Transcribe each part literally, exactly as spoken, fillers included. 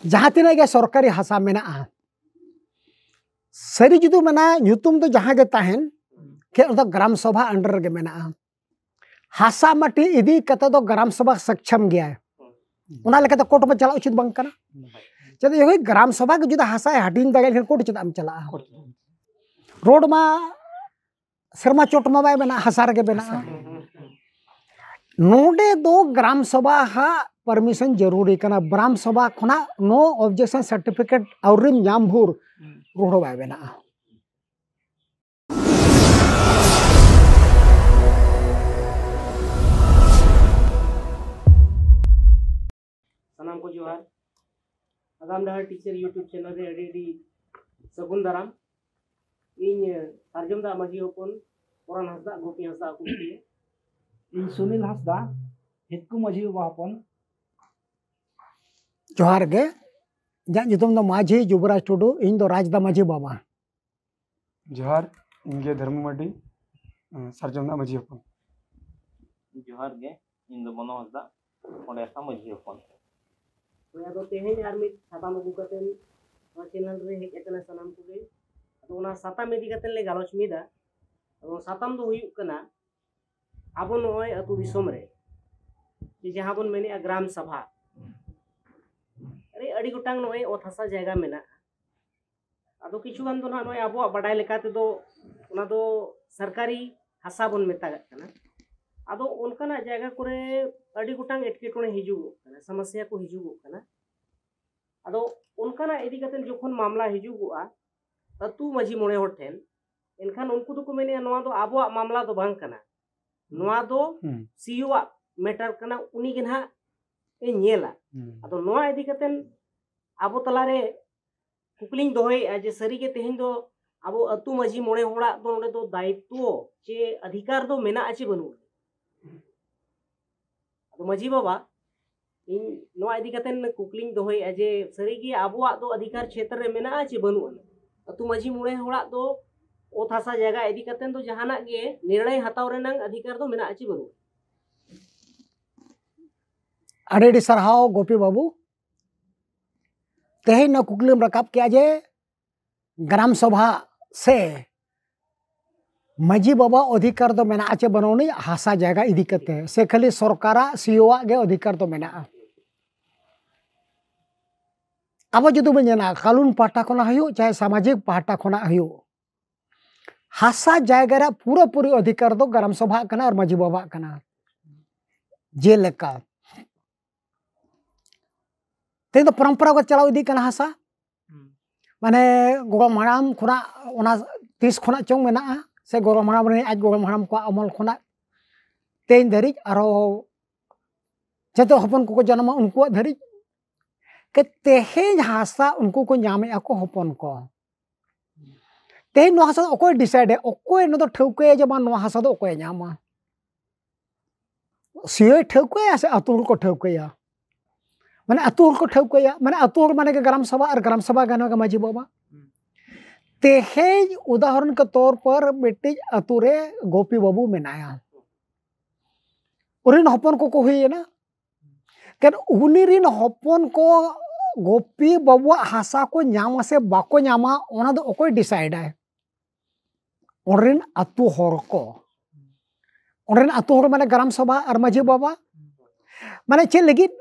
ᱡᱟᱦᱟᱸ ᱛᱤᱱᱟᱹᱜ ᱜᱮ ᱥᱚᱨᱠᱟᱨᱤ ᱦᱟᱥᱟ ᱢᱮᱱᱟᱜᱼᱟ, ᱥᱟᱹᱨᱤ ᱡᱩᱫᱤ ᱢᱮᱱᱟ, ᱧᱩᱛᱩᱢ ᱫᱚ ᱡᱟᱦᱟᱸ ᱜᱮ ᱛᱟᱦᱮᱱ, ᱠᱷᱮ ᱚᱱᱟ ᱫᱚ ᱜᱨᱟᱢ ᱥᱚᱵᱷᱟ under ᱨᱮᱜᱮ ᱢᱮᱱᱟᱜᱼᱟ᱾ ᱦᱟᱥᱟ ᱢᱟᱹᱴᱤ ᱤᱫᱤ ᱠᱟᱛᱮ ᱫᱚ ᱜᱨᱟᱢ ᱥᱚᱵᱷᱟ ᱥᱚᱠᱪᱷᱚᱢ ᱜᱮᱭᱟᱭ, ᱚᱱᱟ ᱞᱮᱠᱟᱛᱮ ᱠᱳᱨᱴ ᱢᱟ ᱪᱟᱞᱟᱜ ᱩᱪᱤᱛ ᱵᱟᱝ ᱠᱟᱱᱟ᱾ ᱪᱮᱫᱟᱜ ᱡᱚᱠᱷᱚᱱ ᱜᱨᱟᱢ ᱥᱚᱵᱷᱟ ᱜᱮ ᱡᱩᱫᱤ ᱦᱟᱥᱟᱭ ᱦᱟᱹᱴᱤᱧ ᱫᱟᱲᱮᱭᱟᱜ ᱠᱷᱟᱱ ᱠᱳᱨᱴ ᱪᱮᱫᱟᱜ ᱮᱢ ᱪᱟᱞᱟᱜᱼᱟ? ᱨᱳᱰ ᱢᱟ ᱥᱮᱨᱢᱟ ᱪᱚᱴ ᱢᱟ ᱵᱟᱭ ᱵᱮᱱᱟᱜ, ᱦᱟᱥᱟ ᱨᱮᱜᱮ ᱵᱮᱱᱟᱜᱼᱟ᱾ ᱱᱚᱰᱮ ᱫᱚ ᱜᱨᱟᱢ ᱥᱚᱵᱷᱟ ᱦᱟᱜ permission ᱡᱟᱹᱨᱩᱨᱤ ᱠᱟᱱᱟ᱾ ᱜᱨᱟᱢ ᱥᱚᱵᱷᱟ ᱠᱷᱚᱱᱟᱜ no objection certificate ᱟᱹᱣᱨᱤᱢ ᱧᱟᱢ ᱵᱷᱳᱨ ᱨᱳᱰ ᱦᱚᱸ ᱵᱟᱭ ᱵᱮᱱᱟᱜᱼᱟ᱾ ᱥᱟᱱᱟᱢ ᱠᱚ ᱡᱚᱦᱟᱨ᱾ ᱟᱜᱟᱢ ᱰᱟᱦᱟᱨ ᱴᱤᱪᱟᱨ YouTube ᱪᱮᱱᱮᱞ ᱨᱮ ᱟᱹᱰᱤ ᱟᱹᱰᱤ ᱥᱟᱹᱜᱩᱱ ᱫᱟᱨᱟᱢ᱾ ᱤᱧ ᱥᱟᱨᱡᱚᱢ ᱫᱟᱜ ᱢᱟᱹᱡᱷᱤ ᱦᱚᱯᱚᱱ ᱯᱚᱨᱟᱱ ᱦᱟᱸᱥᱫᱟ, ᱜᱳᱯᱤ ᱦᱟᱸᱥᱫᱟ ᱟᱠᱚ ᱧᱩᱛᱩᱢ ᱛᱮ᱾ ᱤᱧ ᱥᱩᱱᱤᱞ ᱦᱟᱸᱥᱫᱟ, ᱦᱤᱛᱠᱩ ᱢᱟᱹᱡᱷᱤ ᱵᱟᱵᱟ ᱦᱚᱯᱚᱱ᱾ ᱡᱚᱦᱟᱨ ᱜᱮ᱾ ᱤᱧᱟᱹᱜ ᱧᱩᱛᱩᱢ ᱫᱚ ᱢᱟᱹᱡᱷᱤ ᱡᱩᱵᱚᱨᱟᱡᱽ ᱴᱩᱰᱩ, ᱤᱧ ᱫᱚ ᱨᱟᱡᱽᱫᱟ ᱢᱟᱹᱡᱷᱤ ᱵᱟᱵᱟ᱾ ᱡᱚᱦᱟᱨ, ᱤᱧ ᱜᱮ ᱫᱷᱚᱨᱢᱚ ᱢᱟᱨᱰᱤ, ᱥᱟᱨᱡᱚᱢ ᱫᱟᱜ ᱢᱟᱹᱡᱷᱤ ᱦᱚᱯᱚᱱ᱾ ᱡᱚᱦᱟᱨ ᱜᱮ, ᱤᱧ ᱫᱚ ᱢᱚᱱᱳ ᱦᱟᱸᱥᱫᱟ, ᱚᱸᱰᱮ ᱠᱷᱚᱱ ᱢᱟᱹᱡᱷᱤ ᱦᱚᱯᱚᱱ᱾ ᱦᱳᱭ, ᱟᱫᱚ ᱛᱮᱦᱮᱧ ᱟᱨ ᱢᱤᱫ ᱥᱟᱛᱟᱢ ᱟᱹᱜᱩ ᱠᱟᱛᱮ ᱱᱚᱣᱟ ᱪᱮᱱᱮᱞ ᱨᱮ ᱦᱮᱡ ᱟᱠᱟᱱᱟ ᱥᱟᱱᱟᱢ ᱠᱚᱜᱮ᱾ ᱟᱫᱚ ᱚᱱᱟ ᱥᱟᱛᱟᱢ ᱤᱫᱤ ᱠᱟᱛᱮ ᱞᱮ ᱜᱟᱞᱚᱪ ᱢᱤᱫᱟ᱾ ᱟᱫᱚ ᱥᱟᱛᱟᱢ ᱫᱚ ᱦᱩᱭᱩᱜ ᱠᱟᱱᱟ, ᱟᱵᱚ ᱱᱚᱜᱼᱚᱭ ᱟᱹᱛᱩ ᱫᱤᱥᱚᱢ ᱨᱮ ᱡᱮ ᱡᱟᱦᱟᱸ ᱵᱚᱱ ᱢᱮᱱᱮᱜᱼᱟ ᱜᱨᱟᱢ ᱥᱟᱵᱷᱟ, ᱟᱹᱰᱤ, ᱟᱹᱰᱤ ᱜᱚᱴᱟᱝ ᱱᱚᱜᱼᱚᱭ ᱚᱛ ᱦᱟᱥᱟ ᱡᱟᱭᱜᱟ ᱢᱮᱱᱟᱜᱼᱟ᱾ ᱟᱫᱚ ᱠᱤᱪᱷᱩ ᱜᱟᱱ ᱫᱚ ᱱᱟᱦᱟᱜ ᱱᱚᱜᱼᱚᱭ ᱟᱵᱚᱣᱟᱜ ᱵᱟᱰᱟᱭ ᱞᱮᱠᱟ ᱛᱮᱫᱚ ᱚᱱᱟ ᱫᱚ ᱥᱚᱨᱠᱟᱨᱤ ᱦᱟᱥᱟ ᱵᱚᱱ ᱢᱮᱛᱟᱜᱟᱜ ᱠᱟᱱᱟ᱾ ᱟᱫᱚ ᱚᱱᱠᱟᱱᱟᱜ ᱡᱟᱭᱜᱟ ᱠᱚᱨᱮ ᱟᱹᱰᱤ ᱜᱚᱴᱟᱝ ᱮᱴᱠᱮᱴᱚᱬᱮ ᱦᱤᱡᱩᱜᱚᱜ ᱠᱟᱱᱟ, ᱥᱚᱢᱚᱥᱥᱟ ᱠᱚ ᱦᱤᱡᱩᱜᱚᱜ ᱠᱟᱱᱟ᱾ ᱟᱫᱚ ᱚᱱᱠᱟᱱᱟᱜ ᱤᱫᱤ ᱠᱟᱛᱮ ᱡᱚᱠᱷᱚᱱ ᱢᱟᱢᱞᱟ ᱦᱤᱡᱩᱜᱚᱜᱼᱟ ᱟᱹᱛᱩ ᱢᱟᱹᱡᱷᱤ ᱢᱚᱬᱮ ᱦᱚᱲ ᱴᱷᱮᱱ, ᱮᱱᱠᱷᱟᱱ ᱩᱱᱠᱩ ᱫᱚᱠᱚ ᱢᱮᱱᱮᱜᱼᱟ, "ᱱᱚᱣᱟ ᱫᱚ ᱟᱵᱚᱣᱟᱜ ᱢᱟᱢᱞᱟ ᱫᱚ ᱵᱟᱝ ᱠᱟᱱᱟ, ᱱᱚᱣᱟ ᱫᱚ ᱦᱩᱸ᱾ ᱥᱤᱭᱳ ᱟᱜ ᱢᱮᱴᱟᱨ ᱠᱟᱱᱟ, ᱩᱱᱤ ᱜᱮ ᱱᱟᱦᱟᱜ ᱮ ᱧᱮᱞᱟ᱾" ᱦᱩᱸ᱾ ᱟᱫᱚ ᱱᱚᱣᱟ ᱤᱫᱤ ᱠᱟᱛᱮ ᱟᱵᱚ ᱛᱟᱞᱟᱨᱮ ᱠᱩᱠᱞᱤᱧ ᱫᱚᱦᱚᱭᱮᱜᱼᱟ ᱡᱮ ᱥᱟᱹᱨᱤᱜᱮ ᱛᱮᱦᱮᱧ ᱫᱚ ᱟᱵᱚ ᱟᱹᱛᱩ ᱢᱟᱹᱡᱷᱤ ᱢᱚᱬᱮ ᱦᱚᱲᱟᱜ ᱫᱚ ᱱᱚᱰᱮ ᱫᱚ ᱫᱟᱭᱤᱛᱛᱚ ᱪᱮ ᱚᱫᱷᱤᱠᱟᱨ ᱫᱚ ᱢᱮᱱᱟᱜᱼᱟ ᱪᱮ ᱵᱟᱹᱱᱩᱜᱼᱟ? ᱟᱫᱚ ᱢᱟᱹᱡᱷᱤ ᱵᱟᱵᱟ, ᱤᱧ ᱱᱚᱣᱟ ᱤᱫᱤ ᱠᱟᱛᱮ ᱠᱩᱠᱞᱤᱧ ᱫᱚᱦᱚᱭᱮᱜᱼᱟ ᱡᱮ ᱥᱟᱹᱨᱤᱜᱮ ᱟᱵᱚᱣᱟᱜ ᱫᱚ ᱚᱫᱷᱤᱠᱟᱨ ᱪᱷᱮᱛᱨᱚ ᱨᱮ ᱢᱮᱱᱟᱜᱼᱟ ᱪᱮ ᱵᱟᱹᱱᱩᱜᱼᱟ? ᱟᱹᱛᱩ ᱢᱟᱹᱡᱷᱤ ᱢᱚᱬᱮ ᱦᱚᱲᱟᱜ ᱫᱚ ᱚᱛ ᱦᱟᱥᱟ ᱡᱟᱭᱜᱟ ᱤᱫᱤ ᱠᱟᱛᱮ ᱫᱚ ᱡᱟᱦᱟᱱᱟᱜ ᱜᱮ ᱱᱤᱨᱬᱚᱭ ᱦᱟᱛᱟᱣ ᱨᱮᱱᱟᱜ ᱚᱫᱷᱤᱠᱟᱨ ᱫᱚ ᱢᱮᱱᱟᱜᱼᱟ ᱪᱮ ᱵᱟᱹᱱᱩᱜᱼᱟ? ᱟᱹᱰᱤ ᱟᱹᱰᱤ ᱥᱟᱨᱦᱟᱣ ᱜᱳᱯᱤ ᱵᱟᱹᱵᱩ᱾ ᱛᱮᱦᱮᱧ ᱱᱚᱣᱟ ᱠᱩᱠᱞᱤᱢ ᱨᱟᱠᱟᱵ ᱠᱮᱜᱼᱟ ᱡᱮ ᱜᱨᱟᱢ ᱥᱚᱵᱷᱟ ᱥᱮ ᱢᱟᱹᱡᱷᱤ ᱵᱟᱵᱟ ᱚᱫᱷᱤᱠᱟᱨ ᱫᱚ ᱢᱮᱱᱟᱜᱼᱟ ᱪᱮ ᱵᱟᱹᱱᱩᱜ ᱟᱹᱱᱤᱡ ᱦᱟᱥᱟ ᱡᱟᱭᱜᱟ ᱤᱫᱤ ᱠᱟᱛᱮ, ᱥᱮ ᱠᱷᱟᱹᱞᱤ ᱥᱚᱨᱠᱟᱨᱟᱜ ᱥᱤᱭᱳᱣᱟᱜ ᱜᱮ ᱚᱫᱷᱤᱠᱟᱨ ᱫᱚ ᱢᱮᱱᱟᱜᱼᱟ? ᱟᱵᱚ ᱡᱩᱫᱤ ᱵᱚᱱ ᱧᱮᱞᱟ, ᱠᱟᱹᱱᱩᱱ ᱯᱟᱦᱴᱟ ᱠᱷᱚᱱᱟᱜ ᱦᱩᱭᱩᱜ ᱪᱟᱦᱮ ᱥᱟᱢᱟᱡᱤᱠ ᱯᱟᱦᱴᱟ ᱠᱷᱚᱱᱟᱜ ᱦᱩᱭᱩᱜ, ᱦᱟᱥᱟ ᱡᱟᱭᱜᱟ ᱨᱮᱭᱟᱜ ᱯᱩᱨᱟᱹᱯᱩᱨᱤ ᱚᱫᱷᱤᱠᱟᱨ ᱫᱚ ᱜᱨᱟᱢ ᱥᱚᱵᱷᱟᱜ ᱠᱟᱱᱟ ᱟᱨ ᱢᱟᱹᱡᱷᱤ ᱵᱟᱵᱟᱜ ᱠᱟᱱᱟ᱾ ᱡᱮᱞᱮᱠᱟ ᱛᱮᱦᱮᱧ ᱫᱚ ᱯᱚᱨᱚᱢᱯᱚᱨᱟᱜᱚᱛ ᱪᱟᱞᱟᱣ ᱤᱫᱤᱜ ᱠᱟᱱᱟ ᱦᱟᱥᱟ᱾ ᱦᱩᱸ᱾ ᱢᱟᱱᱮ ᱜᱚᱲᱚᱢ ᱦᱟᱲᱟᱢ ᱠᱷᱚᱱᱟᱜ, ᱚᱱᱟ ᱛᱤᱥ ᱠᱷᱚᱱᱟᱜ ᱪᱚᱝ ᱢᱮᱱᱟᱜᱼᱟ, ᱥᱮ ᱜᱚᱲᱚᱢ ᱦᱟᱲᱟᱢ ᱨᱮᱱ ᱟᱡ ᱜᱚᱲᱚᱢ ᱦᱟᱲᱟᱢ ᱠᱚᱣᱟᱜ ᱟᱢᱚᱞ ᱠᱷᱚᱱᱟᱜ ᱛᱮᱦᱮᱧ ᱫᱷᱟᱹᱨᱤᱡ ᱟᱨᱚ ᱡᱚᱛᱚ ᱦᱚᱯᱚᱱ ᱠᱚᱠᱚ ᱡᱟᱱᱟᱢᱟ ᱩᱱᱠᱩᱣᱟᱜ ᱫᱷᱟᱹᱨᱤᱡ᱾ ᱛᱮᱦᱮᱧ ᱦᱟᱥᱟ ᱩᱱᱠᱩ ᱠᱚ ᱧᱟᱢᱮᱜᱼᱟ ᱠᱚ ᱦᱚᱯᱚᱱ ᱠᱚ᱾ ᱛᱮᱦᱮᱧ ᱱᱚᱣᱟ ᱦᱟᱥᱟ ᱫᱚ ᱚᱠᱚᱭ decide ᱮ, ᱚᱠᱚᱭ ᱱᱚᱣᱟ ᱫᱚ ᱴᱷᱟᱹᱣᱠᱟᱹᱭᱟ ᱡᱮ ᱵᱟᱝ ᱱᱚᱣᱟ ᱦᱟᱥᱟ ᱫᱚ ᱚᱠᱚᱭᱮ ᱧᱟᱢᱟ? ᱥᱤᱭᱳᱭ ᱴᱷᱟᱹᱣᱠᱟᱹᱭᱟ ᱥᱮ ᱟᱹᱛᱩ ᱦᱚᱲ ᱠᱚ ᱴᱷᱟᱹᱣᱠᱟᱹᱭᱟ? ᱢᱟᱱᱮ ᱟᱹᱛᱩ ᱦᱚᱲ ᱠᱚ ᱴᱷᱟᱹᱣᱠᱟᱹᱭᱟ, ᱢᱟᱱᱮ ᱟᱹᱛᱩ ᱦᱚᱲ ᱢᱟᱱᱮ ᱜᱮ ᱜᱨᱟᱢ ᱥᱚᱵᱷᱟ, ᱟᱨ ᱜᱨᱟᱢ ᱥᱚᱵᱷᱟ ᱜᱮ ᱱᱚᱣᱟ ᱜᱮ ᱢᱟᱹᱡᱷᱤ ᱵᱟᱵᱟ᱾ ᱦᱩᱸ᱾ ᱛᱮᱦᱮᱧ ᱩᱫᱟᱦᱚᱨᱚᱱ ᱠᱮ ᱛᱚᱨ ᱯᱚᱨ ᱢᱤᱫᱴᱤᱡ ᱟᱹᱛᱩ ᱨᱮ ᱜᱳᱯᱤ ᱵᱟᱹᱵᱩ ᱢᱮᱱᱟᱭᱟ, ᱩᱱᱤ ᱨᱮᱱ ᱦᱚᱯᱚᱱ ᱠᱚᱠᱚ ᱦᱩᱭᱮᱱᱟ᱾ ᱠᱮᱱ ᱩᱱᱤ ᱨᱮᱱ ᱦᱚᱯᱚᱱ ᱠᱚ ᱜᱳᱯᱤ ᱵᱟᱹᱵᱩᱣᱟᱜ ᱦᱟᱥᱟ ᱠᱚ ᱧᱟᱢᱟ ᱥᱮ ᱵᱟᱠᱚ ᱧᱟᱢᱟ, ᱚᱱᱟ ᱫᱚ ᱚᱠᱚᱭ decide ᱟᱭ? ᱚᱸᱰᱮ ᱨᱮᱱ ᱟᱹᱛᱩ ᱦᱚᱲ ᱠᱚ᱾ ᱚᱸᱰᱮ ᱨᱮᱱ ᱟᱹᱛᱩ ᱦᱚᱲ ᱢᱟᱱᱮ ᱜᱨᱟᱢ ᱥᱚᱵᱷᱟ ᱟᱨ ᱢᱟᱹᱡᱷᱤ ᱵᱟᱵᱟ᱾ ᱢᱟᱱᱮ ᱪᱮᱫ ᱞᱟᱹᱜᱤᱫ?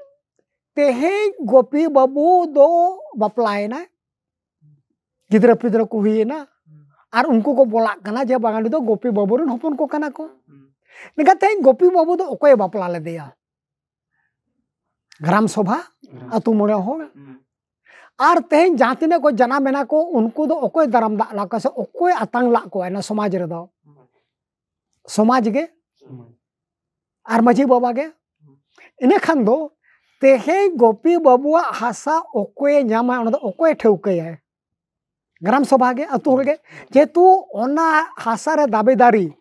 ᱛᱮᱦᱮᱧ ᱜᱳᱯᱤ ᱵᱟᱹᱵᱩ ᱫᱚ ᱵᱟᱯᱞᱟᱭᱮᱱᱟᱭ, ᱜᱤᱫᱽᱨᱟᱹ ᱯᱤᱫᱽᱨᱟᱹ ᱠᱚ ᱦᱩᱭᱮᱱᱟ, ᱟᱨ ᱩᱱᱠᱩ ᱠᱚ ᱵᱚᱞᱟᱜ ᱠᱟᱱᱟ ᱡᱮ ᱵᱟᱝ, ᱩᱱᱤ ᱫᱚ ᱜᱳᱯᱤ ᱵᱟᱹᱵᱩ ᱨᱮᱱ ᱦᱚᱯᱚᱱ ᱠᱚ ᱠᱟᱱᱟ ᱠᱚ᱾ ᱢᱮᱱᱠᱷᱟᱱ ᱛᱮᱦᱮᱧ ᱜᱳᱯᱤ ᱵᱟᱹᱵᱩ ᱫᱚ ᱚᱠᱚᱭᱮ ᱵᱟᱯᱞᱟ ᱞᱮᱫᱮᱭᱟ? ᱜᱨᱟᱢ ᱥᱚᱵᱷᱟ, ᱜᱨᱟᱢ ᱟᱹᱛᱩ ᱢᱚᱬᱮ ᱦᱚᱲ᱾ ᱦᱩᱸ᱾ ᱟᱨ ᱛᱮᱦᱮᱧ ᱡᱟᱦᱟᱸ ᱛᱤᱱᱟᱹᱜ ᱠᱚ ᱡᱟᱱᱟᱢ ᱮᱱᱟ ᱠᱚ, ᱩᱱᱠᱩ ᱫᱚ ᱚᱠᱚᱭ ᱫᱟᱨᱟᱢ ᱫᱟᱜ ᱞᱟᱜ ᱠᱚᱣᱟ ᱥᱮ ᱚᱠᱚᱭ ᱟᱛᱟᱝ ᱞᱟᱜ ᱠᱚᱣᱟ ᱚᱱᱟ ᱥᱚᱢᱟᱡᱽ ᱨᱮᱫᱚ? ᱥᱚᱢᱟᱡᱽ ᱜᱮ᱾ ᱥᱚᱢᱟᱡᱽ᱾ ᱟᱨ ᱢᱟᱹᱡᱷᱤ ᱵᱟᱵᱟ ᱜᱮ᱾ ᱤᱱᱟᱹ ᱠᱷᱟᱱ ᱫᱚ ᱛᱮᱦᱮᱧ ᱜᱳᱯᱤ ᱵᱟᱹᱵᱩᱣᱟᱜ ᱦᱟᱥᱟ ᱚᱠᱚᱭᱮ ᱧᱟᱢᱟ, ᱚᱱᱟ ᱫᱚ ᱚᱠᱚᱭᱮ ᱴᱷᱟᱹᱣᱠᱟᱹᱭᱟᱭ? ᱜᱨᱟᱢ ᱥᱚᱵᱷᱟ ᱜᱮ, ᱟᱹᱛᱩ ᱦᱚᱲ ᱜᱮ᱾ ᱡᱮᱦᱮᱛᱩ ᱚᱱᱟ ᱦᱟᱥᱟ ᱨᱮ ᱫᱟᱹᱵᱤᱫᱟᱨᱤ,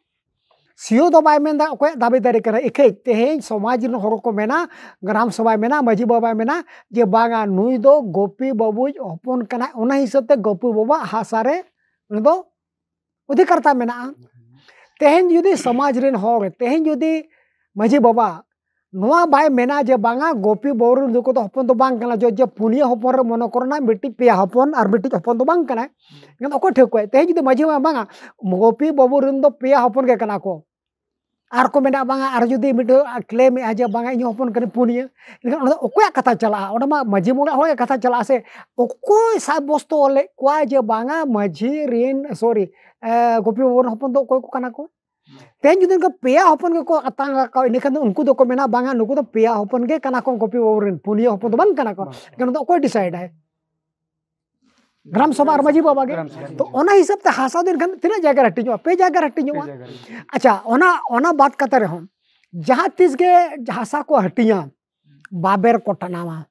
ᱥᱤᱭᱳ ᱫᱚ ᱵᱟᱭ ᱢᱮᱱᱫᱟ ᱚᱠᱚᱭᱟᱜ ᱫᱟᱹᱵᱤᱫᱟᱨᱤ ᱠᱟᱱᱟ, ᱤᱠᱷᱟᱹᱭ ᱛᱮᱦᱮᱧ ᱥᱚᱢᱟᱡᱽ ᱨᱮᱱ ᱦᱚᱲ ᱠᱚ ᱢᱮᱱᱟ, ᱜᱨᱟᱢ ᱥᱚᱵᱷᱟᱭ ᱢᱮᱱᱟ, ᱢᱟᱹᱡᱷᱤ ᱵᱟᱵᱟᱭ ᱢᱮᱱᱟ ᱡᱮ ᱵᱟᱝᱟ, ᱱᱩᱭ ᱫᱚ ᱜᱳᱯᱤ ᱵᱟᱹᱵᱩᱭᱤᱡ ᱦᱚᱯᱚᱱ ᱠᱟᱱᱟᱭ, ᱚᱱᱟ ᱦᱤᱥᱟᱹᱵ ᱛᱮ ᱜᱳᱯᱤ ᱵᱟᱹᱵᱩᱣᱟᱜ ᱦᱟᱥᱟ ᱨᱮ ᱩᱱᱤ ᱫᱚ ᱚᱫᱷᱤᱠᱟᱨᱛᱟ ᱢᱮᱱᱟᱜᱼᱟ᱾ ᱛᱮᱦᱮᱧ ᱡᱩᱫᱤ ᱥᱚᱢᱟᱡᱽ ᱨᱮᱱ ᱦᱚᱲ, ᱛᱮᱦᱮᱧ ᱡᱩᱫᱤ ᱢᱟᱹᱡᱷᱤ ᱵᱟᱵᱟ ᱱᱚᱣᱟ ᱵᱟᱭ ᱢᱮᱱᱟ ᱡᱮ ᱵᱟᱝᱟ, ᱜᱳᱯᱤ ᱵᱟᱹᱵᱩ ᱨᱮᱱ ᱫᱚ ᱠᱚᱫᱚ ᱦᱚᱯᱚᱱ ᱫᱚ ᱵᱟᱝ ᱠᱟᱱᱟ, ᱡᱚ-, ᱡᱮ ᱯᱩᱱᱭᱟᱹ ᱦᱚᱯᱚᱱ ᱨᱮ ᱢᱚᱱᱮ ᱠᱚᱨᱮᱱᱟᱜ ᱢᱤᱫᱴᱤᱡ ᱯᱮᱭᱟ ᱦᱚᱯᱚᱱ ᱟᱨ ᱢᱤᱫᱴᱤᱡ ᱦᱚᱯᱚᱱ ᱫᱚ ᱵᱟᱝ ᱠᱟᱱᱟᱭ᱾ ᱮᱱᱠᱷᱟᱱ ᱚᱠᱚᱭ ᱴᱷᱟᱹᱣᱠᱟᱹᱭᱟ? ᱛᱮᱦᱮᱧ ᱡᱩᱫᱤ ᱢᱟᱹᱡᱷᱤ ᱵᱟᱵᱟ ᱢᱮᱱᱟ, ᱵᱟᱝᱟ, ᱜᱳᱯᱤ ᱵᱟᱹᱵᱩ ᱨᱮᱱ ᱫᱚ ᱯᱮᱭᱟ ᱦᱚᱯᱚᱱ ᱜᱮ ᱠᱟᱱᱟ ᱠᱚ, ᱟᱨ ᱠᱚ ᱢᱮᱱᱟ ᱵᱟᱝᱟ, ᱟᱨ ᱡᱩᱫᱤ ᱢᱤᱫᱴᱟᱝ claim ᱮᱫᱼᱟ ᱡᱮ ᱵᱟᱝᱟ, ᱤᱧ ᱦᱚᱯᱚᱱ ᱠᱟᱹᱱᱟᱹᱧ ᱯᱩᱱᱭᱟᱹ, ᱮᱱᱠᱷᱟᱱ ᱚᱸᱰᱮ ᱫᱚ ᱚᱠᱚᱭᱟᱜ ᱠᱟᱛᱷᱟ ᱪᱟᱞᱟᱜᱼᱟ? ᱚᱸᱰᱮ ᱢᱟ ᱢᱟᱹᱡᱷᱤ ᱢᱚᱬᱮ ᱦᱚᱲᱟᱜ ᱠᱟᱛᱷᱟ ᱪᱟᱞᱟᱜᱼᱟ ᱥᱮ? ᱚᱠᱚᱭ ᱥᱟᱵᱚᱥᱛᱚ ᱞᱮᱫ ᱠᱚᱣᱟ ᱡᱮ ᱵᱟᱝᱟ, ᱢᱟᱹᱡᱷᱤ ᱨᱮᱱ, sorry, ᱮ, ᱜᱳᱯᱤ ᱵᱟᱹᱵᱩ ᱨᱮᱱ ᱦᱚᱯᱚᱱ ᱫᱚ ᱚᱠᱚᱭ ᱠᱚ ᱠᱟᱱᱟ ᱠᱚ? ᱛᱮᱦᱮᱧ ᱡᱩᱫᱤ ᱩᱱᱠᱩ ᱯᱮᱭᱟ ᱦᱚᱯᱚᱱ ᱜᱮᱠᱚ ᱟᱛᱟᱝ ᱟᱠᱟᱫ, ᱤᱱᱟᱹᱠᱷᱟᱱ ᱫᱚ ᱩᱱᱠᱩ ᱫᱚᱠᱚ ᱢᱮᱱᱟ, ᱵᱟᱝᱟ, ᱱᱩᱠᱩ ᱫᱚ ᱯᱮᱭᱟ ᱦᱚᱯᱚᱱ ᱜᱮ ᱠᱟᱱᱟ ᱠᱚ, ᱜᱳᱯᱤ ᱵᱟᱹᱵᱩ ᱨᱮᱱ, ᱯᱩᱱᱭᱟᱹ ᱦᱚᱯᱚᱱ ᱫᱚ ᱵᱟᱝ ᱠᱟᱱᱟ ᱠᱚ᱾ ᱵᱟᱝ᱾ ᱮᱱᱠᱷᱟᱱ ᱫᱚ ᱚᱠᱚᱭ decide ᱟᱭ? ᱜᱨᱟᱢ ᱥᱚᱵᱷᱟ ᱟᱨ ᱢᱟᱹᱡᱷᱤ ᱵᱟᱵᱟ ᱜᱮ᱾ ᱜᱨᱟᱢ ᱥᱚᱵᱷᱟ᱾ ᱛᱚ, ᱚᱱᱟ ᱦᱤᱥᱟᱹᱵ ᱛᱮ ᱦᱟᱥᱟ ᱫᱚ ᱮᱱᱠᱷᱟᱱ ᱛᱤᱱᱟᱹᱜ ᱡᱟᱭᱜᱟ ᱨᱮ ᱦᱟᱹᱴᱤᱧᱚᱜᱼᱟ? ᱯᱮ ᱡᱟᱭᱜᱟ ᱨᱮ ᱦᱟᱹᱴᱤᱧᱚᱜᱼᱟ᱾ ᱯᱮ ᱡᱟᱭᱜᱟ ᱨᱮ᱾ ᱟᱪᱪᱷᱟ, ᱚᱱᱟ, ᱚᱱᱟ ᱵᱟᱫ ᱠᱟᱛᱮ ᱨᱮᱦᱚᱸ ᱡᱟᱦᱟᱸ ᱛᱤᱥ ᱜᱮ ᱦᱟᱥᱟ ᱠᱚ ᱦᱟᱹᱴᱤᱧᱟ, ᱵᱟᱵᱮᱨ ᱠᱚ ᱴᱟᱱᱟᱣᱟ᱾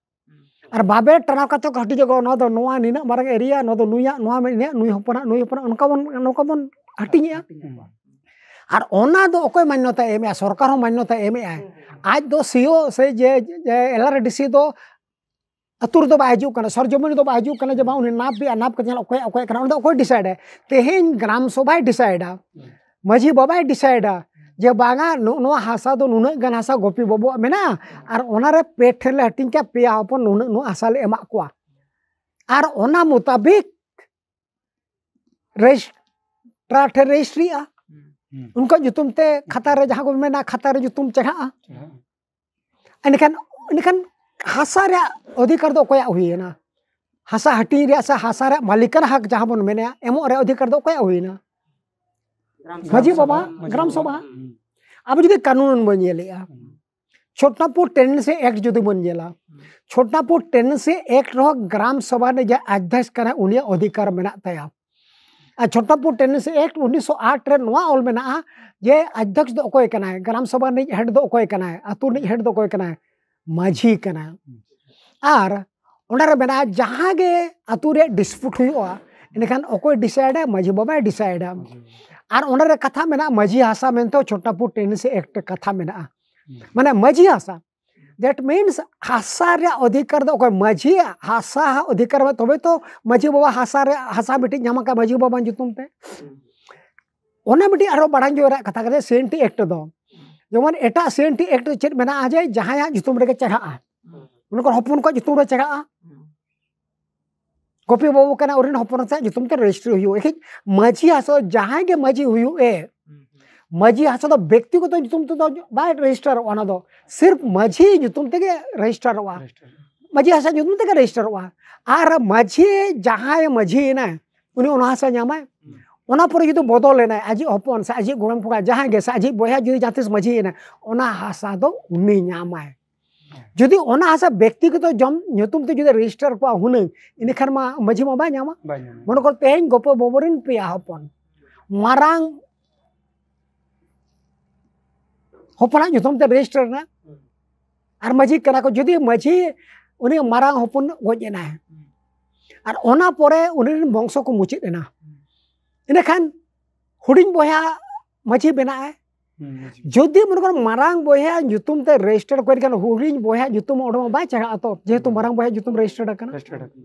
ᱟᱨ ᱵᱟᱵᱮᱨ ᱴᱟᱱᱟᱣ ᱠᱟᱛᱮ ᱠᱚ ᱦᱟᱹᱴᱤᱧ ᱟᱠᱚ, ᱱᱚᱣᱟ ᱫᱚ ᱱᱚᱣᱟ ᱱᱤᱱᱟᱹᱜ ᱢᱟᱨᱟᱝ area, ᱱᱚᱣᱟ ᱫᱚ ᱱᱩᱭᱟᱜ, ᱱᱚᱣᱟ ᱱᱤᱱᱟᱹᱜ, ᱱᱩᱭ ᱦᱚᱯᱚᱱᱟᱜ, ᱱᱩᱭ ᱦᱚᱯᱚᱱᱟᱜ, ᱚᱱᱠᱟ ᱵᱚᱱ, ᱱᱚᱝᱠᱟ ᱵᱚᱱ ᱦᱟᱹᱴᱤᱧᱮᱜᱼᱟ᱾ ᱦᱩᱸ᱾ ᱟᱨ ᱚᱱᱟ ᱫᱚ ᱚᱠᱚᱭ ᱢᱟᱱᱱᱚᱛᱟᱭ ᱮᱢᱮᱜᱼᱟ? ᱥᱚᱨᱠᱟᱨ ᱦᱚᱸ ᱢᱟᱱᱱᱚᱛᱟᱭ ᱮᱢᱮᱜᱼᱟᱭ᱾ ᱟᱡ ᱫᱚ CO ᱥᱮ ᱡᱮ, ᱡᱮ LRDC ᱫᱚ ᱟᱹᱛᱩ ᱨᱮᱫᱚ ᱵᱟᱭ ᱦᱤᱡᱩᱜ ᱠᱟᱱᱟ, ᱥᱚᱨᱡᱚᱢᱤᱱ ᱨᱮᱫᱚ ᱵᱟᱭ ᱦᱤᱡᱩᱜ ᱠᱟᱱᱟ ᱡᱮ ᱵᱟᱝ ᱩᱱᱤ ᱱᱟᱯ ᱮᱭᱟ, ᱱᱟᱯ ᱠᱟᱛᱮ ᱧᱮᱞ ᱚᱠᱚᱭ, ᱚᱠᱚᱭ ᱠᱟᱱᱟ, ᱚᱸᱰᱮ ᱚᱠᱚᱭ decide ᱟᱭ? ᱛᱮᱦᱮᱧ ᱜᱨᱟᱢ ᱥᱚᱵᱷᱟᱭ decide ᱟ, ᱢᱟᱹᱡᱷᱤ ᱵᱟᱵᱟᱭ decide ᱟ ᱡᱮ ᱵᱟᱝᱟ, ᱱᱚᱜᱼᱚ ᱱᱚᱣᱟ ᱦᱟᱥᱟ ᱫᱚ ᱱᱩᱱᱟᱹᱜ ᱜᱟᱱ ᱦᱟᱥᱟ ᱜᱳᱯᱤ ᱵᱟᱹᱵᱩᱣᱟᱜ ᱢᱮᱱᱟᱜᱼᱟ, ᱟᱨ ᱚᱱᱟᱨᱮ ᱯᱮ ᱴᱷᱮᱱ ᱞᱮ ᱦᱟᱹᱴᱤᱧ ᱠᱮᱜᱼᱟ, ᱯᱮᱭᱟ ᱦᱚᱯᱚᱱ ᱱᱩᱱᱟᱹᱜ, ᱱᱩᱱᱟᱹᱜ ᱦᱟᱥᱟ ᱞᱮ ᱮᱢᱟᱜ ᱠᱚᱣᱟ᱾ ᱟᱨ ᱚᱱᱟ ᱢᱩᱛᱟᱵᱤᱠ ᱨᱮᱡᱤᱥᱴᱨᱟᱨ ᱴᱷᱮᱱ ᱨᱮᱡᱤᱥᱴᱨᱤᱜᱼᱟ᱾ ᱦᱩᱸ᱾ ᱩᱱᱠᱩᱣᱟᱜ ᱧᱩᱛᱩᱢ ᱛᱮ ᱠᱷᱟᱛᱟ ᱨᱮ, ᱡᱟᱦᱟᱸ ᱠᱚ ᱢᱮᱱᱟ, ᱠᱷᱟᱛᱟ ᱨᱮ ᱧᱩᱛᱩᱢ ᱪᱮᱦᱨᱟᱜᱼᱟ᱾ ᱦᱩᱸ᱾ ᱮᱱᱠᱷᱟᱱ, ᱮᱱᱠᱷᱟᱱ ᱦᱟᱥᱟ ᱨᱮᱭᱟᱜ ᱚᱫᱷᱤᱠᱟᱨ ᱫᱚ ᱚᱠᱚᱭᱟᱜ ᱦᱩᱭᱮᱱᱟ? ᱦᱟᱥᱟ ᱦᱟᱹᱴᱤᱧ ᱨᱮᱭᱟᱜ ᱥᱮ ᱦᱟᱥᱟ ᱨᱮᱭᱟᱜ ᱢᱟᱹᱞᱤᱠᱟᱱᱟ ᱦᱟᱠ ᱡᱟᱦᱟᱸ ᱵᱚᱱ ᱢᱮᱱᱮᱜᱼᱟ, ᱮᱢᱚᱜ ᱨᱮᱭᱟᱜ ᱚᱫᱷᱤᱠᱟᱨ ᱫᱚ ᱚᱠᱚᱭᱟᱜ ᱦᱩᱭᱮᱱᱟ? ᱢᱟᱹᱡᱷᱤ ᱵᱟᱵᱟ, ᱢᱟᱹᱡᱷᱤ ᱜᱨᱟᱢ ᱵᱟᱵᱟ᱾ ᱥᱚᱵᱷᱟ᱾ ᱦᱩᱸ᱾ ᱟᱵᱚ ᱡᱩᱫᱤ ᱠᱟᱹᱱᱩᱱ ᱵᱚᱱ ᱧᱮᱞᱮᱜᱼᱟ, ᱦᱩᱸ᱾ ᱪᱷᱳᱴᱱᱟᱯᱩᱨ Tenancy Act ᱡᱩᱫᱤ ᱵᱚᱱ ᱧᱮᱞᱟ, ᱦᱩᱸ᱾ ᱪᱷᱳᱴᱱᱟᱯᱩᱨ Tenancy Act ᱨᱮᱦᱚᱸ ᱜᱨᱟᱢ ᱥᱚᱵᱷᱟ ᱨᱤᱱᱤᱡ ᱡᱟᱦᱟᱸᱭ ᱚᱫᱷᱭᱚᱠᱥ ᱠᱟᱱᱟᱭ, ᱩᱱᱤᱭᱟᱜ ᱚᱫᱷᱤᱠᱟᱨ ᱢᱮᱱᱟᱜ ᱛᱟᱭᱟ᱾ ᱟᱨ ᱪᱷᱳᱴᱱᱟᱯᱩᱨ Tenancy Act ᱩᱱᱤᱥᱥᱚ ᱟᱴ ᱨᱮ ᱱᱚᱣᱟ ᱚᱞ ᱢᱮᱱᱟᱜᱼᱟ ᱡᱮ ᱚᱫᱷᱭᱚᱠᱥ ᱫᱚ ᱚᱠᱚᱭ ᱠᱟᱱᱟᱭ, ᱜᱨᱟᱢ ᱥᱚᱵᱷᱟ ᱨᱤᱱᱤᱡ head ᱫᱚ ᱚᱠᱚᱭ ᱠᱟᱱᱟᱭ, ᱟᱹᱛᱩ ᱨᱤᱱᱤᱡ head ᱫᱚ ᱚᱠᱚᱭ ᱠᱟᱱᱟᱭ? ᱢᱟᱹᱡᱷᱤ ᱠᱟᱱᱟᱭ᱾ ᱟᱨ ᱚᱸᱰᱮ ᱨᱮ ᱢᱮᱱᱟᱜᱼᱟ, ᱡᱟᱦᱟᱸ ᱜᱮ ᱟᱹᱛᱩ ᱨᱮᱭᱟᱜ dispute ᱦᱩᱭᱩᱜᱼᱟ, ᱮᱱᱠᱷᱟᱱ ᱚᱠᱚᱭ decide ᱟ? ᱢᱟᱹᱡᱷᱤ ᱵᱟᱵᱟᱭ decide ᱟ᱾ ᱢᱟᱹᱡᱷᱤ ᱵᱟᱵᱟ᱾ ᱟᱨ ᱚᱸᱰᱮ ᱨᱮ ᱠᱟᱛᱷᱟ ᱢᱮᱱᱟᱜᱼᱟ, ᱢᱟᱹᱡᱷᱤ ᱦᱟᱥᱟ ᱢᱮᱱᱛᱮ ᱪᱷᱳᱴᱱᱟᱯᱩᱨ Tenancy Act ᱨᱮ ᱠᱟᱛᱷᱟ ᱢᱮᱱᱟᱜᱼᱟ᱾ ᱦᱩᱸ᱾ ᱢᱟᱱᱮ ᱢᱟᱹᱡᱷᱤ ᱦᱟᱥᱟ, that means ᱦᱟᱥᱟ ᱨᱮᱭᱟᱜ ᱚᱫᱷᱤᱠᱟᱨ ᱫᱚ ᱚᱠᱚᱭ? ᱢᱟᱹᱡᱷᱤᱭᱟᱜ ᱦᱟᱥᱟ ᱚᱫᱷᱤᱠᱟᱨ ᱢᱮ, ᱛᱚᱵᱮ ᱛᱚ ᱢᱟᱹᱡᱷᱤ ᱵᱟᱵᱟ ᱦᱟᱥᱟ ᱨᱮ, ᱦᱟᱥᱟ ᱢᱤᱫᱴᱤᱡ ᱧᱟᱢ ᱟᱠᱟᱫ ᱢᱟᱹᱡᱷᱤ ᱵᱟᱵᱟ ᱧᱩᱛᱩᱢ ᱛᱮ᱾ ᱦᱩᱸ᱾ ᱚᱱᱟ ᱢᱤᱫᱴᱤᱡ ᱟᱨᱦᱚᱸ ᱵᱟᱲᱟᱭ ᱡᱚᱝ ᱨᱮᱭᱟᱜ ᱠᱟᱛᱷᱟ ᱠᱟᱱᱟ, CNT Act ᱫᱚ ᱡᱮᱢᱚᱱ ᱮᱴᱟᱜ ᱥᱤ ᱮᱱ ᱴᱤ ᱮᱠᱴ ᱨᱮ ᱪᱮᱫ ᱢᱮᱱᱟᱜᱼᱟ ᱡᱮ ᱡᱟᱦᱟᱸᱭᱟᱜ ᱧᱩᱛᱩᱢ ᱨᱮᱜᱮ ᱪᱟᱨᱦᱟᱜᱼᱟ, ᱩᱱᱤ ᱠᱚ ᱦᱚᱯᱚᱱ ᱠᱚᱣᱟᱜ ᱧᱩᱛᱩᱢ ᱨᱮ ᱪᱟᱨᱦᱟᱜᱼᱟ, ᱜᱚᱯᱤ ᱵᱟᱹᱵᱩ ᱠᱟᱱᱟ, ᱩᱱᱤ ᱨᱮᱱ ᱦᱚᱯᱚᱱ ᱥᱟᱶ ᱧᱩᱛᱩᱢ ᱛᱮ ᱨᱮᱡᱤᱥᱴᱟᱨ ᱦᱩᱭᱩᱜᱼᱟ᱾ ᱮᱠᱷᱮᱡ ᱢᱟᱹᱡᱷᱤ ᱦᱟᱥᱟ ᱡᱟᱦᱟᱸᱭ ᱜᱮ ᱢᱟᱹᱡᱷᱤ ᱦᱩᱭᱩᱜ ᱮ, ᱢᱟᱹᱡᱷᱤ ᱦᱟᱥᱟ ᱫᱚ ᱵᱮᱠᱛᱤᱜᱚᱛᱚ ᱧᱩᱛᱩᱢ ᱛᱮᱫᱚ ᱵᱟᱭ ᱨᱮᱡᱤᱥᱴᱟᱨᱚᱜᱼᱟ, ᱚᱱᱟ ᱫᱚ ᱥᱤᱨᱯ ᱢᱟᱹᱡᱷᱤ ᱧᱩᱛᱩᱢ ᱛᱮᱜᱮ ᱨᱮᱡᱤᱥᱴᱟᱨᱚᱜᱼᱟ᱾ ᱢᱟᱹᱡᱷᱤ ᱦᱟᱥᱟ ᱧᱩᱛᱩᱢ ᱛᱮᱜᱮ ᱨᱮᱡᱤᱥᱴᱟᱨᱚᱜᱼᱟ᱾ ᱟᱨ ᱢᱟᱹᱡᱷᱤ ᱡᱟᱦᱟᱸᱭ ᱢᱟᱹᱡᱷᱤᱭᱮᱱᱟᱭ, ᱩᱱᱤ ᱚᱱᱟ ᱦᱟᱥᱟ ᱧᱟᱢᱟᱭ᱾ ᱚᱱᱟ ᱯᱚᱨᱮ ᱡᱩᱫᱤ ᱵᱚᱫᱚᱞ ᱮᱱᱟᱭ, ᱟᱡᱤᱡ ᱦᱚᱯᱚᱱ ᱥᱮ ᱟᱡᱤᱡ ᱜᱚᱲᱚᱢ ᱠᱚᱲᱟ ᱡᱟᱦᱟᱸᱭ ᱜᱮ ᱥᱮ ᱟᱡᱤᱡ ᱵᱚᱭᱦᱟ ᱡᱩᱫᱤ ᱡᱟᱦᱟᱸ ᱛᱤᱥ ᱢᱟᱹᱡᱷᱤᱭᱮᱱᱟᱭ, ᱚᱱᱟ ᱦᱟᱥᱟ ᱫᱚ ᱩᱱᱤ ᱧᱟᱢᱟᱭ᱾ ᱡᱩᱫᱤ ᱚᱱᱟ ᱦᱟᱥᱟ ᱵᱮᱠᱛᱤᱜᱚᱛᱚ ᱡᱚᱢ ᱧᱩᱛᱩᱢ ᱛᱮ ᱡᱩᱫᱤ ᱨᱮᱡᱤᱥᱴᱟᱨ ᱠᱚᱣᱟ ᱦᱩᱱᱟᱹᱝ, ᱤᱱᱟᱹᱠᱷᱟᱱ ᱢᱟ ᱢᱟᱹᱡᱷᱤ ᱢᱟ ᱵᱟᱭ ᱧᱟᱢᱟ᱾ ᱵᱟᱭ ᱧᱟᱢᱟ᱾ ᱢᱚᱱᱮ ᱠᱚᱨ ᱛᱮᱦᱮᱧ ᱜᱚᱯᱚ ᱵᱟᱵᱚ ᱨᱮᱱ ᱯᱮᱭᱟ ᱦᱚᱯᱚᱱ, ᱢᱟᱨᱟᱝ ᱦᱚᱯᱚᱱᱟᱜ ᱧᱩᱛᱩᱢ ᱛᱮ ᱨᱮᱡᱤᱥᱴᱟᱨ ᱮᱱᱟ, ᱟᱨ ᱢᱟᱹᱡᱷᱤ ᱠᱟᱱᱟ ᱠᱚ, ᱡᱩᱫᱤ ᱢᱟᱹᱡᱷᱤ ᱩᱱᱤ ᱢᱟᱨᱟᱝ ᱦᱚᱯᱚᱱ ᱜᱚᱡ ᱮᱱᱟᱭ, ᱟᱨ ᱚᱱᱟ ᱯᱚᱨᱮ ᱩᱱᱤ ᱨᱮᱱ ᱵᱚᱝᱥᱚ ᱠᱚ ᱢᱩᱪᱟᱹᱫ ᱮᱱᱟ, ᱤᱱᱟᱹᱠᱷᱟᱱ ᱦᱩᱰᱤᱧ ᱵᱚᱭᱦᱟ ᱢᱟᱹᱡᱷᱤ ᱵᱮᱱᱟᱜᱼᱟᱭ᱾ ᱦᱩᱸ, ᱢᱟᱹᱡᱷᱤ᱾ ᱡᱩᱫᱤ ᱢᱚᱱᱮ ᱠᱚᱨᱚ ᱢᱟᱨᱟᱝ ᱵᱚᱭᱦᱟ ᱧᱩᱛᱩᱢ ᱛᱮ ᱨᱮᱡᱤᱥᱴᱟᱨ ᱠᱚ, ᱮᱱᱠᱷᱟᱱ ᱦᱩᱰᱤᱧ ᱵᱚᱭᱦᱟ ᱧᱩᱛᱩᱢ ᱚᱸᱰᱮ ᱢᱟ ᱵᱟᱭ ᱪᱟᱲᱦᱟᱜᱼᱟ ᱛᱚ, ᱡᱮᱦᱮᱛᱩ ᱦᱩᱸ᱾ ᱢᱟᱨᱟᱝ ᱵᱚᱭᱦᱟ ᱧᱩᱛᱩᱢ ᱨᱮᱡᱤᱥᱴᱟᱨ ᱟᱠᱟᱱᱟ᱾ ᱨᱮᱡᱤᱥᱴᱟᱨ ᱟᱠᱟᱱᱟ᱾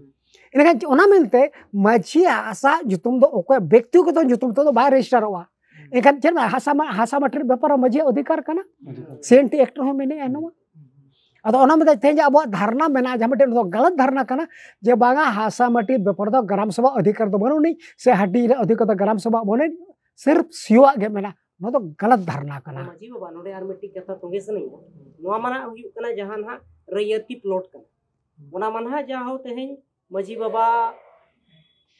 ᱮᱱᱠᱷᱟᱱ ᱚᱱᱟ ᱢᱮᱱᱛᱮ ᱢᱟᱹᱡᱷᱤᱭᱟᱜ ᱦᱟᱥᱟ ᱧᱩᱛᱩᱢ ᱫᱚ ᱚᱠᱚᱭ ᱵᱮᱠᱛᱤᱜᱚᱛᱚ ᱧᱩᱛᱩᱢ ᱛᱮᱫᱚ ᱵᱟᱭ ᱨᱮᱡᱤᱥᱴᱟᱨᱚᱜᱼᱟ᱾ ᱦᱩᱸ᱾ ᱮᱱᱠᱷᱟᱱ ᱪᱮᱫ ᱢᱮ, ᱦᱟᱥᱟ ᱢᱟ, ᱦᱟᱥᱟ ᱢᱟᱹᱴᱤ ᱨᱮᱱᱟᱜ ᱵᱮᱯᱟᱨ ᱢᱟᱹᱡᱷᱤᱭᱟᱜ ᱚᱫᱷᱤᱠᱟᱨ ᱠᱟᱱᱟ᱾ ᱚᱫᱷᱤᱠᱟᱨ᱾ ᱥᱤ ᱮᱱ ᱴᱤ ᱮᱠᱴ ᱨᱮᱦᱚᱸ ᱢᱮᱱᱮᱜᱼᱟ ᱱᱚᱣᱟ᱾ ᱟᱫᱚ ᱚᱱᱟ ᱢᱮᱱᱛᱮ ᱛᱮᱦᱮᱧ ᱡᱮ ᱟᱵᱚᱣᱟᱜ ᱫᱷᱟᱨᱱᱟ ᱢᱮᱱᱟᱜᱼᱟ, ᱡᱟᱦᱟᱸ ᱢᱤᱫᱴᱮᱱ ᱫᱚ ᱜᱟᱞᱟᱛ ᱫᱷᱟᱨᱱᱟ ᱠᱟᱱᱟ, ᱡᱮ ᱵᱟᱝᱟ ᱦᱟᱥᱟ ᱢᱟᱹᱴᱤ ᱵᱮᱯᱟᱨ ᱫᱚ ᱜᱨᱟᱢ ᱥᱚᱵᱷᱟ ᱚᱫᱷᱤᱠᱟᱨ ᱫᱚ ᱵᱟᱹᱱᱩᱜ ᱟᱹᱱᱤᱡ ᱥᱮ ᱦᱟᱹᱴᱤᱧ ᱨᱮ ᱚᱫᱷᱤᱠᱟᱨ ᱫᱚ ᱜᱨᱟᱢ ᱥᱚᱵᱷᱟ ᱵᱟᱹᱱᱩᱜ, ᱥᱤᱨᱯ ᱥᱤᱭᱳᱣᱟᱜ ᱜᱮ ᱢᱮᱱᱟᱜᱼᱟ᱾ ᱱᱚᱣᱟ ᱫᱚ ᱜᱟᱞᱟᱛ ᱫᱷᱟᱨᱱᱟ ᱠᱟᱱᱟ᱾ ᱢᱟᱹᱡᱷᱤ ᱵᱟᱵᱟ, ᱱᱚᱰᱮ ᱟᱨ ᱢᱤᱫᱴᱤᱡ ᱠᱟᱛᱷᱟ ᱛᱚᱸᱜᱮ ᱥᱟᱱᱟᱧᱟ᱾ ᱱᱚᱣᱟ ᱢᱟ ᱱᱟᱦᱟᱜ ᱦᱩᱭᱩᱜ ᱠᱟᱱᱟ ᱡᱟᱦᱟᱸ ᱱᱟᱦᱟᱜ ᱨᱟᱹᱭᱟᱹᱛᱤ ᱯᱞᱚᱴ ᱠᱟᱱᱟ, ᱚᱱᱟ ᱢᱟ ᱱᱟᱦᱟᱜ ᱡᱟᱦᱟᱸ ᱛᱮᱦᱮᱧ ᱢᱟᱹᱡᱷᱤ ᱵᱟᱵᱟ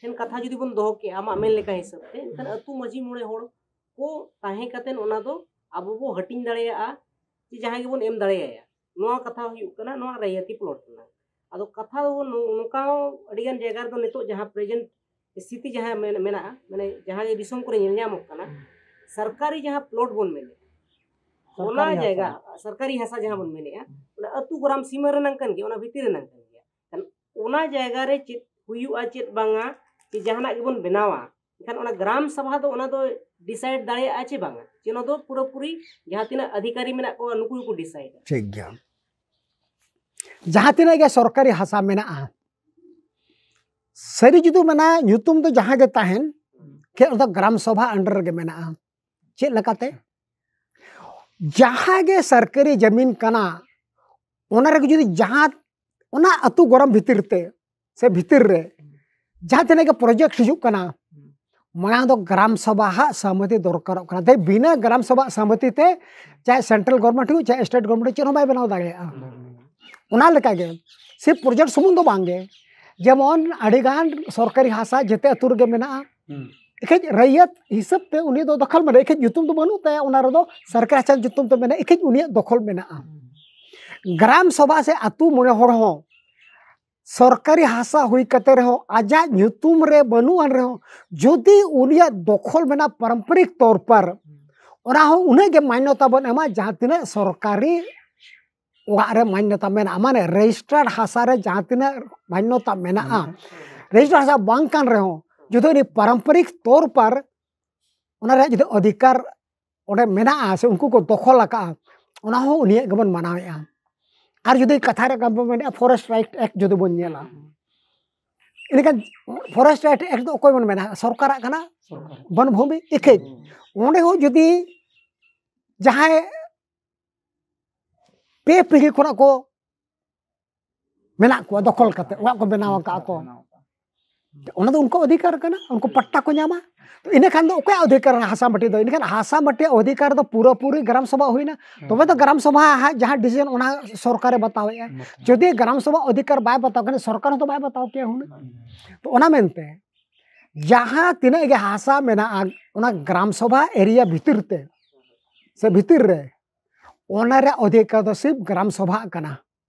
ᱴᱷᱮᱱ ᱠᱟᱛᱷᱟ ᱡᱩᱫᱤ ᱵᱚᱱ ᱫᱚᱦᱚ ᱠᱮᱜᱼᱟ ᱟᱢᱟᱜ ᱢᱮᱱ ᱞᱮᱠᱟ ᱦᱤᱥᱟᱹᱵ ᱛᱮ, ᱮᱱᱠᱷᱟᱱ ᱟᱹᱛᱩ ᱢᱟᱹᱡᱷᱤ ᱢᱚᱬᱮ ᱦᱚᱲ ᱠᱚ ᱛᱟᱦᱮᱸ ᱠᱟᱛᱮᱫ ᱚᱱᱟ ᱫᱚ ᱟᱵᱚ ᱵᱚ ᱦᱟᱹᱴᱤᱧ ᱫᱟᱲᱮᱭᱟᱜᱼᱟ, ᱡᱮ ᱡᱟᱦᱟᱸᱭ ᱜᱮᱵᱚᱱ ᱮᱢ ᱫᱟᱲᱮᱭᱟᱭᱟ᱾ ᱱᱚᱣᱟ ᱠᱟᱛᱷᱟ ᱦᱩᱭᱩᱜ ᱠᱟᱱᱟ ᱱᱚᱣᱟ ᱨᱟᱹᱭᱟᱹᱛᱤ ᱯᱞᱚᱴ ᱨᱮᱱᱟᱜ᱾ ᱟᱫᱚ ᱠᱟᱛᱷᱟ ᱫᱚ ᱱᱚ-, ᱱᱚᱝᱠᱟ ᱦᱚᱸ ᱟᱹᱰᱤᱜᱟᱱ ᱡᱟᱭᱜᱟ ᱨᱮᱫᱚ ᱱᱤᱛᱚᱜ ᱡᱟᱦᱟᱸ ᱯᱨᱮᱡᱮᱱᱴ ᱥᱛᱷᱤᱛᱤ ᱡᱟᱦᱟᱸ ᱢᱮᱱ-, ᱢᱮᱱᱟᱜᱼᱟ, ᱢᱟᱱᱮ ᱡᱟᱦᱟᱸ ᱡᱮ ᱫᱤᱥᱚᱢ ᱠᱚᱨᱮ ᱧᱮᱞ ᱧᱟᱢᱚᱜ ᱠᱟᱱᱟ, ᱦᱩᱸ᱾ ᱥᱚᱨᱠᱟᱨᱤ ᱡᱟᱦᱟᱸ ᱯᱞᱚᱴ ᱵᱚᱱ ᱢᱮᱱᱮᱫᱼᱟ, ᱚᱱᱟ ᱥᱚᱨᱠᱟᱨᱤ ᱡᱟᱭᱜᱟ, ᱦᱟᱥᱟ᱾ ᱥᱚᱨᱠᱟᱨᱤ ᱦᱟᱥᱟ ᱡᱟᱦᱟᱸ ᱵᱚᱱ ᱢᱮᱱᱮᱫᱼᱟ, ᱦᱩᱸ᱾ ᱚᱱᱟ ᱟᱹᱛᱩ ᱜᱨᱟᱢ ᱥᱤᱢᱟᱹ ᱨᱮᱱᱟᱝ ᱠᱟᱱ ᱜᱮᱭᱟ, ᱚᱱᱟ ᱵᱷᱤᱛᱤᱨ ᱨᱮᱱᱟᱝ ᱠᱟᱱ ᱜᱮᱭᱟ᱾ ᱠᱷᱟᱱ ᱚᱱᱟ ᱡᱟᱭᱜᱟ ᱨᱮ ᱪᱮᱫ ᱦᱩᱭᱩᱜᱼᱟ, ᱪᱮᱫ ᱵᱟᱝᱟ, ᱡᱮ ᱡᱟᱦᱟᱱᱟᱜ ᱜᱮᱵᱚᱱ ᱵᱮᱱᱟᱣᱟ, ᱮᱱᱠᱷᱟᱱ ᱚᱱᱟ ᱜᱨᱟᱢ ᱥᱟᱵᱷᱟ ᱫᱚ ᱚᱱᱟ ᱫᱚ ᱰᱤᱥᱟᱭᱤᱰ ᱫᱟᱲᱮᱭᱟᱜᱼᱟ ᱪᱮ ᱵᱟᱝᱟ? ᱪᱮ ᱚᱱᱟ ᱫᱚ ᱯᱩᱨᱟᱹᱯᱩᱨᱤ ᱡᱟᱦᱟᱸ ᱛᱤᱱᱟᱹᱜ ᱚᱫᱷᱤᱠᱟᱨᱤ ᱢᱮᱱᱟᱜ ᱠᱚᱣᱟ, ᱱᱩᱠᱩ ᱜᱮᱠᱚ ᱰᱤᱥᱟᱭᱤᱰᱟ? ᱴᱷᱤᱠ ᱜᱮᱭᱟ᱾ ᱡᱟᱦᱟᱸ ᱛᱤᱱᱟᱹᱜ ᱜᱮ ᱥᱚᱨᱠᱟᱨᱤ ᱦᱟᱥᱟ ᱢᱮᱱᱟᱜᱼᱟ, ᱥᱟᱹᱨᱤ ᱡᱩᱫᱤ ᱢᱮᱱᱟ, ᱧᱩᱛᱩᱢ ᱫᱚ ᱡᱟᱦᱟᱸ ᱜᱮ ᱛᱟᱦᱮᱱ, ᱠᱷᱮ ᱚᱱᱟ ᱫᱚ ᱜᱨᱟᱢ ᱥᱚᱵᱷᱟ under ᱨᱮᱜᱮ ᱢᱮᱱᱟᱜᱼᱟ᱾ ᱪᱮᱫ ᱞᱮᱠᱟᱛᱮ? ᱡᱟᱦᱟᱸ ᱜᱮ ᱥᱚᱨᱠᱟᱨᱤ ᱡᱟᱢᱤᱱ ᱠᱟᱱᱟ, ᱚᱱᱟ ᱨᱮᱜᱮ ᱡᱩᱫᱤ ᱡᱟᱦᱟᱸ, ᱚᱱᱟ ᱟᱹᱛᱩ ᱜᱚᱨᱟᱢ ᱵᱷᱤᱛᱤᱨ ᱛᱮ ᱥᱮ ᱵᱷᱤᱛᱤᱨ ᱨᱮ ᱡᱟᱦᱟᱸ ᱛᱤᱱᱟᱹᱜ ᱜᱮ ᱯᱨᱚᱡᱮᱠᱴ ᱦᱤᱡᱩᱜ ᱠᱟᱱᱟ, ᱢᱟᱲᱟᱝ ᱫᱚ ᱜᱨᱟᱢ ᱥᱚᱵᱷᱟ ᱦᱟᱜ ᱥᱚᱦᱢᱚᱛᱤ ᱫᱚᱨᱠᱟᱨᱚᱜ ᱠᱟᱱᱟ᱾ ᱛᱮ ᱵᱤᱱᱟᱹ ᱜᱨᱟᱢ ᱥᱚᱵᱷᱟ ᱥᱚᱦᱢᱚᱛᱤ ᱛᱮ ᱪᱟᱦᱮ ᱥᱮᱱᱴᱨᱟᱞ ᱜᱚᱵᱷᱚᱨᱢᱮᱱᱴ ᱦᱩᱭᱩᱜ, ᱪᱟᱦᱮ ᱥᱴᱮᱴ ᱜᱚᱵᱷᱚᱨᱢᱮᱱᱴ, ᱪᱮᱫ ᱦᱚᱸ ᱵᱟᱭ ᱵᱮᱱᱟᱣ ᱫᱟᱲᱮᱭᱟᱜᱼᱟ᱾ ᱚᱱᱟ ᱞᱮᱠᱟᱜᱮ ᱥᱤᱨᱯ ᱯᱨᱚᱡᱮᱠᱴ ᱥᱩᱢᱩᱝ ᱫᱚ ᱵᱟᱝᱜᱮ, ᱡᱮᱢᱚᱱ ᱟᱹᱰᱤᱜᱟᱱ ᱥᱚᱨᱠᱟᱨᱤ ᱦᱟᱥᱟ ᱡᱮᱛᱮ ᱟᱹᱛᱩ ᱨᱮᱜᱮ ᱢᱮᱱᱟᱜᱼᱟ᱾ ᱮᱠᱷᱮᱡ ᱨᱟᱹᱭᱭᱟᱹᱛ ᱦᱤᱥᱟᱹᱵ ᱛᱮ ᱩᱱᱤ ᱫᱚ ᱫᱚᱠᱷᱚᱞ ᱢᱮᱱᱟᱜᱼᱟ, ᱮᱠᱷᱮᱡ ᱧᱩᱛᱩᱢ ᱫᱚ ᱵᱟᱹᱱᱩᱜ ᱛᱟᱭᱟ, ᱚᱱᱟ ᱨᱮᱫᱚ ᱥᱚᱨᱠᱟᱨ ᱦᱟᱥᱟ ᱧᱩᱛᱩᱢ ᱛᱮ ᱢᱮᱱᱟᱜᱼᱟ, ᱮᱠᱷᱮᱡ ᱩᱱᱤᱭᱟᱜ ᱫᱚᱠᱷᱚᱞ ᱢᱮᱱᱟᱜᱼᱟ᱾ ᱜᱨᱟᱢ ᱥᱚᱵᱷᱟ ᱥᱮ ᱟᱹᱛᱩ ᱢᱚᱬᱮ ᱦᱚᱲ ᱦᱚᱸ ᱥᱚᱨᱠᱟᱨᱤ ᱦᱟᱥᱟ ᱦᱩᱭ ᱠᱟᱛᱮ ᱨᱮᱦᱚᱸ, ᱟᱡᱟᱜ ᱧᱩᱛᱩᱢ ᱨᱮ ᱵᱟᱹᱱᱩᱜ ᱟᱱ ᱨᱮᱦᱚᱸ, ᱡᱩᱫᱤ ᱩᱱᱤᱭᱟᱜ ᱫᱚᱠᱷᱚᱞ ᱢᱮᱱᱟᱜᱼᱟ ᱯᱟᱨᱚᱢᱯᱚᱨᱤᱠ ᱛᱚᱨ ᱯᱟᱨ, ᱚᱱᱟ ᱦᱚᱸ ᱩᱱᱟᱹᱜ ᱜᱮ ᱢᱟᱱᱱᱚᱛᱟ ᱵᱚᱱ ᱮᱢᱟ ᱡᱟᱦᱟᱸ ᱛᱤᱱᱟᱹᱜ ᱥᱚᱨᱠᱟᱨᱤ ᱚᱲᱟᱜ ᱨᱮ ᱢᱟᱱᱱᱚᱛᱟ ᱢᱮᱱᱟᱜᱼᱟ, ᱢᱟᱱᱮ ᱨᱮᱡᱤᱥᱴᱟᱨᱰ ᱦᱟᱥᱟ ᱨᱮ ᱡᱟᱦᱟᱸ ᱛᱤᱱᱟᱹᱜ ᱢᱟᱱᱱᱚᱛᱟ ᱢᱮᱱᱟᱜᱼᱟ, ᱨᱮᱡᱤᱥᱴᱟᱨᱰ ᱦᱟᱥᱟ ᱵᱟᱝ ᱠᱟᱱ ᱨᱮᱦᱚᱸ, ᱡᱩᱫᱤ ᱩᱱᱤ ᱯᱟᱨᱚᱢᱯᱚᱨᱤᱠ ᱛᱚᱨ ᱯᱟᱨ ᱚᱱᱟ ᱨᱮᱭᱟᱜ ᱡᱩᱫᱤ ᱚᱫᱷᱤᱠᱟᱨ ᱚᱸᱰᱮ ᱢᱮᱱᱟᱜᱼᱟ ᱥᱮ ᱩᱱᱠᱩ ᱠᱚ ᱫᱚᱠᱷᱚᱞ ᱟᱠᱟᱫᱼᱟ, ᱚᱱᱟ ᱦᱚᱸ ᱩᱱᱤᱭᱟᱜ ᱜᱮᱵᱚᱱ ᱢᱟᱱᱟᱣᱮᱫᱼᱟ᱾ ᱟᱨ ᱡᱩᱫᱤ ᱠᱟᱛᱷᱟ ᱨᱮ ᱵᱚᱱ ᱢᱮᱱᱮᱫᱼᱟ, ᱯᱷᱚᱨᱮᱥᱴ ᱨᱟᱭᱤᱴ ᱮᱠᱴ ᱡᱩᱫᱤ ᱵᱚᱱ ᱧᱮᱞᱟ, ᱮᱱᱠᱷᱟᱱ ᱯᱷᱚᱨᱮᱥᱴ ᱨᱟᱭᱤᱴ ᱮᱠᱴ ᱫᱚ ᱚᱠᱚᱭ ᱵᱚᱱ ᱢᱮᱱᱟ? ᱥᱚᱨᱠᱟᱨᱟᱜ ᱠᱟᱱᱟ, ᱥᱚᱨᱠᱟᱨ᱾ ᱵᱚᱱ ᱵᱷᱩᱢᱤ ᱮᱠᱷᱮᱡ᱾ ᱚᱸᱰᱮ ᱦᱚᱸ ᱡᱩᱫᱤ ᱡᱟᱦᱟᱸᱭ ᱯᱮ ᱯᱤᱲᱦᱤ ᱠᱷᱚᱱᱟᱜ ᱠᱚ ᱢᱮᱱᱟᱜ ᱠᱚᱣᱟ, ᱫᱚᱠᱷᱚᱞ ᱠᱟᱛᱮ ᱚᱲᱟᱜ ᱠᱚ ᱵᱮᱱᱟᱣ ᱟᱠᱟᱫ ᱠᱚ, ᱚᱱᱟ ᱫᱚ ᱩᱱᱠᱩ ᱚᱫᱷᱤᱠᱟᱨ ᱠᱟᱱᱟ, ᱩᱱᱠᱩ ᱯᱟᱴᱴᱟ ᱠᱚ ᱧᱟᱢᱟ᱾ ᱛᱚ ᱤᱱᱟᱹ ᱠᱷᱟᱱ ᱫᱚ ᱚᱠᱚᱭᱟᱜ ᱚᱫᱷᱤᱠᱟᱨ ᱠᱟᱱᱟ ᱦᱟᱥᱟ ᱢᱟᱹᱴᱤ ᱫᱚ? ᱤᱱᱟᱹ ᱠᱷᱟᱱ ᱦᱟᱥᱟ ᱢᱟᱹᱴᱤ ᱚᱫᱷᱤᱠᱟᱨ ᱫᱚ ᱯᱩᱨᱟᱹᱯᱩᱨᱤ ᱜᱨᱟᱢ ᱥᱚᱵᱷᱟ ᱦᱩᱭᱱᱟ, ᱛᱚᱵᱮ ᱫᱚ ᱜᱨᱟᱢ ᱥᱚᱵᱷᱟ ᱦᱟᱸᱜ ᱡᱟᱦᱟᱸ ᱰᱤᱥᱤᱡᱚᱱ ᱚᱱᱟ ᱥᱚᱨᱠᱟᱨᱮ ᱵᱟᱛᱟᱣᱮᱫᱼᱟ᱾ ᱡᱩᱫᱤ ᱜᱨᱟᱢ ᱥᱚᱵᱷᱟ ᱚᱫᱷᱤᱠᱟᱨ ᱵᱟᱭ ᱵᱟᱛᱟᱣ ᱠᱷᱟᱱ ᱥᱚᱨᱠᱟᱨ ᱦᱚᱸᱛᱚ ᱵᱟᱭ ᱵᱟᱛᱟᱣ ᱠᱮᱭᱟ ᱦᱩᱱᱟᱹᱝ᱾ ᱛᱚ ᱚᱱᱟ ᱢᱮᱱᱛᱮ ᱡᱟᱦᱟᱸ ᱛᱤᱱᱟᱹᱜ ᱜᱮ ᱦᱟᱥᱟ ᱢᱮᱱᱟᱜᱼᱟ ᱚᱱᱟ ᱜᱨᱟᱢ ᱥᱚᱵᱷᱟ ᱮᱨᱤᱭᱟ ᱵᱷᱤᱛᱤᱨ ᱛᱮ ᱥᱮ ᱵᱷᱤᱛᱤᱨ ᱨᱮ, ᱚᱱᱟ ᱨᱮᱭᱟᱜ ᱚᱫᱷᱤᱠᱟᱨ ᱫᱚ ᱥᱤᱨᱯ ᱜᱨᱟᱢ ᱥᱚᱵᱷᱟᱜ ᱠᱟᱱᱟ᱾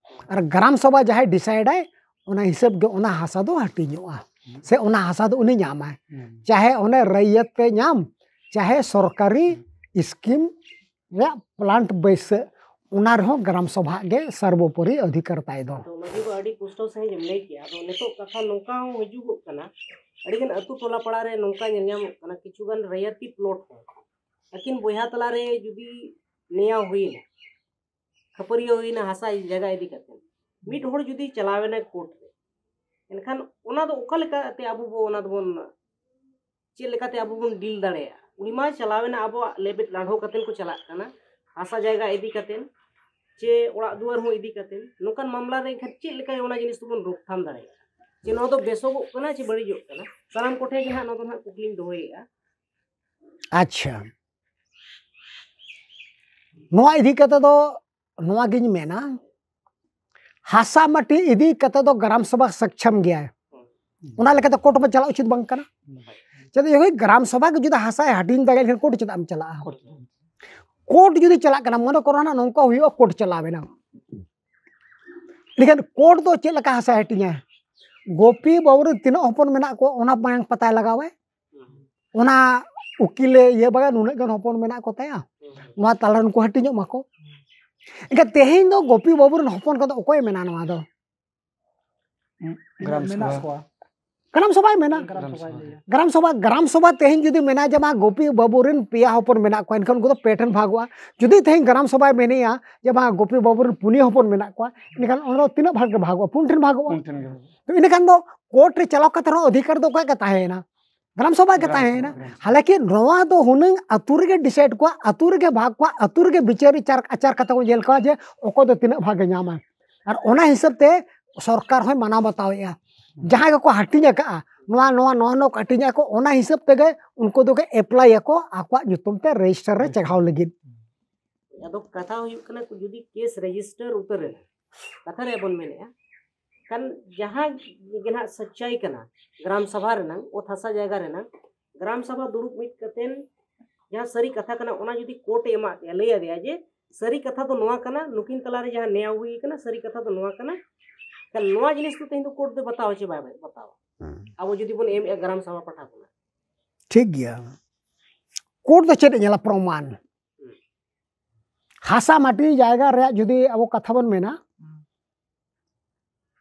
ᱟᱨ ᱜᱨᱟᱢ ᱥᱚᱵᱷᱟ ᱡᱟᱦᱟᱸᱭ ᱰᱤᱥᱟᱭᱤᱰᱟᱭ, ᱚᱱᱟ ᱦᱤᱥᱟᱹᱵ ᱜᱮ ᱚᱱᱟ ᱦᱟᱥᱟ ᱫᱚ ᱦᱟᱹᱴᱤᱧᱚᱜᱼᱟ, ᱥᱮ ᱚᱱᱟ ᱦᱟᱥᱟ ᱫᱚ ᱩᱱᱤ ᱧᱟᱢᱟᱭ, ᱪᱟᱦᱮ ᱚᱱᱮ ᱨᱟᱹᱭᱭᱟᱹᱛ ᱛᱮ ᱧᱟᱢ, ᱪᱟᱦᱮ ᱥᱚᱨᱠᱟᱨᱤ ᱥᱠᱤᱢ ᱨᱮᱭᱟᱜ ᱯᱞᱟᱱᱴ ᱵᱟᱹᱭᱥᱟᱹᱜ, ᱚᱱᱟ ᱨᱮᱦᱚᱸ ᱜᱨᱟᱢ ᱥᱚᱵᱷᱟ ᱜᱮ ᱥᱚᱨᱵᱚᱯᱚᱨᱤ ᱚᱫᱷᱤᱠᱟᱨ ᱛᱟᱭ ᱫᱚ᱾ ᱛᱚ ᱢᱟᱹᱡᱷᱤ ᱵᱟᱵᱟ, ᱟᱹᱰᱤ ᱯᱩᱥᱴᱟᱹᱣ ᱥᱟᱺᱦᱤᱡ ᱮᱢ ᱞᱟᱹᱭ ᱠᱮᱜᱼᱟ᱾ ᱟᱫᱚ ᱱᱤᱛᱚᱜ ᱠᱟᱛᱷᱟ ᱱᱚᱝᱠᱟ ᱦᱚᱸ ᱦᱤᱡᱩᱜᱚᱜ ᱠᱟᱱᱟ, ᱟᱹᱰᱤᱜᱟᱱ ᱟᱹᱛᱩ ᱴᱚᱞᱟ ᱯᱟᱲᱟ ᱨᱮ ᱱᱚᱝᱠᱟ ᱧᱮᱞ ᱧᱟᱢᱚᱜ ᱠᱟᱱᱟ, ᱠᱤᱪᱷᱩ ᱜᱟᱱ ᱨᱟᱹᱭᱭᱟᱹᱛᱤ ᱯᱞᱚᱴ ᱦᱚᱸ ᱟᱹᱠᱤᱱ ᱵᱚᱭᱦᱟ ᱛᱟᱞᱟ ᱨᱮ ᱡᱩᱫᱤ ᱱᱮᱭᱟᱣ ᱦᱩᱭᱮᱱᱟ, ᱠᱷᱟᱹᱯᱟᱹᱨᱤᱭᱟᱹ ᱦᱩᱭᱮᱱᱟ ᱦᱟᱥᱟ ᱡᱟᱭᱜᱟ ᱤᱫᱤ ᱠᱟᱛᱮ, ᱢᱤᱫ ᱦᱚᱲ ᱡᱩᱫᱤ ᱪᱟᱞᱟᱣᱮᱱᱟᱭ ᱠᱳᱨᱴ ᱨᱮ, ᱮᱱᱠᱷᱟᱱ ᱚᱱᱟ ᱫᱚ ᱚᱠᱟ ᱞᱮᱠᱟᱛᱮ ᱟᱵᱚ ᱵᱚ, ᱚᱱᱟ ᱫᱚᱵᱚᱱ, ᱪᱮᱫ ᱞᱮᱠᱟᱛᱮ ᱟᱵᱚ ᱵᱚᱱ ᱰᱤᱞ ᱫᱟᱲᱮᱭᱟᱜᱼᱟ? ᱩᱱᱤ ᱢᱟ ᱪᱟᱞᱟᱣᱮᱱᱟ, ᱟᱵᱚᱣᱟᱜ ᱞᱮᱵᱮᱫ ᱞᱟᱰᱷᱚ ᱠᱟᱛᱮ ᱠᱚ ᱪᱟᱞᱟᱜ ᱠᱟᱱᱟ, ᱦᱟᱥᱟ ᱡᱟᱭᱜᱟ ᱤᱫᱤ ᱠᱟᱛᱮ ᱪᱮ ᱚᱲᱟᱜ ᱫᱩᱣᱟᱹᱨ ᱦᱚᱸ ᱤᱫᱤ ᱠᱟᱛᱮ ᱱᱚᱝᱠᱟᱱ ᱢᱟᱢᱞᱟ ᱨᱮ ᱮᱱᱠᱷᱟᱱ ᱪᱮᱫ ᱞᱮᱠᱟ ᱚᱱᱟ ᱡᱤᱱᱤᱥ ᱫᱚᱵᱚᱱ ᱨᱳᱠᱛᱷᱟᱢ ᱫᱟᱲᱮᱭᱟᱜᱼᱟ? ᱡᱮ ᱱᱚᱣᱟ ᱫᱚ ᱵᱮᱥᱚᱜᱚᱜ ᱠᱟᱱᱟ ᱪᱮ ᱵᱟᱹᱲᱤᱡᱚᱜ ᱠᱟᱱᱟ? ᱥᱟᱱᱟᱢ ᱠᱚᱴᱷᱮᱱ ᱜᱮ ᱦᱟᱸᱜ ᱱᱚᱣᱟ ᱫᱚ ᱦᱟᱸᱜ ᱠᱩᱠᱞᱤᱧ ᱫᱚᱦᱚᱭᱮᱫᱼᱟ᱾ ᱟᱪᱪᱷᱟ, ᱱᱚᱣᱟ ᱤᱫᱤ ᱠᱟᱛᱮ ᱫᱚ ᱱᱚᱣᱟ ᱜᱤᱧ ᱢᱮᱱᱟ, ᱦᱟᱥᱟ ᱢᱟᱹᱴᱤ ᱤᱫᱤ ᱠᱟᱛᱮ ᱫᱚ ᱜᱨᱟᱢ ᱥᱚᱵᱷᱟ ᱥᱚᱠᱪᱷᱚᱢ ᱜᱮᱭᱟᱭ᱾ ᱚᱱᱟ ᱞᱮᱠᱟᱛᱮ ᱠᱳᱨᱴ ᱢᱟ ᱪᱟᱞᱟᱜ ᱩᱪᱤᱛ ᱵᱟᱝ ᱠᱟᱱᱟ᱾ ᱪᱮᱫᱟᱜ ᱡᱚᱠᱷᱚᱱ ᱜᱨᱟᱢ ᱥᱚᱵᱷᱟ ᱜᱮ ᱡᱩᱫᱤ ᱦᱟᱥᱟᱭ ᱦᱟᱹᱴᱤᱧ ᱫᱟᱲᱮᱭᱟᱜ ᱠᱷᱟᱱ ᱠᱳᱨᱴ ᱪᱮᱫᱟᱜ ᱮᱢ ᱪᱟᱞᱟᱜᱼᱟ? ᱠᱳᱨᱴ ᱡᱩᱫᱤ ᱪᱟᱞᱟᱜ ᱠᱟᱱᱟ, ᱢᱚᱱᱮ ᱠᱚᱨᱚ ᱱᱟᱜ ᱱᱚᱝᱠᱟ ᱦᱩᱭᱩᱜᱼᱟ, ᱠᱳᱨᱴ ᱪᱟᱞᱟᱣ ᱮᱱᱟ, ᱮᱱᱠᱷᱟᱱ ᱠᱳᱨᱴ ᱫᱚ ᱪᱮᱫ ᱞᱮᱠᱟ ᱦᱟᱥᱟᱭ ᱦᱟᱹᱴᱤᱧᱟ? ᱜᱳᱯᱤ ᱵᱟᱹᱵᱩ ᱨᱮᱱ ᱛᱤᱱᱟᱹᱜ ᱦᱚᱯᱚᱱ ᱢᱮᱱᱟᱜ ᱠᱚᱣᱟ ᱚᱱᱟ ᱢᱟᱭᱟᱝ ᱯᱟᱛᱟᱭ ᱞᱟᱜᱟᱣᱟᱭ, ᱚᱱᱟ ᱩᱠᱤᱞᱮ ᱤᱭᱟᱹ ᱵᱟᱲᱟᱭᱟ, ᱱᱩᱱᱟᱹᱜ ᱜᱟᱱ ᱦᱚᱯᱚᱱ ᱢᱮᱱᱟᱜ ᱠᱚ ᱛᱟᱭᱟ, ᱱᱚᱣᱟ ᱛᱟᱞᱟ ᱨᱮᱱ ᱠᱚ ᱦᱟᱹᱴᱤᱧᱚᱜ ᱢᱟᱠᱚ᱾ ᱮᱱᱠᱷᱟᱱ ᱛᱮᱦᱮᱧ ᱫᱚ ᱜᱳᱯᱤ ᱵᱟᱹᱵᱩ ᱨᱮᱱ ᱦᱚᱯᱚᱱ ᱠᱚᱫᱚ ᱚᱠᱚᱭᱮ ᱢᱮᱱᱟ ᱱᱚᱣᱟ ᱫᱚ? ᱜᱨᱟᱢ ᱢᱮᱱᱟᱜ ᱥᱚᱵᱷᱟ᱾ ᱠᱚᱣᱟ᱾ ᱜᱨᱟᱢ ᱥᱚᱵᱷᱟᱭ ᱢᱮᱱᱟ᱾ ᱜᱨᱟᱢ ᱥᱚᱵᱷᱟᱭ ᱞᱟᱹᱭᱟ᱾ ᱜᱨᱟᱢ ᱥᱚᱵᱷᱟ, ᱜᱨᱟᱢ ᱥᱚᱵᱷᱟ ᱛᱮᱦᱮᱧ ᱡᱩᱫᱤ ᱢᱮᱱᱟ ᱡᱮ ᱢᱟ ᱜᱳᱯᱤ ᱵᱟᱹᱵᱩ ᱨᱮᱱ ᱯᱮᱭᱟ ᱦᱚᱯᱚᱱ ᱢᱮᱱᱟᱜ ᱠᱚᱣᱟ, ᱮᱱᱠᱷᱟᱱ ᱩᱱᱠᱩ ᱫᱚ ᱯᱮ ᱴᱷᱮᱱ ᱵᱷᱟᱜᱚᱜᱼᱟ᱾ ᱡᱩᱫᱤ ᱛᱮᱦᱮᱧ ᱜᱨᱟᱢ ᱥᱚᱵᱷᱟᱭ ᱢᱮᱱᱮᱜᱼᱟ ᱡᱮ ᱢᱟ ᱜᱳᱯᱤ ᱵᱟᱹᱵᱩ ᱨᱮᱱ ᱯᱩᱱᱭᱟᱹ ᱦᱚᱯᱚᱱ ᱢᱮᱱᱟᱜ ᱠᱚᱣᱟ, ᱮᱱᱠᱷᱟᱱ ᱚᱱᱟ ᱫᱚ ᱛᱤᱱᱟᱹᱜ ᱵᱷᱟᱜᱽ ᱨᱮ ᱵᱷᱟᱜᱚᱜᱼᱟ? ᱯᱩᱱ ᱴᱷᱮᱱ ᱵᱷᱟᱜᱚᱜᱼᱟ᱾ ᱯᱩᱱ ᱴᱷᱮᱱ ᱜᱮ᱾ ᱛᱚ ᱤᱱᱟᱹ ᱠᱷᱟᱱ ᱫᱚ ᱠᱳᱨᱴ ᱨᱮ ᱪᱟᱞᱟᱣ ᱠᱟᱛᱮ ᱨᱮᱦᱚᱸ ᱚᱫᱷᱤᱠᱟᱨ ᱫᱚ ᱚᱠᱚᱭᱟᱜ ᱜᱮ ᱛᱟᱦᱮᱸᱭᱮᱱᱟ? ᱜᱨᱟᱢ ᱥᱚᱵᱷᱟ ᱜᱮ ᱜᱨᱟᱢ ᱛᱟᱦᱮᱸᱭᱮᱱᱟ᱾ ᱥᱚᱵᱷᱟ, ᱜᱨᱟᱢ ᱥᱚᱵᱷᱟ᱾ ᱦᱟᱞᱟᱸᱠᱤ ᱱᱚᱣᱟ ᱫᱚ ᱦᱩᱱᱟᱹᱝ ᱟᱹᱛᱩ ᱨᱮᱜᱮ ᱰᱤᱥᱟᱭᱤᱰ ᱠᱚᱣᱟ, ᱟᱹᱛᱩ ᱨᱮᱜᱮ ᱵᱷᱟᱜᱽ ᱠᱚᱣᱟ, ᱟᱹᱛᱩ ᱨᱮᱜᱮ ᱵᱤᱪᱟᱹᱨ ᱵᱤᱪᱟᱨ ᱟᱪᱟᱨ ᱠᱟᱛᱮ ᱠᱚ ᱧᱮᱞ ᱠᱚᱣᱟ ᱡᱮ ᱚᱠᱚᱭ ᱫᱚ ᱛᱤᱱᱟᱹᱜ ᱵᱷᱟᱜᱽ ᱮ ᱧᱟᱢᱟ᱾ ᱟᱨ ᱚᱱᱟ ᱦᱤᱥᱟᱹᱵ ᱛᱮ ᱥᱚᱨᱠᱟᱨ ᱦᱚᱸᱭ ᱢᱟᱱᱟᱣ ᱵᱟᱛᱟᱣᱮᱫᱼᱟ᱾ ᱡᱟᱦᱟᱸᱭ ᱠᱚᱠᱚ ᱦᱟᱹᱴᱤᱧ ᱟᱠᱟᱫᱼᱟ, ᱱᱚᱣᱟ ᱱᱚᱣᱟ ᱱᱚᱣᱟ ᱱᱚᱣᱟ ᱠᱚ ᱦᱟᱹᱴᱤᱧ ᱟᱠᱚ, ᱚᱱᱟ ᱦᱤᱥᱟᱹᱵ ᱛᱮᱜᱮ ᱩᱱᱠᱩ ᱫᱚᱠᱚ ᱮᱯᱞᱟᱭ ᱟᱠᱚ ᱟᱠᱚᱣᱟᱜ ᱧᱩᱛᱩᱢ ᱛᱮ ᱨᱮᱡᱤᱥᱴᱟᱨ ᱨᱮ ᱪᱟᱜᱷᱟᱣ ᱞᱟᱹᱜᱤᱫ᱾ ᱟᱫᱚ ᱠᱟᱛᱷᱟ ᱦᱩᱭᱩᱜ ᱠᱟᱱᱟ, ᱡᱩᱫᱤ ᱠᱮᱥ ᱨᱮᱡᱤᱥᱴᱟᱨ ᱩᱛᱟᱹᱨ ᱮᱱᱟ, ᱠᱟᱛᱷᱟ ᱨᱮ ᱵᱚᱱ ᱢᱮᱱᱮᱫᱼᱟ, ᱠᱷᱟᱱ ᱡᱟᱦᱟᱸ ᱜᱮ ᱱᱟᱦᱟᱜ ᱥᱟᱪᱟᱭ ᱠᱟᱱᱟ, ᱜᱨᱟᱢ ᱥᱚᱵᱷᱟ ᱨᱮᱱᱟᱝ, ᱚᱛ ᱦᱟᱥᱟ ᱡᱟᱭᱜᱟ ᱨᱮᱱᱟᱝ, ᱜᱨᱟᱢ ᱥᱚᱵᱷᱟ ᱫᱩᱲᱩᱵ ᱢᱤᱫ ᱠᱟᱛᱮᱱ ᱡᱟᱦᱟᱸ ᱥᱟᱹᱨᱤ ᱠᱟᱛᱷᱟ ᱠᱟᱱᱟ, ᱚᱱᱟ ᱡᱩᱫᱤ ᱠᱳᱨᱴ ᱮ ᱮᱢᱟᱫ ᱮᱭᱟ, ᱞᱟᱹᱭ ᱟᱫᱮᱭᱟ ᱡᱮ ᱥᱟᱹᱨᱤ ᱠᱟᱛᱷᱟ ᱫᱚ ᱱᱚᱣᱟ ᱠᱟᱱᱟ, ᱱᱩᱠᱤᱱ ᱛᱟᱞᱟᱨᱮ ᱡᱟᱦᱟᱸ ᱱᱮᱭᱟᱣ ᱦᱩᱭ ᱠᱟᱱᱟ, ᱥᱟᱹᱨᱤ ᱠᱟᱛᱷᱟ ᱫᱚ ᱱᱚᱣᱟ ᱠᱟᱱᱟ, ᱠᱷᱟᱱ ᱱᱚᱣᱟ ᱡᱤᱱᱤᱥ ᱫᱚ ᱛᱮᱦᱮᱧ ᱫᱚ ᱠᱳᱨᱴ ᱫᱚ ᱵᱟᱛᱟᱣᱟ ᱪᱮ ᱵᱟᱭ ᱵᱟᱛᱟᱣᱟ? ᱟᱵᱚ ᱡᱩᱫᱤ ᱵᱚᱱ ᱮᱢᱮᱫᱼᱟ ᱜᱨᱟᱢ ᱥᱚᱵᱷᱟ ᱯᱟᱦᱴᱟ ᱠᱷᱚᱱᱟᱜ᱾ ᱴᱷᱤᱠ ᱜᱮᱭᱟ, ᱠᱳᱨᱴ ᱫᱚ ᱪᱮᱫ ᱮ ᱧᱮᱞᱟ? ᱯᱨᱚᱢᱟᱱ᱾ ᱦᱟᱥᱟ ᱢᱟᱹᱴᱤ ᱡᱟᱭᱜᱟ ᱨᱮᱭᱟᱜ ᱡᱩᱫᱤ ᱟᱵᱚ ᱠᱟᱛᱷᱟ ᱵᱚᱱ ᱢᱮᱱᱟ,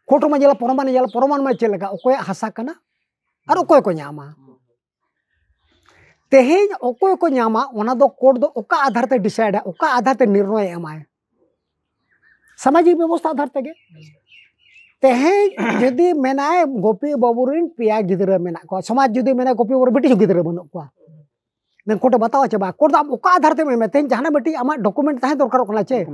ᱠᱳᱨᱴ ᱢᱟ ᱧᱮᱞᱟ, ᱯᱨᱚᱢᱟᱱ ᱧᱮᱞᱟ, ᱯᱨᱚᱢᱟᱱ ᱢᱟ ᱪᱮᱫ ᱞᱮᱠᱟ, ᱚᱠᱚᱭᱟᱜ ᱦᱟᱥᱟ ᱠᱟᱱᱟ ᱟᱨ ᱚᱠᱚᱭ ᱠᱚ ᱧᱟᱢᱟ᱾ ᱛᱮᱦᱮᱧ ᱚᱠᱚᱭ ᱠᱚ ᱧᱟᱢᱟ, ᱚᱱᱟ ᱫᱚ ᱠᱳᱨᱴ ᱫᱚ ᱚᱠᱟ ᱟᱫᱷᱟᱨ ᱛᱮ ᱰᱤᱥᱟᱭᱤᱰᱟ, ᱚᱠᱟ ᱟᱫᱷᱟᱨ ᱛᱮ ᱱᱤᱨᱬᱚᱭ ᱮᱢᱟᱭ? ᱥᱟᱢᱟᱡᱤᱠ ᱵᱮᱵᱚᱥᱛᱷᱟ ᱟᱫᱷᱟᱨ ᱛᱮᱜᱮ᱾ ᱛᱮᱦᱮᱧ ᱡᱩᱫᱤ ᱢᱮᱱᱟᱭ ᱜᱳᱯᱤ ᱵᱟᱹᱵᱩ ᱨᱮᱱ ᱯᱮᱭᱟ ᱜᱤᱫᱽᱨᱟᱹ ᱢᱮᱱᱟᱜ ᱠᱚᱣᱟ, ᱥᱚᱢᱟᱡᱽ ᱡᱩᱫᱤ ᱢᱮᱱᱟᱭ ᱜᱳᱯᱤ ᱵᱟᱹᱵᱩ ᱨᱮᱱ ᱵᱤᱴᱤ ᱜᱤᱫᱽᱨᱟᱹ ᱵᱟᱹᱱᱩᱜ ᱠᱚᱣᱟ, ᱢᱮᱱ ᱠᱳᱨᱴ ᱮ ᱵᱟᱛᱟᱣᱟ ᱪᱮ ᱵᱟᱝ? ᱠᱳᱨᱴ ᱫᱚ ᱟᱢ ᱚᱠᱟ ᱟᱫᱷᱟᱨ ᱛᱮᱢ ᱮᱢᱟ? ᱛᱮᱦᱮᱧ ᱡᱟᱦᱟᱱᱟᱜ ᱢᱤᱫᱴᱤᱡ ᱟᱢᱟᱜ ᱰᱚᱠᱩᱢᱮᱱᱴ ᱛᱟᱦᱮᱸ ᱫᱚᱨᱠᱟᱨᱚᱜ ᱠᱟᱱᱟ ᱪᱮ?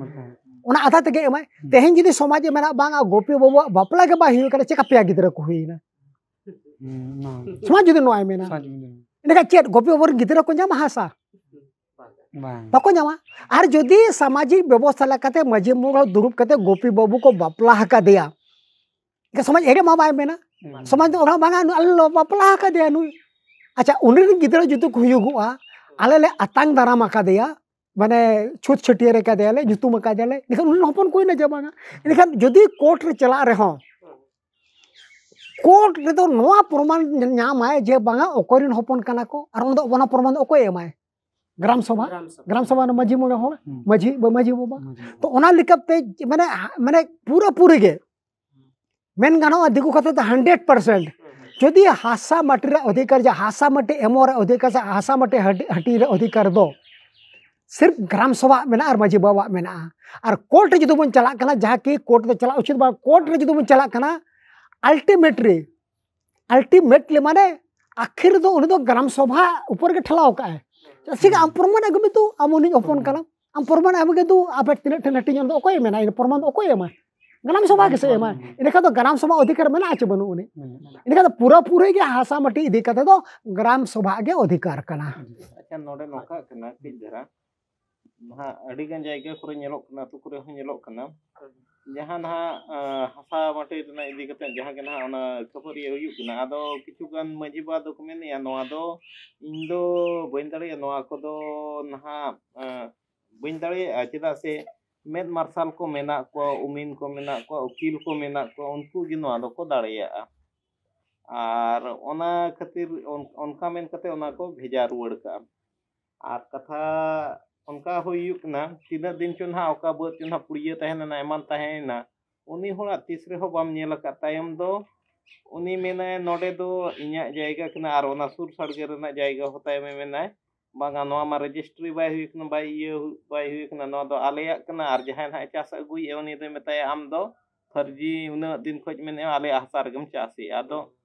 ᱚᱱᱟ ᱟᱫᱷᱟᱨ ᱛᱮᱜᱮ ᱮᱢᱟᱭ᱾ ᱛᱮᱦᱮᱧ ᱡᱩᱫᱤ ᱥᱚᱢᱟᱡᱽ ᱮ ᱢᱮᱱᱟ, "ᱵᱟᱝ, ᱟ, ᱜᱳᱯᱤ ᱵᱟᱹᱵᱩᱣᱟᱜ ᱵᱟᱯᱞᱟ ᱜᱮ ᱵᱟᱭ ᱦᱩᱭ ᱠᱟᱱᱟ, ᱪᱮᱠᱟ ᱯᱮᱭᱟ ᱜᱤᱫᱽᱨᱟᱹ ᱠᱚ ᱦᱩᱭᱮᱱᱟ?" ᱥᱚᱢᱟᱡᱽ ᱡᱩᱫᱤ ᱱᱚᱣᱟᱭ ᱢᱮᱱᱟ, ᱮᱸᱰᱮᱠᱷᱟᱱ ᱪᱮᱫ ᱜᱳᱯᱤ ᱵᱟᱹᱵᱩ ᱨᱮᱱ ᱜᱤᱫᱽᱨᱟᱹ ᱠᱚ ᱧᱟᱢᱟ ᱦᱟᱥᱟ? ᱵᱟᱝ᱾ ᱵᱟᱠᱚ ᱧᱟᱢᱟ᱾ ᱟᱨ ᱡᱩᱫᱤ ᱥᱟᱢᱟᱡᱤᱠ ᱵᱮᱵᱚᱥᱛᱷᱟ ᱞᱮᱠᱟᱛᱮ ᱢᱟᱹᱡᱷᱤ ᱢᱚᱬᱮ ᱦᱚᱲ ᱫᱩᱲᱩᱵ ᱠᱟᱛᱮ ᱜᱳᱯᱤ ᱵᱟᱹᱵᱩ ᱠᱚ ᱵᱟᱯᱞᱟ ᱟᱠᱟᱫᱮᱭᱟ, ᱮᱱᱠᱷᱟᱱ ᱥᱚᱢᱟᱡᱽ ᱮᱲᱮ ᱢᱟ ᱵᱟᱭ ᱢᱮᱱᱟ᱾ ᱥᱚᱢᱟᱡᱽ ᱫᱚ ᱚᱱᱟ ᱵᱟᱝᱟ, ᱱᱩᱭ ᱟᱞᱮ ᱞᱮ ᱵᱟᱯᱞᱟ ᱟᱠᱟᱫᱮᱭᱟ ᱱᱩᱭ᱾ ᱟᱪᱪᱷᱟ, ᱩᱱᱤ ᱨᱮᱱ ᱜᱤᱫᱽᱨᱟᱹ ᱡᱩᱫᱤ ᱠᱚ ᱦᱩᱭᱩᱜᱚᱜᱼᱟ, ᱟᱞᱮ ᱞᱮ ᱟᱛᱟᱝ ᱫᱟᱨᱟᱢ ᱟᱠᱟᱫᱮᱭᱟ, ᱢᱟᱱᱮ ᱪᱷᱩᱛ ᱪᱷᱟᱹᱴᱭᱟᱹᱨ ᱟᱠᱟᱫᱮᱭᱟᱞᱮ, ᱧᱩᱛᱩᱢ ᱟᱠᱟᱫᱮᱭᱟᱞᱮ, ᱮᱱᱠᱷᱟᱱ ᱩᱱᱤ ᱨᱮᱱ ᱦᱚᱯᱚᱱ ᱠᱚ ᱦᱩᱭᱱᱟ ᱡᱮ ᱵᱟᱝᱟ? ᱮᱱᱠᱷᱟᱱ ᱡᱩᱫᱤ ᱠᱳᱨᱴ ᱨᱮ ᱪᱟᱞᱟᱜ ᱨᱮᱦᱚᱸ, ᱠᱳᱨᱴ ᱨᱮᱫᱚ ᱱᱚᱣᱟ ᱯᱨᱚᱢᱟᱱ ᱧᱟᱢᱟᱭ ᱡᱮ ᱵᱟᱝᱟ ᱚᱠᱚᱭ ᱨᱮᱱ ᱦᱚᱯᱚᱱ ᱠᱟᱱᱟ ᱠᱚ, ᱟᱨ ᱚᱱᱟ ᱫᱚ, ᱚᱱᱟ ᱯᱨᱚᱢᱟᱱ ᱫᱚ ᱚᱠᱚᱭᱮ ᱮᱢᱟᱭ? ᱜᱨᱟᱢ ᱥᱚᱵᱷᱟ᱾ ᱜᱨᱟᱢ ᱥᱚᱵᱷᱟ᱾ ᱜᱨᱟᱢ ᱥᱚᱵᱷᱟ ᱨᱮᱱ ᱢᱟᱹᱡᱷᱤ ᱢᱚᱬᱮ ᱦᱚᱲ, ᱦᱩᱸ᱾ ᱢᱟᱹᱡᱷᱤ ᱵᱟ-, ᱢᱟᱹᱡᱷᱤ ᱵᱟᱵᱟ᱾ ᱢᱟᱹᱡᱷᱤ᱾ ᱛᱚ ᱚᱱᱟ ᱞᱮᱠᱟᱛᱮ ᱢᱟᱱᱮ, ᱢᱟᱱᱮ ᱯᱩᱨᱟᱹ ᱯᱩᱨᱤ ᱜᱮ ᱢᱮᱱ ᱜᱟᱱᱚᱜᱼᱟ, ᱫᱤᱠᱩ ᱠᱟᱛᱷᱟ ᱛᱮ ᱦᱟᱱᱰᱨᱮᱰ ᱯᱟᱨᱥᱮᱱᱴ ᱡᱩᱫᱤ ᱦᱟᱥᱟ ᱢᱟᱹᱴᱤ ᱨᱮᱭᱟᱜ ᱚᱫᱷᱤᱠᱟᱨ, ᱡᱟ ᱦᱟᱥᱟ ᱢᱟᱹᱴᱤ ᱮᱢᱚᱜ ᱨᱮᱭᱟᱜ ᱚᱫᱷᱤᱠᱟᱨ ᱥᱮ ᱦᱟᱥᱟ ᱢᱟᱹᱴᱤ ᱦᱟᱹᱴᱤ-, ᱦᱟᱹᱴᱤᱧ ᱨᱮᱭᱟᱜ ᱚᱫᱷᱤᱠᱟᱨ ᱫᱚ ᱥᱤᱨᱯ ᱜᱨᱟᱢ ᱥᱚᱵᱷᱟ ᱢᱮᱱᱟᱜᱼᱟ ᱟᱨ ᱢᱟᱹᱡᱷᱤ ᱵᱟᱵᱟᱣᱟᱜ ᱢᱮᱱᱟᱜᱼᱟ᱾ ᱟᱨ ᱠᱳᱨᱴ ᱨᱮ ᱡᱩᱫᱤ ᱵᱚᱱ ᱪᱟᱞᱟᱜ ᱠᱟᱱᱟ, ᱡᱟᱦᱟᱸ ᱠᱤ ᱠᱳᱨᱴ ᱫᱚ ᱪᱟᱞᱟᱜ ᱩᱪᱤᱛ ᱵᱟᱝ, ᱠᱳᱨᱴ ᱨᱮ ᱡᱩᱫᱤ ᱵᱚᱱ ᱪᱟᱞᱟᱜ ᱠᱟᱱᱟ, ᱟᱞᱴᱤᱢᱮᱴᱞᱤ, ᱟᱞᱴᱤᱢᱮᱴᱞᱤ ᱢᱟᱱᱮ ᱟᱹᱠᱷᱤᱨ ᱫᱚ ᱩᱱᱤ ᱫᱚ ᱜᱨᱟᱢ ᱥᱚᱵᱷᱟ ᱩᱯᱚᱨ ᱜᱮ ᱴᱷᱮᱞᱟᱣ ᱠᱟᱜᱼᱟᱭ᱾ ᱪᱮᱫᱟᱜ ᱥᱮ ᱟᱢ ᱯᱨᱚᱢᱟᱱ ᱟᱹᱜᱩ ᱢᱮ ᱛᱚ, ᱟᱢ ᱩᱱᱤ ᱦᱚᱯᱚᱱ ᱠᱟᱱᱟᱢ, ᱟᱢ ᱯᱨᱚᱢᱟᱱ ᱟᱹᱜᱩ ᱜᱮ ᱫᱩ, ᱟᱯᱮ ᱛᱤᱱᱟᱹᱜ ᱴᱷᱮᱱ ᱦᱟᱹᱴᱤᱧ ᱚᱱᱟ ᱫᱚ ᱚᱠᱚᱭ ᱮᱢᱟ? ᱤᱱᱟᱹ ᱯᱨᱚᱢᱟᱱ ᱫᱚ ᱚᱠᱚᱭ ᱮᱢᱟ? ᱜᱨᱟᱢ ᱥᱚᱵᱷᱟ ᱜᱮᱥᱮ ᱮᱢᱟ᱾ ᱤᱱᱟᱹᱠᱷᱟᱱ ᱫᱚ ᱜᱨᱟᱢ ᱥᱚᱵᱷᱟ ᱚᱫᱷᱤᱠᱟᱨ ᱢᱮᱱᱟᱜᱼᱟ ᱪᱮ ᱵᱟᱹᱱᱩᱜ ᱩᱱᱤ? ᱢᱮᱱᱟᱜᱼᱟ᱾ ᱤᱱᱟᱹᱠᱷᱟᱱ ᱫᱚ ᱯᱩᱨᱟᱹᱯᱩᱨᱤ ᱜᱮ ᱦᱟᱥᱟ ᱢᱟᱹᱴᱤ ᱤᱫᱤ ᱠᱟᱛᱮ ᱫᱚ ᱜᱨᱟᱢ ᱥᱚᱵᱷᱟ ᱜᱮ ᱚᱫᱷᱤᱠᱟᱨ ᱠᱟᱱᱟ᱾ ᱟᱪᱪᱷᱟ, ᱱᱚᱰᱮ ᱱᱚᱝᱠᱟ ᱠᱟᱱᱟ ᱠᱟᱹᱡ ᱫᱷᱟᱨᱟ, ᱱᱟᱦᱟᱜ ᱟᱹᱰᱤ ᱜᱟᱱ ᱡᱟᱭᱜᱟ ᱠᱚᱨᱮ ᱧᱮᱞᱚᱜ ᱠᱟᱱᱟ, ᱟᱹᱛᱩ ᱠᱚᱨᱮ ᱦᱚᱸ ᱧᱮᱞᱚᱜ ᱠᱟᱱᱟ, ᱡᱟᱦᱟᱸ ᱱᱟᱦᱟᱜ, ᱟᱸ, ᱦᱟᱥᱟ ᱢᱟᱹᱴᱤ ᱨᱮᱱᱟᱜ ᱤᱫᱤ ᱠᱟᱛᱮ ᱡᱟᱦᱟᱸ ᱜᱮ ᱱᱟᱦᱟᱜ ᱚᱱᱟ ᱠᱷᱟᱹᱯᱟᱹᱨᱤ ᱦᱩᱭᱩᱜ ᱠᱟᱱᱟ, ᱟᱫᱚ ᱠᱤᱪᱷᱩ ᱜᱟᱱ ᱢᱟᱹᱡᱷᱤ ᱵᱟᱵᱟ ᱫᱚᱠᱚ ᱢᱮᱱᱮᱫᱼᱟ, "ᱱᱚᱣᱟ ᱫᱚ ᱤᱧ ᱫᱚ ᱵᱟᱹᱧ ᱫᱟᱲᱮᱭᱟᱜᱼᱟ, ᱱᱚᱣᱟ ᱠᱚᱫᱚ ᱱᱟᱦᱟᱜ, ᱟᱸ, ᱵᱟᱹᱧ ᱫᱟᱲᱮᱭᱟᱜᱼᱟ, ᱪᱮᱫᱟᱜ ᱥᱮ ᱢᱮᱫ ᱢᱟᱨᱥᱟᱞ ᱠᱚ ᱢᱮᱱᱟᱜ ᱠᱚᱣᱟ, ᱩᱢᱤᱱ ᱠᱚ ᱢᱮᱱᱟᱜ ᱠᱚᱣᱟ, ᱩᱠᱤᱞ ᱠᱚ ᱢᱮᱱᱟᱜ ᱠᱚᱣᱟ, ᱩᱱᱠᱩ ᱜᱮ ᱱᱚᱣᱟ ᱫᱚᱠᱚ ᱫᱟᱲᱮᱭᱟᱜᱼᱟ᱾" ᱟᱨ ᱚᱱᱟ ᱠᱷᱟᱹᱛᱤᱨ ᱚᱱ-, ᱚᱱᱠᱟ ᱢᱮᱱ ᱠᱟᱛᱮ ᱚᱱᱟ ᱠᱚ ᱵᱷᱮᱡᱟ ᱨᱩᱣᱟᱹᱲ ᱠᱟᱜᱼᱟ᱾ ᱟᱨ ᱠᱟᱛᱷᱟ ᱚᱱᱠᱟ ᱦᱩᱭᱩᱜ ᱠᱟᱱᱟ, ᱛᱤᱱᱟᱹᱜ ᱫᱤᱱ ᱪᱚ ᱱᱟᱦᱟᱜ ᱚᱠᱟ ᱵᱟᱹᱫᱽ ᱪᱚ ᱱᱟᱦᱟᱜ ᱯᱩᱲᱤᱭᱟᱹ ᱛᱟᱦᱮᱸ ᱞᱮᱱᱟ, ᱮᱢᱟᱱ ᱛᱟᱦᱮᱸᱭᱮᱱᱟ, ᱩᱱᱤ ᱦᱚᱲᱟᱜ ᱛᱤᱥ ᱨᱮᱦᱚᱸ ᱵᱟᱢ ᱧᱮᱞ ᱟᱠᱟᱫ ᱛᱟᱭᱚᱢ ᱫᱚ, ᱩᱱᱤ ᱢᱮᱱᱟᱭ, "ᱱᱚᱰᱮ ᱫᱚ ᱤᱧᱟᱹᱜ ᱡᱟᱭᱜᱟ ᱠᱟᱱᱟ", ᱟᱨ ᱚᱱᱟ ᱥᱩᱨ ᱥᱟᱰᱜᱮ ᱨᱮᱱᱟᱜ ᱡᱟᱭᱜᱟ ᱦᱚᱸ ᱛᱟᱭᱚᱢᱮ ᱢᱮᱱᱟᱭ, "ᱵᱟᱝᱟ, ᱱᱚᱣᱟ ᱢᱟ ᱨᱮᱡᱤᱥᱴᱨᱤ ᱵᱟᱭ ᱦᱩᱭ ᱠᱟᱱᱟ, ᱵᱟᱭ ᱤᱭᱟᱹ, ᱵᱟᱭ ᱦᱩᱭ ᱠᱟᱱᱟ, ᱱᱚᱣᱟ ᱫᱚ ᱟᱞᱮᱭᱟᱜ ᱠᱟᱱᱟ, ᱟᱨ ᱡᱟᱦᱟᱸᱭ ᱱᱟᱦᱟᱜ ᱮ ᱪᱟᱥ ᱟᱹᱜᱩᱭᱮᱫᱼᱟ, ᱩᱱᱤ ᱫᱚᱭ ᱢᱮᱛᱟᱭᱟ, ᱟᱢ ᱫᱚ ᱯᱷᱟᱹᱨᱡᱤ ᱩᱱᱟᱹᱜ ᱫᱤᱱ ᱠᱷᱚᱡ ᱢᱮᱱᱮᱫᱼᱟ, ᱟᱞᱮᱭᱟᱜ ᱦᱟᱥᱟ ᱨᱮᱜᱮᱢ ᱪᱟᱥᱮᱫᱼᱟ᱾" ᱟᱫᱚ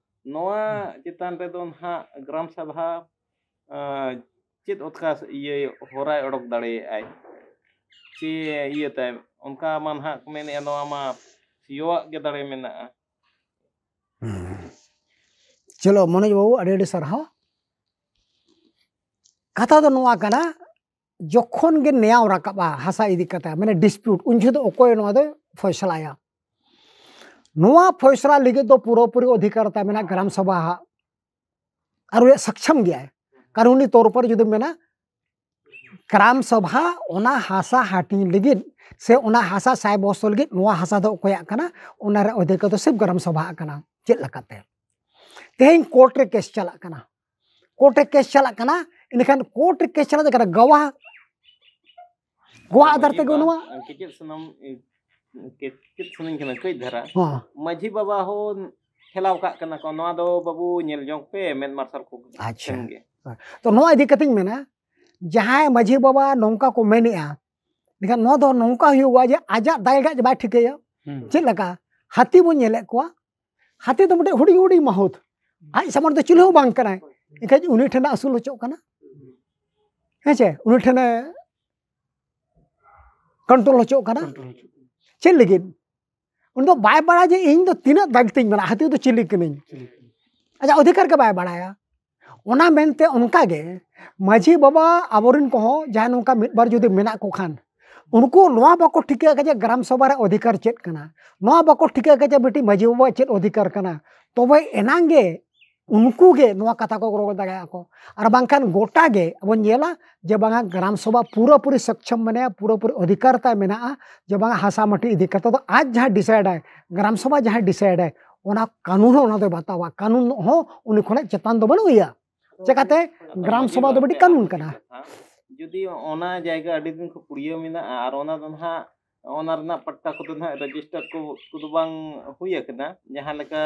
ᱱᱚᱣᱟ ᱪᱮᱛᱟᱱ ᱨᱮᱫᱚ ᱱᱟᱦᱟᱜ ᱜᱨᱟᱢ ᱥᱟᱵᱷᱟ, ᱟᱸ, ᱪᱮᱫ ᱚᱛᱠᱟ ᱤᱭᱟᱹ ᱦᱚᱨᱟᱭ ᱚᱰᱚᱠ ᱫᱟᱲᱮᱭᱟᱜᱼᱟᱭ ᱥᱮ ᱤᱭᱟᱹ ᱛᱟᱭ, ᱚᱱᱠᱟ ᱢᱟ ᱱᱟᱦᱟᱜ ᱠᱚ ᱢᱮᱱᱮᱫᱼᱟ, ᱱᱚᱣᱟ ᱢᱟ ᱥᱤᱭᱳᱣᱟᱜ ᱜᱮ ᱫᱟᱲᱮ ᱢᱮᱱᱟᱜᱼᱟ᱾ ᱪᱚᱞᱚ ᱢᱚᱱᱳᱡᱽ ᱵᱟᱹᱵᱩ, ᱟᱹᱰᱤ ᱟᱹᱰᱤ ᱥᱟᱨᱦᱟᱣ᱾ ᱠᱟᱛᱷᱟ ᱫᱚ ᱱᱚᱣᱟ ᱠᱟᱱᱟ, ᱡᱚᱠᱷᱚᱱ ᱜᱮ ᱱᱮᱭᱟᱣ ᱨᱟᱠᱟᱵᱼᱟ ᱦᱟᱥᱟ ᱤᱫᱤ ᱠᱟᱛᱮ, ᱢᱟᱱᱮ ᱰᱤᱥᱯᱤᱭᱩᱴ, ᱩᱱ ᱡᱚᱦᱚᱜ ᱫᱚ ᱚᱠᱚᱭ ᱱᱚᱣᱟ ᱫᱚᱭ ᱯᱷᱚᱭᱥᱟᱞᱟᱭᱟ? ᱱᱚᱣᱟ ᱯᱷᱚᱭᱥᱟᱞᱟ ᱞᱟᱹᱜᱤᱫ ᱫᱚ ᱯᱩᱨᱟᱹᱯᱩᱨᱤ ᱚᱫᱷᱤᱠᱟᱨ ᱛᱟᱭ ᱢᱮᱱᱟᱜᱼᱟ ᱜᱨᱟᱢ ᱥᱚᱵᱷᱟ ᱦᱟᱜ, ᱟᱨ ᱩᱱᱤᱭᱟᱜ ᱥᱚᱠᱪᱷᱚᱢ ᱜᱮᱭᱟᱭ᱾ ᱠᱟᱹᱱᱩᱱᱤ ᱛᱚᱨ ᱯᱚᱨ ᱡᱩᱫᱤ ᱢᱮᱱᱟ, ᱜᱨᱟᱢ ᱥᱚᱵᱷᱟ ᱚᱱᱟ ᱦᱟᱥᱟ ᱦᱟᱹᱴᱤᱧ ᱞᱟᱹᱜᱤᱫ ᱥᱮ ᱚᱱᱟ ᱦᱟᱥᱟ ᱥᱟᱭ ᱵᱚᱥᱚ ᱞᱟᱹᱜᱤᱫ ᱱᱚᱣᱟ ᱦᱟᱥᱟ ᱫᱚ ᱚᱠᱚᱭᱟᱜ ᱠᱟᱱᱟ, ᱚᱱᱟ ᱨᱮ ᱚᱫᱷᱤᱠᱟᱨ ᱫᱚ ᱥᱤᱨᱯ ᱜᱨᱟᱢ ᱥᱚᱵᱷᱟ ᱟᱜ ᱠᱟᱱᱟ᱾ ᱪᱮᱫ ᱞᱮᱠᱟᱛᱮ? ᱛᱮᱦᱮᱧ ᱠᱳᱨᱴ ᱨᱮ ᱠᱮᱥ ᱪᱟᱞᱟᱜ ᱠᱟᱱᱟ, ᱠᱳᱨᱴ ᱨᱮ ᱠᱮᱥ ᱪᱟᱞᱟᱜ ᱠᱟᱱᱟ, ᱤᱱᱟᱹᱠᱷᱟᱱ ᱠᱳᱨᱴ ᱨᱮ ᱠᱮᱥ ᱪᱟᱞᱟᱜ ᱠᱟᱱᱟ, ᱜᱟᱣᱟ ᱜᱟᱣᱟ ᱟᱫᱷᱟᱨ ᱛᱮᱜᱮ ᱱᱚᱣᱟ ᱠᱮᱪᱮᱫ ᱥᱟᱱᱟᱢ ᱠᱮᱪᱮᱫ ᱥᱟᱱᱟᱧ ᱠᱟᱱᱟ ᱠᱟᱹᱡ ᱫᱷᱟᱨᱟ᱾ ᱦᱚᱸ᱾ ᱢᱟᱹᱡᱷᱤ ᱵᱟᱵᱟ ᱦᱚᱸ ᱴᱷᱮᱞᱟᱣ ᱠᱟᱜ ᱠᱟᱱᱟ ᱠᱚ, ᱱᱚᱣᱟ ᱫᱚ ᱵᱟᱹᱵᱩ ᱧᱮᱞ ᱡᱚᱝ ᱯᱮ, ᱢᱮᱫ ᱢᱟᱨᱥᱟᱞ ᱠᱚ ᱟᱪᱪᱷᱟ᱾ ᱴᱷᱮᱱ ᱜᱮ᱾ ᱛᱚ ᱱᱚᱣᱟ ᱤᱫᱤ ᱠᱟᱛᱮᱧ ᱢᱮᱱᱟ, ᱡᱟᱦᱟᱸᱭ ᱢᱟᱹᱡᱷᱤ ᱵᱟᱵᱟ ᱱᱚᱝᱠᱟ ᱠᱚ ᱢᱮᱱᱮᱜᱼᱟ, ᱮᱱᱠᱷᱟᱱ ᱱᱚᱣᱟ ᱫᱚ ᱱᱚᱝᱠᱟ ᱦᱩᱭᱩᱜᱼᱟ ᱡᱮ ᱟᱡᱟᱜ ᱫᱟᱭ ᱜᱮ ᱟᱡ ᱵᱟᱭ ᱴᱷᱤᱠᱟᱹᱭᱟ᱾ ᱪᱮᱫ ᱞᱮᱠᱟ? ᱦᱟᱹᱛᱤ ᱵᱚᱱ ᱧᱮᱞᱮᱫ ᱠᱚᱣᱟ, ᱦᱟᱹᱛᱤ ᱫᱚ ᱢᱤᱫᱴᱮᱡ ᱦᱩᱰᱤᱧ ᱦᱩᱰᱤᱧ ᱢᱟᱦᱩᱛ, ᱟᱡ ᱥᱟᱢᱟᱝ ᱨᱮᱫᱚ ᱪᱤᱞᱤ ᱦᱚᱸ ᱵᱟᱝ ᱠᱟᱱᱟᱭ, ᱮᱱᱠᱷᱟᱱ ᱩᱱᱤ ᱴᱷᱮᱱ ᱟᱹᱥᱩᱞ ᱦᱚᱪᱚᱜ ᱠᱟᱱᱟ᱾ ᱦᱮᱸ ᱪᱮ? ᱩᱱᱤ ᱴᱷᱮᱱᱮ ᱠᱚᱱᱴᱨᱳᱞ ᱦᱚᱪᱚᱜ ᱠᱟᱱᱟ᱾ ᱪᱮᱫ ᱞᱟᱹᱜᱤᱫ? ᱩᱱᱤ ᱫᱚ ᱵᱟᱭ ᱵᱟᱲᱟᱭᱟ ᱡᱮ ᱤᱧ ᱫᱚ ᱛᱤᱱᱟᱹᱜ ᱫᱟᱭᱤᱛᱛᱚᱧ ᱢᱮᱱᱟᱜᱼᱟ, ᱦᱟᱹᱛᱤ ᱫᱚ ᱪᱤᱞᱤ ᱠᱟᱹᱱᱟᱹᱧ᱾ ᱟᱡᱟᱜ ᱚᱫᱷᱤᱠᱟᱨ ᱜᱮ ᱵᱟᱭ ᱵᱟᱲᱟᱭᱟ᱾ ᱚᱱᱟ ᱢᱮᱱᱛᱮ ᱚᱱᱠᱟ ᱜᱮ ᱢᱟᱹᱡᱷᱤ ᱵᱟᱵᱟ ᱟᱵᱚᱨᱮᱱ ᱠᱚᱦᱚᱸ ᱡᱟᱦᱟᱸᱭ ᱱᱚᱝᱠᱟ ᱢᱤᱫ ᱵᱟᱨ ᱡᱩᱫᱤ ᱢᱮᱱᱟᱜ ᱠᱚ ᱠᱷᱟᱱ, ᱩᱱᱠᱩ ᱱᱚᱣᱟ ᱵᱟᱠᱚ ᱴᱷᱤᱠᱟᱹ ᱟᱠᱟᱫᱟ ᱡᱮ ᱜᱨᱟᱢ ᱥᱚᱵᱷᱟ ᱨᱮ ᱚᱫᱷᱤᱠᱟᱨ ᱪᱮᱫ ᱠᱟᱱᱟ, ᱱᱚᱣᱟ ᱵᱟᱠᱚ ᱴᱷᱤᱠᱟᱹ ᱟᱠᱟᱫᱟ ᱡᱮ ᱢᱤᱫᱴᱤᱡ ᱢᱟᱹᱡᱷᱤ ᱵᱟᱵᱟᱣᱟᱜ ᱪᱮᱫ ᱚᱫᱷᱤᱠᱟᱨ ᱠᱟᱱᱟ᱾ ᱛᱚᱵᱮ ᱮᱱᱟᱝ ᱜᱮ ᱩᱱᱠᱩ ᱜᱮ ᱱᱚᱣᱟ ᱠᱟᱛᱷᱟ ᱠᱚ ᱨᱚᱲ ᱫᱟᱲᱮᱭᱟᱜᱼᱟ ᱠᱚ᱾ ᱟᱨ ᱵᱟᱝᱠᱷᱟᱱ ᱜᱚᱴᱟ ᱜᱮ ᱟᱵᱚ ᱧᱮᱞᱟ ᱡᱮ ᱵᱟᱝᱟ ᱜᱨᱟᱢ ᱥᱚᱵᱷᱟ ᱯᱩᱨᱟᱹᱯᱩᱨᱤ ᱥᱚᱠᱪᱷᱚᱢ ᱢᱮᱱᱟᱭᱟ, ᱯᱩᱨᱟᱹᱯᱩᱨᱤ ᱚᱫᱷᱤᱠᱟᱨ ᱛᱟᱭ ᱢᱮᱱᱟᱜᱼᱟ ᱡᱮ ᱵᱟᱝᱟ ᱦᱟᱥᱟ ᱢᱟᱹᱴᱤ ᱤᱫᱤ ᱠᱟᱛᱮ ᱫᱚ ᱟᱡ ᱡᱟᱦᱟᱸ ᱰᱤᱥᱟᱭᱤᱰ ᱟᱭ, ᱜᱨᱟᱢ ᱥᱚᱵᱷᱟ ᱡᱟᱦᱟᱸᱭ ᱰᱤᱥᱟᱭᱤᱰ ᱟᱭ, ᱚᱱᱟ ᱠᱟᱹᱱᱩᱱ ᱦᱚᱸ ᱚᱱᱟ ᱫᱚᱭ ᱵᱟᱛᱟᱣᱟ᱾ ᱠᱟᱹᱱᱩᱱ ᱦᱚᱸ ᱩᱱᱤ ᱠᱷᱚᱱᱟᱜ ᱪᱮᱛᱟᱱ ᱫᱚ ᱵᱟᱹᱱᱩᱜ ᱮᱭᱟ᱾ ᱪᱮᱠᱟᱛᱮ? ᱜᱨᱟᱢ ᱥᱚᱵᱷᱟ ᱫᱚ ᱢᱤᱫᱴᱤᱡ ᱠᱟᱹᱱᱩᱱ ᱠᱟᱱᱟ᱾ ᱡᱩᱫᱤ ᱚᱱᱟ ᱡᱟᱭᱜᱟ ᱟᱹᱰᱤ ᱫᱤᱱ ᱠᱷᱚᱱ ᱯᱩᱲᱤᱭᱟᱹ ᱢᱮᱱᱟᱜᱼᱟ ᱟᱨ ᱚᱱᱟ ᱫᱚ ᱱᱟᱦᱟᱜ ᱚᱱᱟ ᱨᱮᱱᱟᱜ ᱯᱟᱴᱴᱟ ᱠᱚᱫᱚ ᱱᱟᱦᱟᱜ ᱨᱮᱡᱤᱥᱴᱟᱨ ᱠᱚ ᱠᱚᱫᱚ ᱵᱟᱝ ᱦᱩᱭ ᱟᱠᱟᱱᱟ, ᱡᱟᱦᱟᱸ ᱞᱮᱠᱟ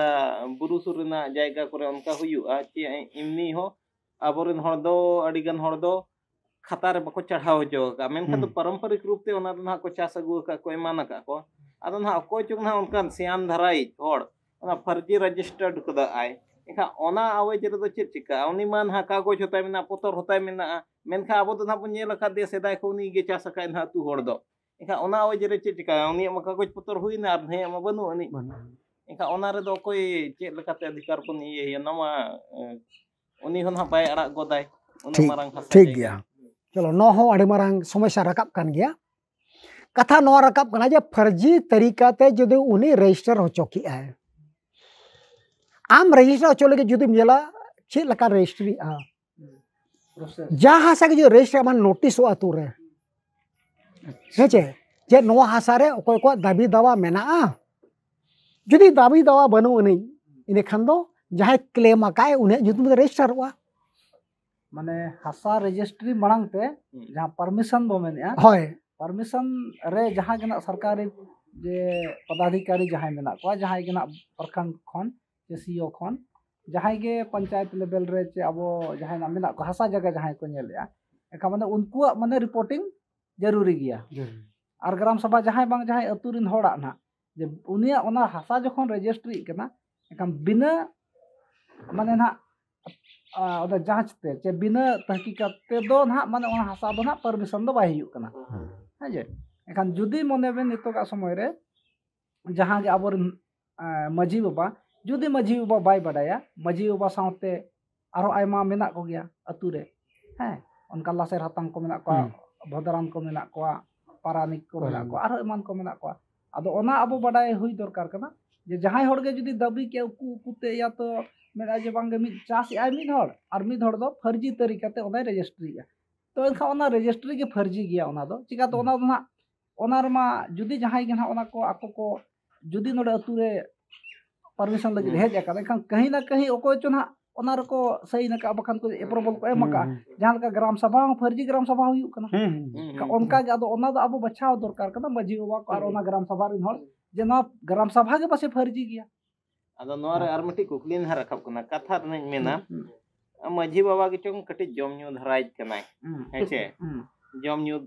ᱵᱩᱨᱩ ᱥᱩᱨ ᱨᱮᱱᱟᱜ ᱡᱟᱭᱜᱟ ᱠᱚᱨᱮ ᱚᱱᱠᱟ ᱦᱩᱭᱩᱜᱼᱟ᱾ ᱪᱮ ᱮᱢᱱᱤ ᱦᱚᱸ ᱟᱵᱚᱨᱮᱱ ᱦᱚᱲ ᱫᱚ ᱟᱹᱰᱤ ᱜᱟᱱ ᱦᱚᱲ ᱫᱚ ᱠᱷᱟᱛᱟ ᱨᱮ ᱵᱟᱠᱚ ᱪᱟᱲᱦᱟᱣ ᱦᱚᱪᱚ ᱟᱠᱟᱫᱼᱟ, ᱢᱮᱱᱠᱷᱟᱱ ᱫᱚ ᱯᱟᱨᱚᱢᱯᱚᱨᱤᱠ ᱨᱩᱯ ᱛᱮ ᱚᱱᱟ ᱫᱚ ᱱᱟᱦᱟᱜ ᱠᱚ ᱪᱟᱥ ᱟᱹᱜᱩ ᱟᱠᱟᱫ ᱠᱚ, ᱮᱢᱟᱱ ᱟᱠᱟᱫ ᱠᱚ᱾ ᱟᱫᱚ ᱱᱟᱦᱟᱜ ᱚᱠᱚᱭ ᱪᱚᱝ ᱱᱟᱦᱟᱜ ᱚᱱᱠᱟᱱ ᱥᱮᱭᱟᱱ ᱫᱷᱟᱨᱟᱭᱤᱡ ᱦᱚᱲ ᱚᱱᱟ ᱯᱷᱟᱨᱡᱤ ᱨᱮᱡᱤᱥᱴᱟᱨᱰ ᱠᱟᱫᱟ ᱟᱭ, ᱮᱱᱠᱷᱟᱱ ᱚᱱᱟ ᱟᱣᱮᱡ ᱨᱮᱫᱚ ᱪᱮᱫ ᱪᱤᱠᱟᱹᱜᱼᱟ? ᱩᱱᱤ ᱢᱟ ᱱᱟᱦᱟᱜ ᱠᱟᱜᱚᱡᱽ ᱦᱚᱸᱛᱟᱭ ᱢᱮᱱᱟᱜᱼᱟ, ᱯᱚᱛᱚᱨ ᱦᱚᱸᱛᱟᱭ ᱢᱮᱱᱟᱜᱼᱟ, ᱢᱮᱱᱠᱷᱟᱱ ᱟᱵᱚ ᱫᱚ ᱱᱟᱦᱟᱜ ᱵᱚᱱ ᱧᱮᱞ ᱟᱠᱟᱫᱮᱭᱟ ᱥᱮᱫᱟᱭ ᱠᱷᱚᱱ ᱩᱱᱤ ᱜᱮ ᱪᱟᱥ ᱟᱠᱟᱫ ᱱᱟᱦᱟᱜ ᱟᱹᱛᱩ ᱦᱚᱲ ᱫᱚ᱾ ᱮᱱᱠᱷᱟᱱ ᱚᱱᱟ ᱟᱣᱮᱡ ᱨᱮ ᱪᱮᱫ ᱪᱤᱠᱟᱹᱜᱼᱟ? ᱩᱱᱤᱭᱟᱜ ᱢᱟ ᱠᱟᱜᱚᱡᱽ ᱯᱚᱛᱚᱨ ᱦᱩᱭᱱᱟ ᱟᱨ ᱱᱩᱭᱟᱜ ᱢᱟ ᱵᱟᱹᱱᱩᱜ ᱟᱹᱱᱤᱡ᱾ ᱵᱟᱹᱱᱩᱜ᱾ ᱮᱱᱠᱷᱟᱱ ᱚᱱᱟ ᱨᱮᱫᱚ ᱚᱠᱚᱭ ᱪᱮᱫ ᱞᱮᱠᱟᱛᱮ ᱚᱫᱷᱤᱠᱟᱨ ᱵᱚᱱ ᱤᱭᱟᱹᱭᱟ? ᱱᱚᱣᱟ ᱮ, ᱩᱱᱤ ᱦᱚᱸ ᱱᱟᱦᱟᱜ ᱵᱟᱭ ᱟᱲᱟᱜ ᱜᱚᱫᱟᱭ ᱩᱱᱟᱹᱜ ᱴᱷᱤᱠ, ᱢᱟᱨᱟᱝ ᱦᱟᱥᱟ ᱴᱷᱤᱠ ᱡᱟᱭᱜᱟ᱾ ᱜᱮᱭᱟ᱾ ᱪᱚᱞᱚ, ᱱᱚᱣᱟ ᱦᱚᱸ ᱟᱹᱰᱤ ᱢᱟᱨᱟᱝ ᱥᱚᱢᱚᱥᱥᱟ ᱨᱟᱠᱟᱵ ᱠᱟᱱ ᱜᱮᱭᱟ᱾ ᱠᱟᱛᱷᱟ ᱱᱚᱣᱟ ᱨᱟᱠᱟᱵ ᱠᱟᱱᱟ ᱡᱮ ᱯᱷᱟᱨᱡᱤ ᱛᱟᱹᱨᱤᱠᱟ ᱛᱮ ᱡᱩᱫᱤ ᱩᱱᱤ ᱨᱮᱡᱤᱥᱴᱟᱨ ᱦᱚᱪᱚ ᱠᱮᱜᱼᱟᱭ, ᱟᱢ ᱨᱮᱡᱤᱥᱴᱟᱨ ᱦᱚᱪᱚ ᱞᱟᱹᱜᱤᱫ ᱡᱩᱫᱤᱢ ᱧᱮᱞᱟ ᱪᱮᱫ ᱞᱮᱠᱟ ᱨᱮᱡᱤᱥᱴᱨᱤᱜᱼᱟ, ᱯᱨᱚᱥᱮᱥ᱾ ᱡᱟᱦᱟᱸ ᱦᱟᱥᱟ ᱜᱮ ᱡᱩᱫᱤ ᱨᱮᱡᱤᱥᱴᱨᱤ ᱟᱢᱟᱜ ᱱᱳᱴᱤᱥᱚᱜᱼᱟ ᱟᱹᱛᱩ ᱨᱮ, ᱦᱮᱸ ᱪᱮ, ᱡᱮ ᱱᱚᱣᱟ ᱦᱟᱥᱟ ᱨᱮ ᱚᱠᱚᱭ ᱠᱚᱣᱟᱜ ᱫᱟᱹᱵᱤ ᱫᱟᱣᱟ ᱢᱮᱱᱟᱜᱼᱟ᱾ ᱡᱩᱫᱤ ᱫᱟᱹᱵᱤ ᱫᱟᱣᱟ ᱵᱟᱹᱱᱩᱜ ᱟᱹᱱᱤᱡ, ᱤᱱᱟᱹᱠᱷᱟᱱ ᱫᱚ ᱡᱟᱦᱟᱸᱭ ᱠᱞᱮᱢ ᱟᱠᱟᱫ ᱩᱱᱤᱭᱟᱜ ᱧᱩᱛᱩᱢ ᱛᱮ ᱨᱮᱡᱤᱥᱴᱟᱨᱚᱜᱼᱟ᱾ ᱢᱟᱱᱮ ᱦᱟᱥᱟ ᱨᱮᱡᱤᱥᱴᱨᱤ ᱢᱟᱲᱟᱝ ᱛᱮ ᱦᱩᱸ᱾ ᱡᱟᱦᱟᱸ ᱯᱟᱨᱢᱤᱥᱚᱱ ᱵᱚ ᱢᱮᱱᱮᱜᱼᱟ, ᱦᱳᱭ᱾ ᱯᱟᱨᱢᱤᱥᱚᱱ ᱨᱮ ᱡᱟᱦᱟᱸ ᱜᱮ ᱱᱟᱜ ᱥᱚᱨᱠᱟᱨᱤ ᱡᱮ ᱯᱚᱫᱟᱫᱷᱤᱠᱟᱨᱤ ᱡᱟᱦᱟᱸᱭ ᱢᱮᱱᱟᱜ ᱠᱚᱣᱟ, ᱡᱟᱦᱟᱸᱭ ᱜᱮ ᱱᱟᱜ ᱯᱨᱚᱠᱷᱚᱸᱰ ᱠᱷᱚᱱ ᱥᱮ ᱥᱤ ᱤ ᱳ ᱠᱷᱚᱱ ᱡᱟᱦᱟᱸᱭ ᱜᱮ ᱯᱚᱧᱪᱟᱭᱮᱛ ᱞᱮᱵᱮᱞ ᱨᱮ ᱪᱮ ᱟᱵᱚ ᱡᱟᱦᱟᱸᱭ ᱱᱟᱜ ᱢᱮᱱᱟᱜ ᱠᱚᱣᱟ ᱦᱟᱥᱟ ᱡᱟᱭᱜᱟ ᱡᱟᱦᱟᱸᱭ ᱠᱚ ᱧᱮᱞᱮᱜᱼᱟ, ᱮᱱᱠᱷᱟᱱ ᱢᱟᱱᱮ ᱩᱱᱠᱩᱣᱟᱜ ᱢᱟᱱᱮ ᱨᱤᱯᱳᱨᱴᱤᱝ ᱡᱟᱹᱨᱩᱨᱤ ᱜᱮᱭᱟ᱾ ᱡᱟᱹᱨᱩᱨᱤ᱾ ᱟᱨ ᱜᱨᱟᱢ ᱥᱚᱵᱷᱟ ᱡᱟᱦᱟᱸᱭ ᱵᱟᱝ ᱡᱟᱦᱟᱸᱭ ᱟᱹᱛᱩ ᱨᱮᱱ ᱦᱚᱲᱟᱜ ᱱᱟᱜ ᱡᱮ ᱩᱱᱤᱭᱟᱜ ᱚᱱᱟ ᱦᱟᱥᱟ ᱡᱚᱠᱷᱚᱱ ᱨᱮᱡᱤᱥᱴᱨᱤᱜ ᱠᱟᱱᱟ, ᱮᱱᱠᱷᱟᱱ ᱵᱤᱱᱟᱹ ᱢᱟᱱᱮ ᱱᱟᱜ ᱟ, ᱚᱱᱟ ᱡᱟᱸᱪ ᱛᱮ ᱪᱮ ᱵᱤᱱᱟᱹ ᱛᱟᱦᱠᱤᱠᱟᱛ ᱛᱮᱫᱚ ᱱᱟᱦᱟᱜ ᱢᱟᱱᱮ ᱚᱱᱟ ᱦᱟᱥᱟ ᱫᱚ ᱱᱟᱦᱟᱜ ᱯᱟᱨᱢᱤᱥᱚᱱ ᱫᱚ ᱵᱟᱭ ᱦᱩᱭᱩᱜ ᱠᱟᱱᱟ᱾ ᱦᱮᱸ᱾ ᱦᱮᱸ ᱡᱮ ᱮᱱᱠᱷᱟᱱ ᱡᱩᱫᱤ ᱢᱚᱱᱮ ᱵᱮᱱ ᱱᱤᱛᱚᱜᱟᱜ ᱥᱚᱢᱚᱭ ᱨᱮ ᱡᱟᱦᱟᱸ ᱜᱮ ᱟᱵᱚᱨᱮᱱ ᱮ, ᱢᱟᱹᱡᱷᱤ ᱵᱟᱵᱟ, ᱡᱩᱫᱤ ᱢᱟᱹᱡᱷᱤ ᱵᱟᱵᱟ ᱵᱟᱭ ᱵᱟᱰᱟᱭᱟ, ᱢᱟᱹᱡᱷᱤ ᱵᱟᱵᱟ ᱥᱟᱶᱛᱮ ᱟᱨᱦᱚᱸ ᱟᱭᱢᱟ ᱢᱮᱱᱟᱜ ᱠᱚᱜᱮᱭᱟ ᱟᱹᱛᱩ ᱨᱮ, ᱦᱮᱸ, ᱚᱱᱠᱟ ᱞᱟᱥᱮᱨ ᱦᱟᱛᱟᱝ ᱠᱚ ᱢᱮᱱᱟᱜ ᱠᱚᱣᱟ, ᱦᱩᱸ᱾ ᱵᱷᱚᱫᱨᱟᱱ ᱠᱚ ᱢᱮᱱᱟᱜ ᱠᱚᱣᱟ, ᱯᱟᱨᱟᱱᱤᱠ ᱠᱚ ᱢᱮᱱᱟᱜ ᱯᱟᱨᱟᱱᱤᱠ᱾ ᱠᱚᱣᱟ, ᱟᱨᱦᱚᱸ ᱮᱢᱟᱱ ᱠᱚ ᱢᱮᱱᱟᱜ ᱠᱚᱣᱟ᱾ ᱟᱫᱚ ᱚᱱᱟ ᱟᱵᱚ ᱵᱟᱰᱟᱭ ᱦᱩᱭ ᱫᱚᱨᱠᱟᱨ ᱠᱟᱱᱟ ᱡᱮ ᱡᱟᱦᱟᱸᱭ ᱦᱚᱲ ᱜᱮ ᱡᱩᱫᱤ ᱫᱟᱹᱵᱤ ᱠᱮᱜᱼᱟ ᱩᱠᱩ ᱩᱠᱩᱛᱮ ᱭᱟ ᱛᱚ ᱢᱮᱱᱟ ᱡᱮ ᱵᱟᱝᱜᱮ ᱢᱤᱫ ᱪᱟᱥᱮᱜᱼᱟᱭ ᱢᱤᱫ ᱦᱚᱲ ᱟᱨ ᱢᱤᱫ ᱦᱚᱲ ᱫᱚ ᱯᱷᱟᱹᱨᱡᱤ ᱛᱟᱹᱨᱤᱠᱟᱛᱮ ᱚᱱᱟᱭ ᱨᱮᱡᱤᱥᱴᱨᱤᱭᱮᱜᱼᱟ, ᱛᱚ ᱮᱱᱠᱷᱟᱱ ᱚᱱᱟ ᱨᱮᱡᱤᱥᱴᱨᱤ ᱜᱮ ᱯᱷᱟᱹᱨᱡᱤ ᱜᱮᱭᱟ᱾ ᱚᱱᱟ ᱫᱚ ᱪᱤᱠᱟᱹᱛᱮ ᱚᱱᱟ ᱫᱚ ᱱᱟᱦᱟᱜ ᱚᱱᱟ ᱨᱮᱢᱟ ᱡᱩᱫᱤ ᱡᱟᱦᱟᱸᱭ ᱜᱮ ᱱᱟᱦᱟᱜ ᱚᱱᱟ ᱠᱚ ᱟᱠᱚ ᱠᱚ ᱡᱩᱫᱤ ᱱᱚᱰᱮ ᱟᱹᱛᱩ ᱨᱮ ᱯᱟᱨᱢᱤᱥᱚᱱ ᱞᱟᱹᱜᱤᱫ ᱦᱩᱸ᱾ ᱦᱮᱡ ᱟᱠᱟᱱᱟ, ᱮᱱᱠᱷᱟᱱ ᱠᱟᱹᱦᱤ ᱱᱟ ᱠᱟᱹᱦᱤ ᱚᱠᱚᱭ ᱪᱚ ᱱᱟᱦᱟᱜ ᱚᱱᱟ ᱨᱮᱠᱚ ᱥᱟᱹᱭᱤᱱ ᱟᱠᱟᱫᱼᱟ, ᱵᱟᱠᱷᱟᱱ ᱠᱚ ᱮᱯᱨᱩᱵᱷᱟᱞ ᱠᱚ ᱮᱢ ᱦᱩᱸ, ᱟᱠᱟᱫᱼᱟ᱾ ᱦᱩᱸ᱾ ᱡᱟᱦᱟᱸ ᱞᱮᱠᱟ ᱜᱨᱟᱢ ᱥᱟᱵᱷᱟ ᱦᱚᱸ ᱯᱷᱟᱹᱨᱡᱤ ᱜᱨᱟᱢ ᱥᱟᱵᱷᱟ ᱦᱩᱭᱩᱜ ᱠᱟᱱᱟ᱾ ᱦᱩᱸ, ᱦᱩᱸ, ᱦᱩᱸ᱾ ᱮᱱᱠᱷᱟᱱ ᱚᱱᱠᱟ ᱜᱮ ᱟᱫᱚ ᱚᱱᱟ ᱫᱚ ᱟᱵᱚ ᱵᱟᱪᱷᱟᱣ ᱫᱚᱨᱠᱟᱨ ᱠᱟᱱᱟ, ᱢᱟᱹᱡᱷᱤ ᱵᱟᱵᱟ ᱠᱚ ᱟᱨ ᱚᱱᱟ ᱜᱨᱟᱢ ᱥᱟᱵᱷᱟ ᱨᱮᱱ ᱦᱚᱲ ᱡᱮ ᱱᱚᱣᱟ ᱜᱨᱟᱢ ᱥᱟᱵᱷᱟ ᱜᱮ ᱯᱟᱥᱮ ᱯᱷᱟᱹᱨᱡᱤ ᱜᱮᱭᱟ᱾ ᱟᱫᱚ ᱱᱚᱣᱟ ᱨᱮ ᱟᱨ ᱢᱤᱫᱴᱤᱡ ᱠᱩᱠᱞᱤ ᱱᱟᱦᱟᱜ ᱨᱟᱠᱟᱵ ᱠᱟᱱᱟ, ᱠᱟᱛᱷᱟ ᱨᱮᱱᱟᱜ ᱤᱧ ᱢᱮᱱᱟ, ᱦᱩᱸ, ᱦᱩᱸ᱾ ᱢᱟᱹᱡᱷᱤ ᱵᱟᱵᱟ ᱜᱮᱪᱚᱝ ᱠᱟᱹᱴᱤᱡ ᱡᱚᱢ ᱧᱩ ᱫᱷᱟᱨᱟᱭ ᱠᱟᱱᱟᱭ, ᱦᱩᱸ᱾ ᱦᱮᱸ ᱪᱮ? ᱦᱩᱸ᱾ ᱡᱚᱢ ᱧᱩ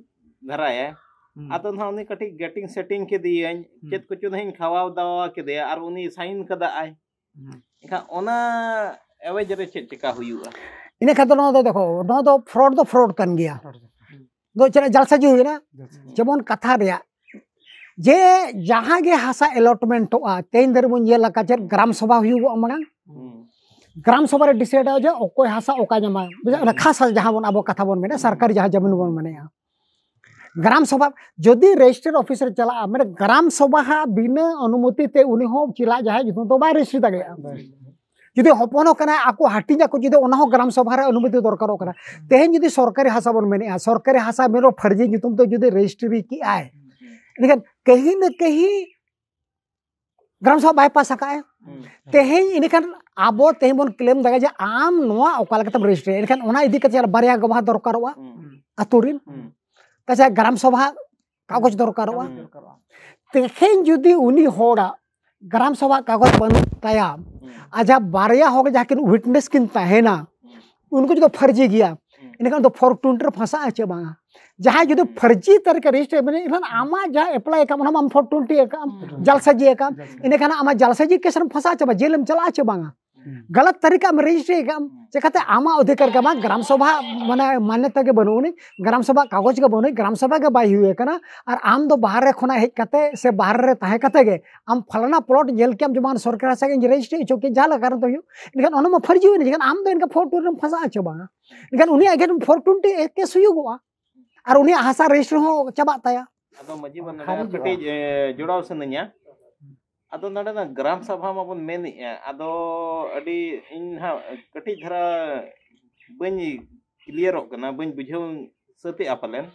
ᱫᱷᱟᱨᱟᱭᱟᱭ᱾ ᱦᱩᱸ᱾ ᱟᱫᱚ ᱱᱟᱦᱟᱜ ᱩᱱᱤ ᱠᱟᱹᱴᱤᱡ ᱜᱟᱹᱴᱤᱝ ᱥᱮᱴᱤᱝ ᱠᱮᱫᱮᱭᱟᱹᱧ, ᱦᱩᱸ᱾ ᱪᱮᱫ ᱠᱚᱪᱚ ᱱᱟᱦᱟᱜ ᱤᱧ ᱠᱷᱟᱣᱟᱣ ᱫᱟᱣᱟ ᱠᱮᱫᱮᱭᱟ ᱟᱨ ᱩᱱᱤ ᱥᱟᱭᱤᱱ ᱠᱟᱫᱟᱭ᱾ ᱮᱱᱠᱷᱟᱱ ᱚᱱᱟ ᱮᱣᱮᱡ ᱨᱮ ᱪᱮᱫ ᱪᱮᱠᱟ ᱦᱩᱭᱩᱜᱼᱟ? ᱤᱱᱟᱹ ᱠᱷᱟᱱ ᱫᱚ ᱱᱚᱣᱟ ᱫᱚ ᱫᱮᱠᱷᱚ, ᱱᱚᱣᱟ ᱫᱚ ᱯᱷᱨᱚᱰ ᱫᱚ ᱯᱷᱨᱚᱰ ᱠᱟᱱ ᱜᱮᱭᱟ᱾ ᱫᱚ ᱪᱮᱫ ᱡᱟᱞᱥᱟᱡᱤ ᱦᱩᱭᱱᱟ? ᱡᱮᱢᱚᱱ ᱠᱟᱛᱷᱟ ᱨᱮᱭᱟᱜ ᱡᱮ ᱡᱟᱦᱟᱸ ᱜᱮ ᱦᱟᱥᱟ ᱮᱞᱚᱴᱢᱮᱱᱴᱚᱜᱼᱟ, ᱛᱮᱦᱮᱧ ᱫᱷᱟᱹᱨᱤᱡ ᱵᱚᱱ ᱧᱮᱞ ᱟᱠᱟᱫ ᱪᱮᱫ ᱜᱨᱟᱢ ᱥᱚᱵᱷᱟ ᱦᱩᱭᱩᱜᱚᱜᱼᱟ ᱢᱟᱲᱟᱝ᱾ ᱦᱩᱸ᱾ ᱜᱨᱟᱢ ᱥᱚᱵᱷᱟ ᱨᱮ ᱰᱤᱥᱟᱭᱤᱰᱚᱜᱼᱟ ᱡᱮ ᱚᱠᱚᱭ ᱦᱟᱥᱟ ᱚᱠᱟ ᱧᱟᱢᱟ, ᱵᱩᱡᱷᱟᱹᱣ? ᱚᱱᱟ ᱠᱷᱟᱥ ᱡᱟᱦᱟᱸ ᱵᱚᱱ ᱟᱵᱚ ᱠᱟᱛᱷᱟ ᱵᱚᱱ ᱢᱮᱱᱟ, ᱥᱚᱨᱠᱟᱨᱤ ᱡᱟᱦᱟᱸ ᱡᱟᱢᱤᱱ ᱵᱚᱱ ᱢᱮᱱᱮᱜᱼᱟ᱾ ᱜᱨᱟᱢ ᱥᱚᱵᱷᱟ ᱡᱩᱫᱤ ᱨᱮᱡᱤᱥᱴᱟᱨ ᱚᱯᱷᱤᱥ ᱨᱮ ᱪᱟᱞᱟᱜᱼᱟ, ᱢᱟᱱᱮ ᱜᱨᱟᱢ ᱥᱚᱵᱷᱟ ᱦᱟᱜ ᱵᱤᱱᱟᱹ ᱚᱱᱩᱢᱚᱛᱤ ᱛᱮ ᱩᱱᱤ ᱦᱚᱸ ᱪᱮᱞᱟᱜ ᱡᱟᱦᱟᱸᱭ ᱧᱩᱛᱩᱢ ᱫᱚ ᱵᱟᱭ ᱨᱮᱡᱤᱥᱴᱟᱨ ᱫᱟᱲᱮᱭᱟᱜᱼᱟ᱾ ᱡᱩᱫᱤ ᱦᱚᱯᱚᱱ ᱦᱚᱸ ᱠᱟᱱᱟᱭ, ᱟᱠᱚ ᱦᱟᱹᱴᱤᱧ ᱟᱠᱚ, ᱡᱩᱫᱤ ᱚᱱᱟ ᱦᱚᱸ ᱜᱨᱟᱢ ᱥᱚᱵᱷᱟ ᱨᱮ ᱚᱱᱩᱢᱚᱛᱤ ᱫᱚᱨᱠᱟᱨᱚᱜ ᱠᱟᱱᱟ᱾ ᱛᱮᱦᱮᱧ ᱡᱩᱫᱤ ᱥᱚᱨᱠᱟᱨᱤ ᱦᱟᱥᱟ ᱵᱚᱱ ᱢᱮᱱᱮᱜᱼᱟ, ᱥᱚᱨᱠᱟᱨᱤ ᱦᱟᱥᱟ ᱢᱮᱱ ᱨᱮᱦᱚᱸ ᱯᱷᱟᱹᱨᱡᱤ ᱧᱩᱛᱩᱢ ᱛᱮ ᱡᱩᱫᱤ ᱨᱮᱡᱤᱥᱴᱨᱤ ᱠᱮᱜᱼᱟᱭ, ᱮᱱᱠᱷᱟᱱ ᱠᱟᱹᱦᱤ ᱱᱟ ᱠᱟᱹᱦᱤ ᱜᱨᱟᱢ ᱥᱚᱵᱷᱟ ᱵᱟᱭ ᱯᱟᱥ ᱟᱠᱟᱫᱼᱟ᱾ ᱦᱩᱸ᱾ ᱛᱮᱦᱮᱧ ᱮᱱᱠᱷᱟᱱ ᱟᱵᱚ ᱛᱮᱦᱮᱧ ᱵᱚᱱ ᱠᱞᱮᱢ ᱫᱟᱲᱮᱭᱟᱜᱼᱟ ᱡᱮ ᱟᱢ ᱱᱚᱣᱟ ᱚᱠᱟ ᱞᱮᱠᱟᱛᱮᱢ ᱨᱮᱡᱤᱥᱴᱨᱤᱭᱟ, ᱮᱱᱠᱷᱟᱱ ᱚᱱᱟ ᱤᱫᱤ ᱠᱟᱛᱮ ᱵᱟᱨᱭᱟ ᱜᱚᱵᱷᱟ ᱫᱚᱨᱠᱟᱨᱚᱜᱼᱟ᱾ ᱦᱩᱸ᱾ ᱟᱛᱳ ᱨᱮᱱ᱾ ᱦᱩᱸ᱾ ᱛᱟᱪᱷᱟ ᱜᱨᱟᱢ ᱥᱚᱵᱷᱟ ᱠᱟᱜᱚᱡᱽ ᱫᱚᱨᱠᱟᱨᱚᱜᱼᱟ᱾ ᱦᱩᱸ᱾ ᱛᱮᱦᱮᱧ ᱡᱩᱫᱤ ᱩᱱᱤ ᱦᱚᱲᱟᱜ ᱜᱨᱟᱢ ᱥᱚᱵᱷᱟ ᱠᱟᱜᱚᱡᱽ ᱵᱟᱹᱱᱩᱜ ᱛᱟᱭᱟ, ᱦᱩᱸ᱾ ᱟᱡᱟᱜ ᱵᱟᱨᱭᱟ ᱦᱚᱲ ᱡᱟᱦᱟᱸ ᱠᱤᱱ ᱣᱤᱴᱱᱮᱥ ᱠᱤᱱ ᱛᱟᱦᱮᱱᱟ, ᱦᱩᱸ᱾ ᱩᱱᱠᱩ ᱡᱩᱫᱤ ᱯᱷᱟᱹᱨᱡᱤ ᱜᱮᱭᱟ, ᱦᱩᱸ᱾ ᱮᱱᱠᱷᱟᱱ ᱫᱚ ᱯᱷᱳᱨ ᱴᱩᱭᱮᱱᱴᱤ ᱨᱮ ᱯᱷᱟᱸᱥᱟᱜᱼᱟ ᱪᱮ ᱵᱟᱝᱟ? ᱡᱟᱦᱟᱸᱭ ᱡᱩᱫᱤ ᱦᱩᱸ᱾ ᱯᱷᱟᱹᱨᱡᱤ ᱛᱟᱹᱨᱤᱠᱷ ᱨᱮ ᱨᱮᱡᱤᱥᱴᱟᱨ ᱢᱮᱱᱟᱭ, ᱮᱱᱠᱷᱟᱱ ᱟᱢᱟᱜ ᱡᱟᱦᱟᱸ ᱮᱯᱞᱟᱭ ᱟᱠᱟᱫ, ᱚᱱᱟ ᱢᱟ ᱟᱢ ᱯᱷᱳᱨ ᱴᱩᱭᱮᱱᱴᱤ ᱟᱠᱟᱫ ᱟᱢ, ᱦᱩᱸ᱾ ᱡᱟᱞᱥᱟᱡᱤ ᱟᱠᱟᱫ ᱟᱢ, ᱡᱟᱞᱥᱟᱡᱤ᱾ ᱮᱸᱰᱮᱠᱷᱟᱱ ᱟᱢᱟᱜ ᱡᱟᱞᱥᱟᱡᱤ ᱠᱮᱥ ᱨᱮᱢ ᱯᱷᱟᱸᱥᱟᱜᱼᱟ ᱪᱮ ᱵᱟᱝ? ᱡᱮᱞ ᱮᱢ ᱪᱟᱞᱟᱜᱼᱟ ᱪᱮ ᱵᱟᱝᱟ? ᱦᱩᱸ᱾ ᱜᱟᱞᱟᱛ ᱛᱟᱹᱨᱤᱠᱟ ᱟᱢ ᱨᱮᱡᱤᱥᱴᱨᱤ ᱟᱠᱟᱫ ᱟᱢ, ᱦᱩᱸ᱾ ᱪᱮᱠᱟᱛᱮ ᱟᱢᱟᱜ ᱚᱫᱷᱤᱠᱟᱨ ᱠᱟᱱᱟ? ᱜᱨᱟᱢ ᱥᱚᱵᱷᱟ ᱢᱟᱱᱮ ᱢᱟᱱᱱᱚᱛᱟ ᱜᱮ ᱵᱟᱹᱱᱩᱜ ᱟᱹᱱᱤᱡ, ᱜᱨᱟᱢ ᱥᱚᱵᱷᱟ ᱠᱟᱜᱚᱡᱽ ᱜᱮ ᱵᱟᱹᱱᱩᱜ ᱟᱹᱱᱤᱡ, ᱜᱨᱟᱢ ᱥᱚᱵᱷᱟ ᱜᱮ ᱵᱟᱭ ᱦᱩᱭ ᱟᱠᱟᱱᱟ, ᱟᱨ ᱟᱢ ᱫᱚ ᱵᱟᱦᱨᱮ ᱠᱷᱚᱱᱟᱜ ᱦᱮᱡ ᱠᱟᱛᱮ ᱥᱮ ᱵᱟᱦᱨᱮ ᱨᱮ ᱛᱟᱦᱮᱸ ᱠᱟᱛᱮ ᱜᱮ ᱟᱢ ᱯᱷᱟᱞᱟᱱᱟ ᱯᱞᱚᱴ ᱧᱮᱞ ᱠᱮᱜ ᱟᱢ, ᱡᱮ ᱵᱟᱝ ᱥᱚᱨᱠᱟᱨ ᱦᱟᱥᱟ ᱜᱤᱧ ᱨᱮᱡᱤᱥᱴᱨᱤ ᱦᱚᱪᱚ ᱠᱮᱫ, ᱡᱟᱦᱟᱸ ᱞᱮᱠᱟ ᱨᱮᱫᱚ ᱦᱩᱭᱩᱜ, ᱮᱱᱠᱷᱟᱱ ᱚᱱᱟ ᱢᱟ ᱯᱷᱟᱹᱨᱡᱤ ᱦᱩᱭᱱᱟ, ᱮᱱᱠᱷᱟᱱ ᱟᱢ ᱫᱚ ᱮᱱᱠᱷᱟᱱ ᱯᱷᱳᱨ ᱴᱩᱭᱮᱱᱴᱤ ᱨᱮᱢ ᱯᱷᱟᱸᱥᱟᱜᱼᱟ ᱪᱮ ᱵᱟᱝᱟ? ᱮᱱᱠᱷᱟᱱ ᱩᱱᱤᱭᱟᱜ ᱮᱜᱮᱱ ᱯᱷᱳᱨ ᱴᱩᱭᱮᱱᱴᱤ ᱠᱮᱥ ᱦᱩᱭᱩᱜᱚᱜᱼᱟ᱾ ᱟᱨ ᱩᱱᱤᱭᱟᱜ ᱦᱟᱥᱟ ᱨᱮᱡᱤᱥᱴᱨᱤ ᱦᱚᱸ ᱪᱟᱵᱟᱜ ᱛᱟᱭᱟ᱾ ᱟᱫᱚ ᱢᱟᱹᱡᱷᱤ ᱵᱟᱵᱟ ᱱᱚᱰᱮ ᱠᱷᱟᱹᱞᱤ ᱟᱨ ᱡᱚᱲᱟᱣ᱾ ᱠᱟᱹᱴᱤᱡ, ᱮ, ᱡᱚᱲᱟᱣ ᱥᱟᱱᱟᱧᱟ᱾ ᱟᱫᱚ ᱱᱚᱰᱮ ᱫᱚ ᱜᱨᱟᱢ ᱥᱚᱵᱷᱟ ᱢᱟᱵᱚᱱ ᱢᱮᱱᱮᱜᱼᱟ, ᱟᱫᱚ ᱟᱹᱰᱤ ᱤᱧ ᱱᱟᱦᱟᱜ ᱠᱟᱹᱴᱤᱡ ᱫᱷᱟᱨᱟ ᱵᱟᱹᱧ ᱠᱞᱤᱭᱟᱨᱚᱜ ᱠᱟᱱᱟ, ᱵᱟᱹᱧ ᱵᱩᱡᱷᱟᱹᱣ ᱥᱟᱹᱛᱮᱜᱼᱟ ᱯᱟᱞᱮᱱ᱾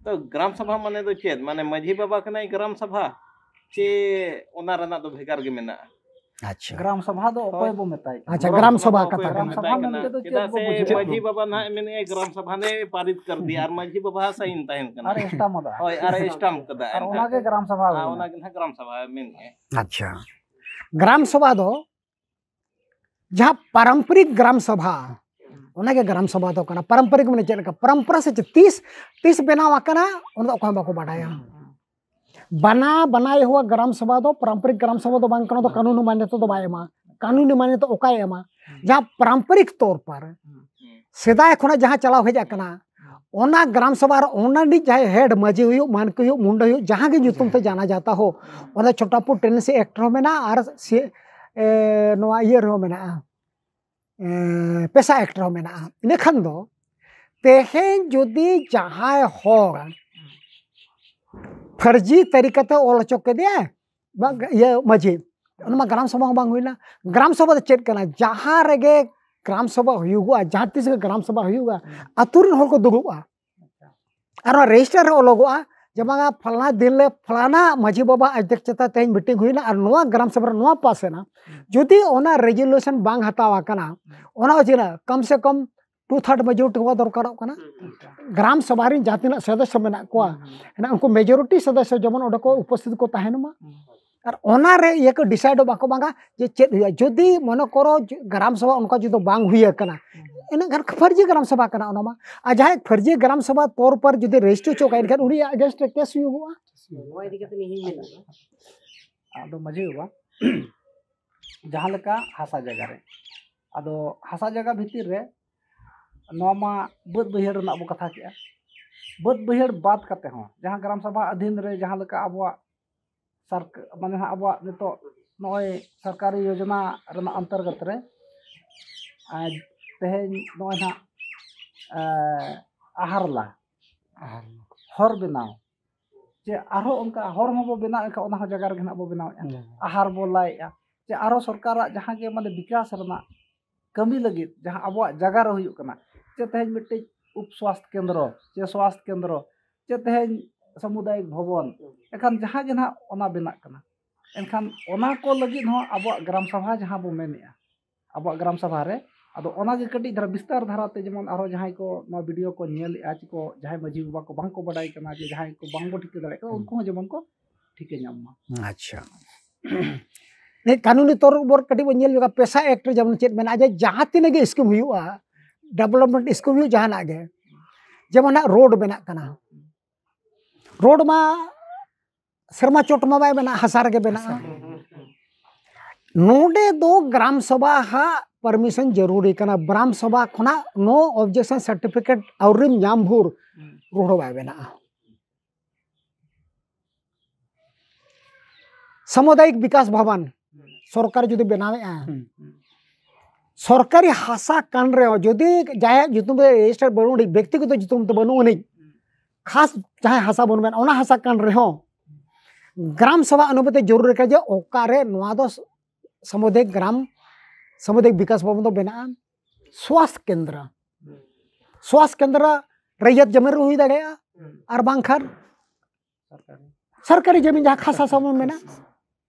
ᱛᱚ ᱜᱨᱟᱢ ᱥᱚᱵᱷᱟ ᱢᱟᱱᱮ ᱫᱚ ᱪᱮᱫ? ᱢᱟᱱᱮ ᱢᱟᱹᱡᱷᱤ ᱵᱟᱵᱟ ᱠᱟᱱᱟᱭ ᱜᱨᱟᱢ ᱥᱚᱵᱷᱟ, ᱪᱮ ᱚᱱᱟ ᱨᱮᱱᱟᱜ ᱫᱚ ᱵᱷᱮᱜᱟᱨ ᱜᱮ ᱢᱮᱱᱟᱜᱼᱟ? ᱟᱪᱪᱷᱟ᱾ ᱜᱨᱟᱢ ᱥᱚᱵᱷᱟ ᱫᱚ ᱚᱠᱚᱭ ᱦᱳᱭ᱾ ᱵᱚ ᱢᱮᱛᱟᱭ ᱠᱟᱱᱟ? ᱟᱪᱪᱷᱟ, ᱜᱨᱟᱢ ᱜᱨᱟᱢ ᱥᱚᱵᱷᱟ ᱥᱚᱵᱷᱟ ᱫᱚ ᱠᱟᱛᱷᱟ ᱚᱠᱚᱭ ᱠᱟᱱᱟ᱾ ᱵᱚ ᱢᱮᱛᱟᱭ ᱜᱨᱟᱢ ᱥᱚᱵᱷᱟ ᱠᱟᱱᱟ? ᱢᱮᱱᱛᱮ ᱫᱚ ᱪᱮᱫ ᱪᱮᱫᱟᱜ ᱵᱚ ᱥᱮ ᱵᱩᱡᱷᱟᱹᱣ? ᱢᱟᱹᱡᱷᱤ ᱵᱟᱵᱟ ᱱᱟᱦᱟᱜ ᱢᱮᱱᱮᱜᱼᱟᱭ ᱜᱨᱟᱢ ᱥᱚᱵᱷᱟ ᱱᱮ ᱯᱟᱨᱤᱛ ᱠᱟᱨ ᱫᱤᱭᱟ ᱟᱨ ᱢᱟᱹᱡᱷᱤ ᱵᱟᱵᱟ ᱥᱟᱭᱤᱱ ᱛᱟᱦᱮᱱ ᱠᱟᱱᱟ᱾ ᱟᱨ ᱮ ᱥᱴᱟᱢ ᱟᱫᱟ᱾ ᱦᱳᱭ, ᱟᱨ ᱮ ᱥᱴᱟᱢ ᱠᱟᱫᱟ᱾ ᱟᱨ ᱮᱱᱠᱷᱟᱱ ᱚᱱᱟ ᱜᱮ ᱜᱨᱟᱢ ᱥᱚᱵᱷᱟ ᱟᱨ ᱦᱩᱭᱱᱟ᱾ ᱚᱱᱟ ᱜᱮ ᱱᱟᱦᱟᱜ ᱜᱨᱟᱢ ᱥᱚᱵᱷᱟ ᱢᱮᱱᱮᱜᱼᱟᱭ᱾ ᱟᱪᱪᱷᱟ, ᱜᱨᱟᱢ ᱥᱚᱵᱷᱟ ᱫᱚ ᱡᱟᱦᱟᱸ ᱯᱟᱨᱚᱢᱯᱚᱨᱤᱠ ᱜᱨᱟᱢ ᱥᱚᱵᱷᱟ, ᱚᱱᱟ ᱜᱮ ᱜᱨᱟᱢ ᱥᱚᱵᱷᱟ ᱫᱚ ᱠᱟᱱᱟ᱾ ᱯᱟᱨᱚᱢᱯᱚᱨᱤᱠ ᱢᱟᱱᱮ ᱪᱮᱫ ᱞᱮᱠᱟ? ᱯᱚᱨᱚᱢᱯᱚᱨᱟ ᱥᱮ ᱪᱮᱫ? ᱛᱤᱥ, ᱛᱤᱥ ᱵᱮᱱᱟᱣ ᱟᱠᱟᱱᱟ, ᱚᱱᱟ ᱫᱚ ᱚᱠᱚᱭ ᱦᱚᱸ ᱵᱟᱠᱚ ᱵᱟᱰᱟᱭᱟ᱾ ᱵᱟᱱᱟ ᱵᱟᱱᱟᱭ ᱦᱩᱣᱟ ᱜᱨᱟᱢ ᱥᱚᱵᱷᱟ ᱫᱚ ᱯᱟᱨᱚᱢᱯᱚᱨᱤᱠ ᱜᱨᱟᱢ ᱥᱚᱵᱷᱟ ᱫᱚ ᱵᱟᱝ ᱠᱟᱱᱟ, ᱫᱚ ᱠᱟᱹᱱᱩᱱ ᱢᱟᱱᱭᱚᱛᱟ ᱫᱚ ᱵᱟᱭ ᱮᱢᱟ᱾ ᱠᱟᱹᱱᱩᱱᱤ ᱢᱟᱱᱭᱚᱛᱟ ᱚᱠᱟᱭ ᱮᱢᱟ? ᱡᱟᱦᱟᱸ ᱯᱟᱨᱟᱢᱯᱚᱨᱤᱠ ᱛᱚᱨ ᱯᱟᱨ ᱥᱮᱫᱟᱭ ᱠᱷᱚᱱᱟᱜ ᱡᱟᱦᱟᱸ ᱪᱟᱞᱟᱣ ᱦᱮᱡ ᱟᱠᱟᱱᱟ, ᱚᱱᱟ ᱜᱨᱟᱢ ᱥᱚᱵᱷᱟ ᱟᱨ ᱚᱱᱟ ᱨᱤᱱᱤᱡ ᱡᱟᱦᱟᱸᱭ ᱦᱮᱰ, ᱢᱟᱹᱡᱷᱤ ᱦᱩᱭᱩᱜ, ᱢᱟᱱᱠᱤ ᱦᱩᱭᱩᱜ, ᱢᱩᱱᱰᱟᱹ ᱦᱩᱭᱩᱜ, ᱡᱟᱦᱟᱸ ᱜᱮ ᱧᱩᱛᱩᱢ ᱛᱮ ᱡᱟᱱᱟ ᱡᱟᱛᱟ ᱦᱳ, ᱚᱱᱟ ᱪᱷᱳᱴᱟᱯᱩᱨ ᱴᱮᱱᱮᱱᱥᱤ ᱮᱠᱴ ᱨᱮᱦᱚᱸ ᱢᱮᱱᱟᱜᱼᱟ ᱟᱨ ᱥᱤ-, ᱮ, ᱱᱚᱣᱟ ᱤᱭᱟᱹ ᱨᱮᱦᱚᱸ ᱢᱮᱱᱟᱜᱼᱟ, ᱮ, ᱯᱮᱥᱟ ᱮᱠᱴ ᱨᱮᱦᱚᱸ ᱢᱮᱱᱟᱜᱼᱟ᱾ ᱤᱱᱟᱹ ᱠᱷᱟᱱ ᱫᱚ ᱛᱮᱦᱮᱧ ᱡᱩᱫᱤ ᱡᱟᱦᱟᱸᱭ ᱦᱚᱲ ᱯᱷᱟᱨᱡᱤ ᱛᱟᱹᱨᱤᱠᱟᱛᱮ ᱚᱞ ᱦᱚᱪᱚ ᱠᱮᱫᱮᱭᱟ, ᱵᱟ, ᱤᱭᱟᱹ, ᱢᱟᱹᱡᱷᱤ, ᱚᱱᱟ ᱢᱟ ᱜᱨᱟᱢ ᱥᱚᱵᱷᱟ ᱦᱚᱸ ᱵᱟᱝ ᱦᱩᱭᱱᱟ᱾ ᱜᱨᱟᱢ ᱥᱚᱵᱷᱟ ᱫᱚ ᱪᱮᱫ ᱠᱟᱱᱟ? ᱡᱟᱦᱟᱸ ᱨᱮᱜᱮ ᱜᱨᱟᱢ ᱥᱚᱵᱷᱟ ᱦᱩᱭᱩᱜᱚᱜᱼᱟ, ᱡᱟᱦᱟᱸ ᱛᱤᱥ ᱜᱮ ᱜᱨᱟᱢ ᱥᱚᱵᱷᱟ ᱦᱩᱭᱩᱜᱼᱟ, ᱟᱹᱛᱩ ᱨᱮᱱ ᱦᱚᱲ ᱠᱚ ᱫᱩᱲᱩᱵᱼᱟ᱾ ᱟᱨ ᱚᱱᱟ ᱨᱮᱡᱤᱥᱴᱟᱨ ᱨᱮ ᱚᱞᱚᱜᱚᱜᱼᱟ ᱡᱮ ᱵᱟᱝᱟ ᱯᱷᱟᱞᱱᱟ ᱫᱤᱱ ᱨᱮ ᱯᱷᱟᱞᱱᱟ ᱢᱟᱹᱡᱷᱤ ᱵᱟᱵᱟ ᱚᱫᱽᱫᱷᱚᱠᱛᱟ ᱛᱮᱦᱮᱧ ᱢᱤᱴᱤᱝ ᱦᱩᱭᱱᱟ ᱟᱨ ᱱᱚᱣᱟ ᱜᱨᱟᱢ ᱥᱚᱵᱷᱟ ᱨᱮ ᱱᱚᱣᱟ ᱯᱟᱥ ᱮᱱᱟ᱾ ᱡᱩᱫᱤ ᱚᱱᱟ ᱨᱮᱡᱩᱞᱮᱥᱚᱱ ᱵᱟᱝ ᱦᱟᱛᱟᱣ ᱟᱠᱟᱱᱟ, ᱚᱱᱟ ᱦᱚᱸ ᱪᱮᱫ ᱠᱚᱢ ᱥᱮ ᱠᱚᱢ ᱴᱩ ᱛᱷᱟᱨᱰ ᱢᱮᱡᱚᱨᱤᱴᱤ ᱦᱚᱸ ᱫᱚᱨᱠᱟᱨᱚᱜ ᱠᱟᱱᱟ᱾ ᱜᱨᱟᱢ ᱥᱚᱵᱷᱟ ᱨᱮᱱ ᱡᱟᱦᱟᱸ ᱛᱤᱱᱟᱹᱜ ᱥᱚᱫᱚᱥᱥᱚ ᱢᱮᱱᱟᱜ ᱠᱚᱣᱟ, ᱦᱮᱱᱟᱜ, ᱩᱱᱠᱩ ᱢᱮᱡᱚᱨᱤᱴᱤ ᱥᱚᱫᱚᱥᱥᱚ ᱡᱮᱢᱚᱱ ᱚᱸᱰᱮ ᱠᱚ ᱩᱯᱚᱥᱛᱷᱤᱛ ᱠᱚ ᱛᱟᱦᱮᱱ ᱢᱟ᱾ ᱟᱨ ᱚᱱᱟ ᱨᱮ ᱤᱭᱟᱹ ᱠᱚ ᱰᱤᱥᱟᱭᱤᱰᱚᱜ ᱵᱟᱠᱚ ᱵᱟᱝᱟ ᱡᱮ ᱪᱮᱫ ᱦᱩᱭᱩᱜᱼᱟ᱾ ᱡᱩᱫᱤ ᱢᱚᱱᱮ ᱠᱚᱨᱚ ᱡᱩ-, ᱜᱨᱟᱢ ᱥᱚᱵᱷᱟ ᱚᱱᱠᱟ ᱡᱩᱫᱤ ᱵᱟᱝ ᱦᱩᱭ ᱟᱠᱟᱱᱟ, ᱤᱱᱟᱹ ᱠᱷᱟᱱ ᱯᱷᱟᱹᱨᱡᱤ ᱜᱨᱟᱢ ᱥᱚᱵᱷᱟ ᱠᱟᱱᱟ ᱚᱱᱟ ᱢᱟ᱾ ᱟᱨ ᱡᱟᱦᱟᱸᱭ ᱯᱷᱟᱹᱨᱡᱤ ᱜᱨᱟᱢ ᱥᱚᱵᱷᱟ ᱛᱚᱨ ᱯᱚᱨ ᱡᱩᱫᱤ ᱨᱮᱡᱤᱥᱴᱟᱨ ᱦᱚᱪᱚ ᱠᱟᱜᱼᱟ, ᱮᱱᱠᱷᱟᱱ ᱩᱱᱤᱭᱟᱜ ᱮᱜᱮᱱᱥᱴ ᱨᱮ ᱠᱮᱥ ᱦᱩᱭᱩᱜᱚᱜᱼᱟ᱾ ᱱᱚᱣᱟ ᱤᱫᱤ ᱠᱟᱛᱮ ᱤᱧ ᱢᱮᱱᱟ᱾ ᱟᱫᱚ ᱢᱟᱹᱡᱷᱤ ᱵᱟᱵᱟ, ᱡᱟᱦᱟᱸ ᱞᱮᱠᱟ ᱦᱟᱥᱟ ᱡᱟᱭᱜᱟ ᱨᱮ, ᱟᱫᱚ ᱦᱟᱥᱟ ᱡᱟᱭᱜᱟ ᱵᱷᱤᱛᱤᱨ ᱨᱮ ᱱᱚᱣᱟ ᱢᱟ ᱵᱟᱹᱫᱽ ᱵᱟᱹᱭᱦᱟᱹᱲ ᱨᱮᱱᱟᱜ ᱵᱚ ᱠᱟᱛᱷᱟ ᱠᱮᱜᱼᱟ᱾ ᱵᱟᱹᱫᱽ ᱵᱟᱹᱭᱦᱟᱹᱲ ᱵᱟᱫ ᱠᱟᱛᱮ ᱦᱚᱸ ᱡᱟᱦᱟᱸ ᱜᱨᱟᱢ ᱥᱚᱵᱷᱟ ᱟᱹᱫᱷᱤᱱ ᱨᱮ ᱡᱟᱦᱟᱸ ᱞᱮᱠᱟ ᱟᱵᱚᱣᱟᱜ ᱥᱟᱨᱠ-, ᱢᱟᱱᱮ ᱦᱟᱸᱜ ᱟᱵᱚᱣᱟᱜ ᱱᱤᱛᱚᱜ ᱱᱚᱜᱼᱚᱭ ᱥᱚᱨᱠᱟᱨᱤ ᱭᱳᱡᱚᱱᱟ ᱨᱮᱱᱟᱜ ᱚᱱᱛᱚᱨᱜᱚᱛ ᱨᱮ, ᱟᱨ ᱛᱮᱦᱮᱧ ᱱᱚᱜᱼᱚᱭ ᱦᱟᱸᱜ, ᱮ, ᱟᱦᱟᱨ ᱞᱟ, ᱟᱦᱟᱨ ᱞᱟ᱾ ᱦᱚᱨ ᱵᱮᱱᱟᱣ, ᱪᱮ ᱟᱨᱦᱚᱸ ᱚᱱᱠᱟ ᱦᱚᱨ ᱦᱚᱸᱵᱚ ᱵᱮᱱᱟᱣᱮᱫ ᱠᱷᱟᱱ ᱚᱱᱟ ᱦᱚᱸ ᱡᱟᱭᱜᱟ ᱨᱮᱜᱮ ᱦᱟᱸᱜ ᱵᱚ ᱵᱮᱱᱟᱣᱮᱫᱼᱟ᱾ ᱦᱩᱸ᱾ ᱟᱦᱟᱨ ᱵᱚ ᱞᱟᱭᱮᱫᱼᱟ, ᱪᱮ ᱟᱨᱦᱚᱸ ᱥᱚᱨᱠᱟᱨᱟᱜ ᱡᱟᱦᱟᱸ ᱜᱮ ᱢᱟᱱᱮ ᱵᱤᱠᱟᱥ ᱨᱮᱱᱟᱜ ᱠᱟᱹᱢᱤ ᱞᱟᱹᱜᱤᱫ ᱡᱟᱦᱟᱸ ᱟᱵᱚᱣᱟᱜ ᱡᱟᱭᱜᱟ ᱨᱮ ᱦᱩᱭᱩᱜ ᱠᱟᱱᱟ, ᱪᱮ ᱛᱮᱦᱮᱧ ᱢᱤᱫᱴᱤᱡ ᱩᱯ ᱥᱣᱟᱥᱛᱷ ᱠᱮᱱᱫᱨᱚ, ᱪᱮ ᱥᱣᱟᱥᱛᱷ ᱠᱮᱱᱫᱨᱚ, ᱪᱮ ᱛᱮᱦᱮᱧ ᱥᱟᱢᱩᱫᱟᱭᱤᱠ ᱵᱷᱚᱵᱚᱱ, ᱮᱱᱠᱷᱟᱱ ᱡᱟᱦᱟᱸ ᱜᱮ ᱱᱟᱦᱟᱜ ᱚᱱᱟ ᱵᱮᱱᱟᱜ ᱠᱟᱱᱟ᱾ ᱮᱱᱠᱷᱟᱱ ᱚᱱᱟ ᱠᱚ ᱞᱟᱹᱜᱤᱫ ᱦᱚᱸ ᱟᱵᱚᱣᱟᱜ ᱜᱨᱟᱢ ᱥᱟᱵᱷᱟ ᱡᱟᱦᱟᱸ ᱵᱚ ᱢᱮᱱᱮᱫᱼᱟ, ᱟᱵᱚᱣᱟᱜ ᱜᱨᱟᱢ ᱥᱟᱵᱷᱟ ᱨᱮ, ᱟᱫᱚ ᱚᱱᱟ ᱜᱮ ᱠᱟᱹᱴᱤᱡ ᱫᱷᱟᱨᱟ ᱵᱤᱥᱛᱟᱨ ᱫᱷᱟᱨᱟ ᱛᱮ ᱡᱮᱢᱚᱱ ᱟᱨᱦᱚᱸ ᱡᱟᱦᱟᱸᱭ ᱠᱚ ᱱᱚᱣᱟ ᱵᱷᱤᱰᱤᱭᱳ ᱠᱚ ᱧᱮᱞᱮᱫᱼᱟ, ᱪᱮ ᱠᱚ ᱡᱟᱦᱟᱸᱭ ᱢᱟᱹᱡᱷᱤ ᱵᱟᱵᱟ ᱠᱚ ᱵᱟᱝ ᱠᱚ ᱵᱟᱰᱟᱭ ᱠᱟᱱᱟ, ᱡᱮ ᱡᱟᱦᱟᱸᱭ ᱠᱚ ᱵᱟᱝ ᱵᱚ ᱴᱷᱤᱠᱟᱹ ᱫᱟᱲᱮᱭᱟᱜ ᱠᱟᱱᱟ, ᱦᱩᱸ᱾ ᱩᱱᱠᱩ ᱦᱚᱸ ᱡᱮᱢᱚᱱ ᱠᱚ ᱴᱷᱤᱠᱟᱹ ᱧᱟᱢ ᱢᱟ᱾ ᱟᱪᱪᱷᱟ᱾ ᱱᱤᱭᱟᱹ ᱠᱟᱹᱱᱩᱱᱤ ᱛᱚᱨ ᱵᱚᱨ ᱠᱟᱹᱴᱤᱡ ᱵᱚᱱ ᱧᱮᱞ ᱧᱚᱜᱟ, ᱯᱮᱥᱟ ᱮᱠᱴ ᱨᱮ ᱡᱮᱢᱚᱱ ᱪᱮᱫ ᱢᱮᱱᱟᱜᱼᱟ, ᱡᱮ ᱡᱟᱦᱟᱸ ᱛᱤᱱᱟᱹᱜ ᱜᱮ ᱥᱠᱤᱢ ᱦᱩᱭᱩᱜᱼᱟ, ᱰᱮᱵᱷᱞᱚᱯᱢᱮᱱᱴ ᱥᱠᱤᱢ ᱦᱩᱭᱩᱜ, ᱡᱟᱦᱟᱱᱟᱜ ᱜᱮ, ᱡᱮᱢᱚᱱ ᱦᱟᱸᱜ ᱨᱳᱰ ᱵᱮᱱᱟᱜ ᱠᱟᱱᱟ, ᱨᱳᱰ ᱢᱟ ᱥᱮᱨᱢᱟ ᱪᱚᱴ ᱢᱟ ᱵᱟᱭ ᱵᱮᱱᱟᱜᱼᱟ, ᱦᱟᱥᱟ ᱨᱮᱜᱮ ᱵᱮᱱᱟᱜᱼᱟ᱾ ᱦᱟᱥᱟ ᱨᱮ᱾ ᱱᱚᱰᱮ ᱫᱚ ᱜᱨᱟᱢ ᱥᱚᱵᱷᱟ ᱦᱟᱜ ᱯᱟᱨᱢᱤᱥᱚᱱ ᱡᱟᱹᱨᱩᱨᱤ ᱠᱟᱱᱟ᱾ ᱜᱨᱟᱢ ᱥᱚᱵᱷᱟ ᱠᱷᱚᱱᱟᱜ ᱱᱳ ᱚᱵᱡᱮᱠᱥᱚᱱ ᱥᱟᱨᱴᱤᱯᱷᱤᱠᱮᱴ ᱟᱹᱣᱨᱤᱢ ᱧᱟᱢ ᱵᱷᱳᱨ ᱨᱩᱣᱟᱹᱲ ᱦᱚᱸ ᱵᱟᱭ ᱵᱮᱱᱟᱜᱼᱟ᱾ ᱥᱟᱢᱩᱫᱟᱭᱤᱠ ᱵᱤᱠᱟᱥ ᱵᱷᱚᱵᱚᱱ ᱥᱚᱨᱠᱟᱨ ᱡᱩᱫᱤ ᱵᱮᱱᱟᱣᱮᱫᱼᱟ, ᱥᱚᱨᱠᱟᱨᱤ ᱦᱟᱥᱟ ᱠᱟᱱ ᱨᱮᱦᱚᱸ, ᱡᱩᱫᱤ ᱡᱟᱦᱟᱸᱭᱟᱜ ᱧᱩᱛᱩᱢ ᱨᱮ ᱨᱮᱡᱤᱥᱴᱟᱨ ᱵᱟᱹᱱᱩᱜ ᱟᱹᱱᱤᱡ, ᱵᱮᱠᱛᱤᱜᱚᱛᱚ ᱧᱩᱛᱩᱢ ᱛᱮ ᱵᱟᱹᱱᱩᱜ ᱟᱹᱱᱤᱡ, ᱠᱷᱟᱥ ᱡᱟᱦᱟᱸᱭ ᱦᱟᱥᱟ ᱵᱚᱱ ᱢᱮᱱ, ᱚᱱᱟ ᱦᱟᱥᱟ ᱠᱟᱱ ᱨᱮᱦᱚᱸ ᱜᱨᱟᱢ ᱥᱚᱵᱷᱟ ᱚᱱᱩᱢᱚᱛᱤ ᱡᱟᱹᱨᱩᱲ ᱨᱮ ᱠᱟᱱᱟ ᱡᱮ ᱚᱠᱟᱨᱮ ᱱᱚᱣᱟ ᱫᱚ ᱥᱟᱢᱩᱫᱟᱭᱤᱠ ᱜᱨᱟᱢ, ᱥᱟᱢᱩᱫᱟᱭᱤᱠ ᱵᱤᱠᱟᱥ ᱵᱷᱚᱵᱚᱱ ᱫᱚ ᱵᱮᱱᱟᱜᱼᱟ᱾ ᱥᱣᱟᱥᱛᱷ ᱠᱮᱱᱫᱨᱚ, ᱥᱣᱟᱥᱛᱷ ᱠᱮᱱᱫᱨᱚ ᱨᱮᱭᱟᱛ ᱡᱚᱢᱤᱱ ᱨᱮ ᱦᱩᱭ ᱫᱟᱲᱮᱭᱟᱜᱼᱟ, ᱟᱨ ᱵᱟᱝᱠᱷᱟᱱ ᱥᱚᱨᱠᱟᱨᱤ ᱡᱚᱢᱤᱱ, ᱡᱟᱦᱟᱸ ᱠᱷᱟᱥ ᱦᱟᱥᱟ ᱵᱚᱱ ᱢᱮᱱᱟ,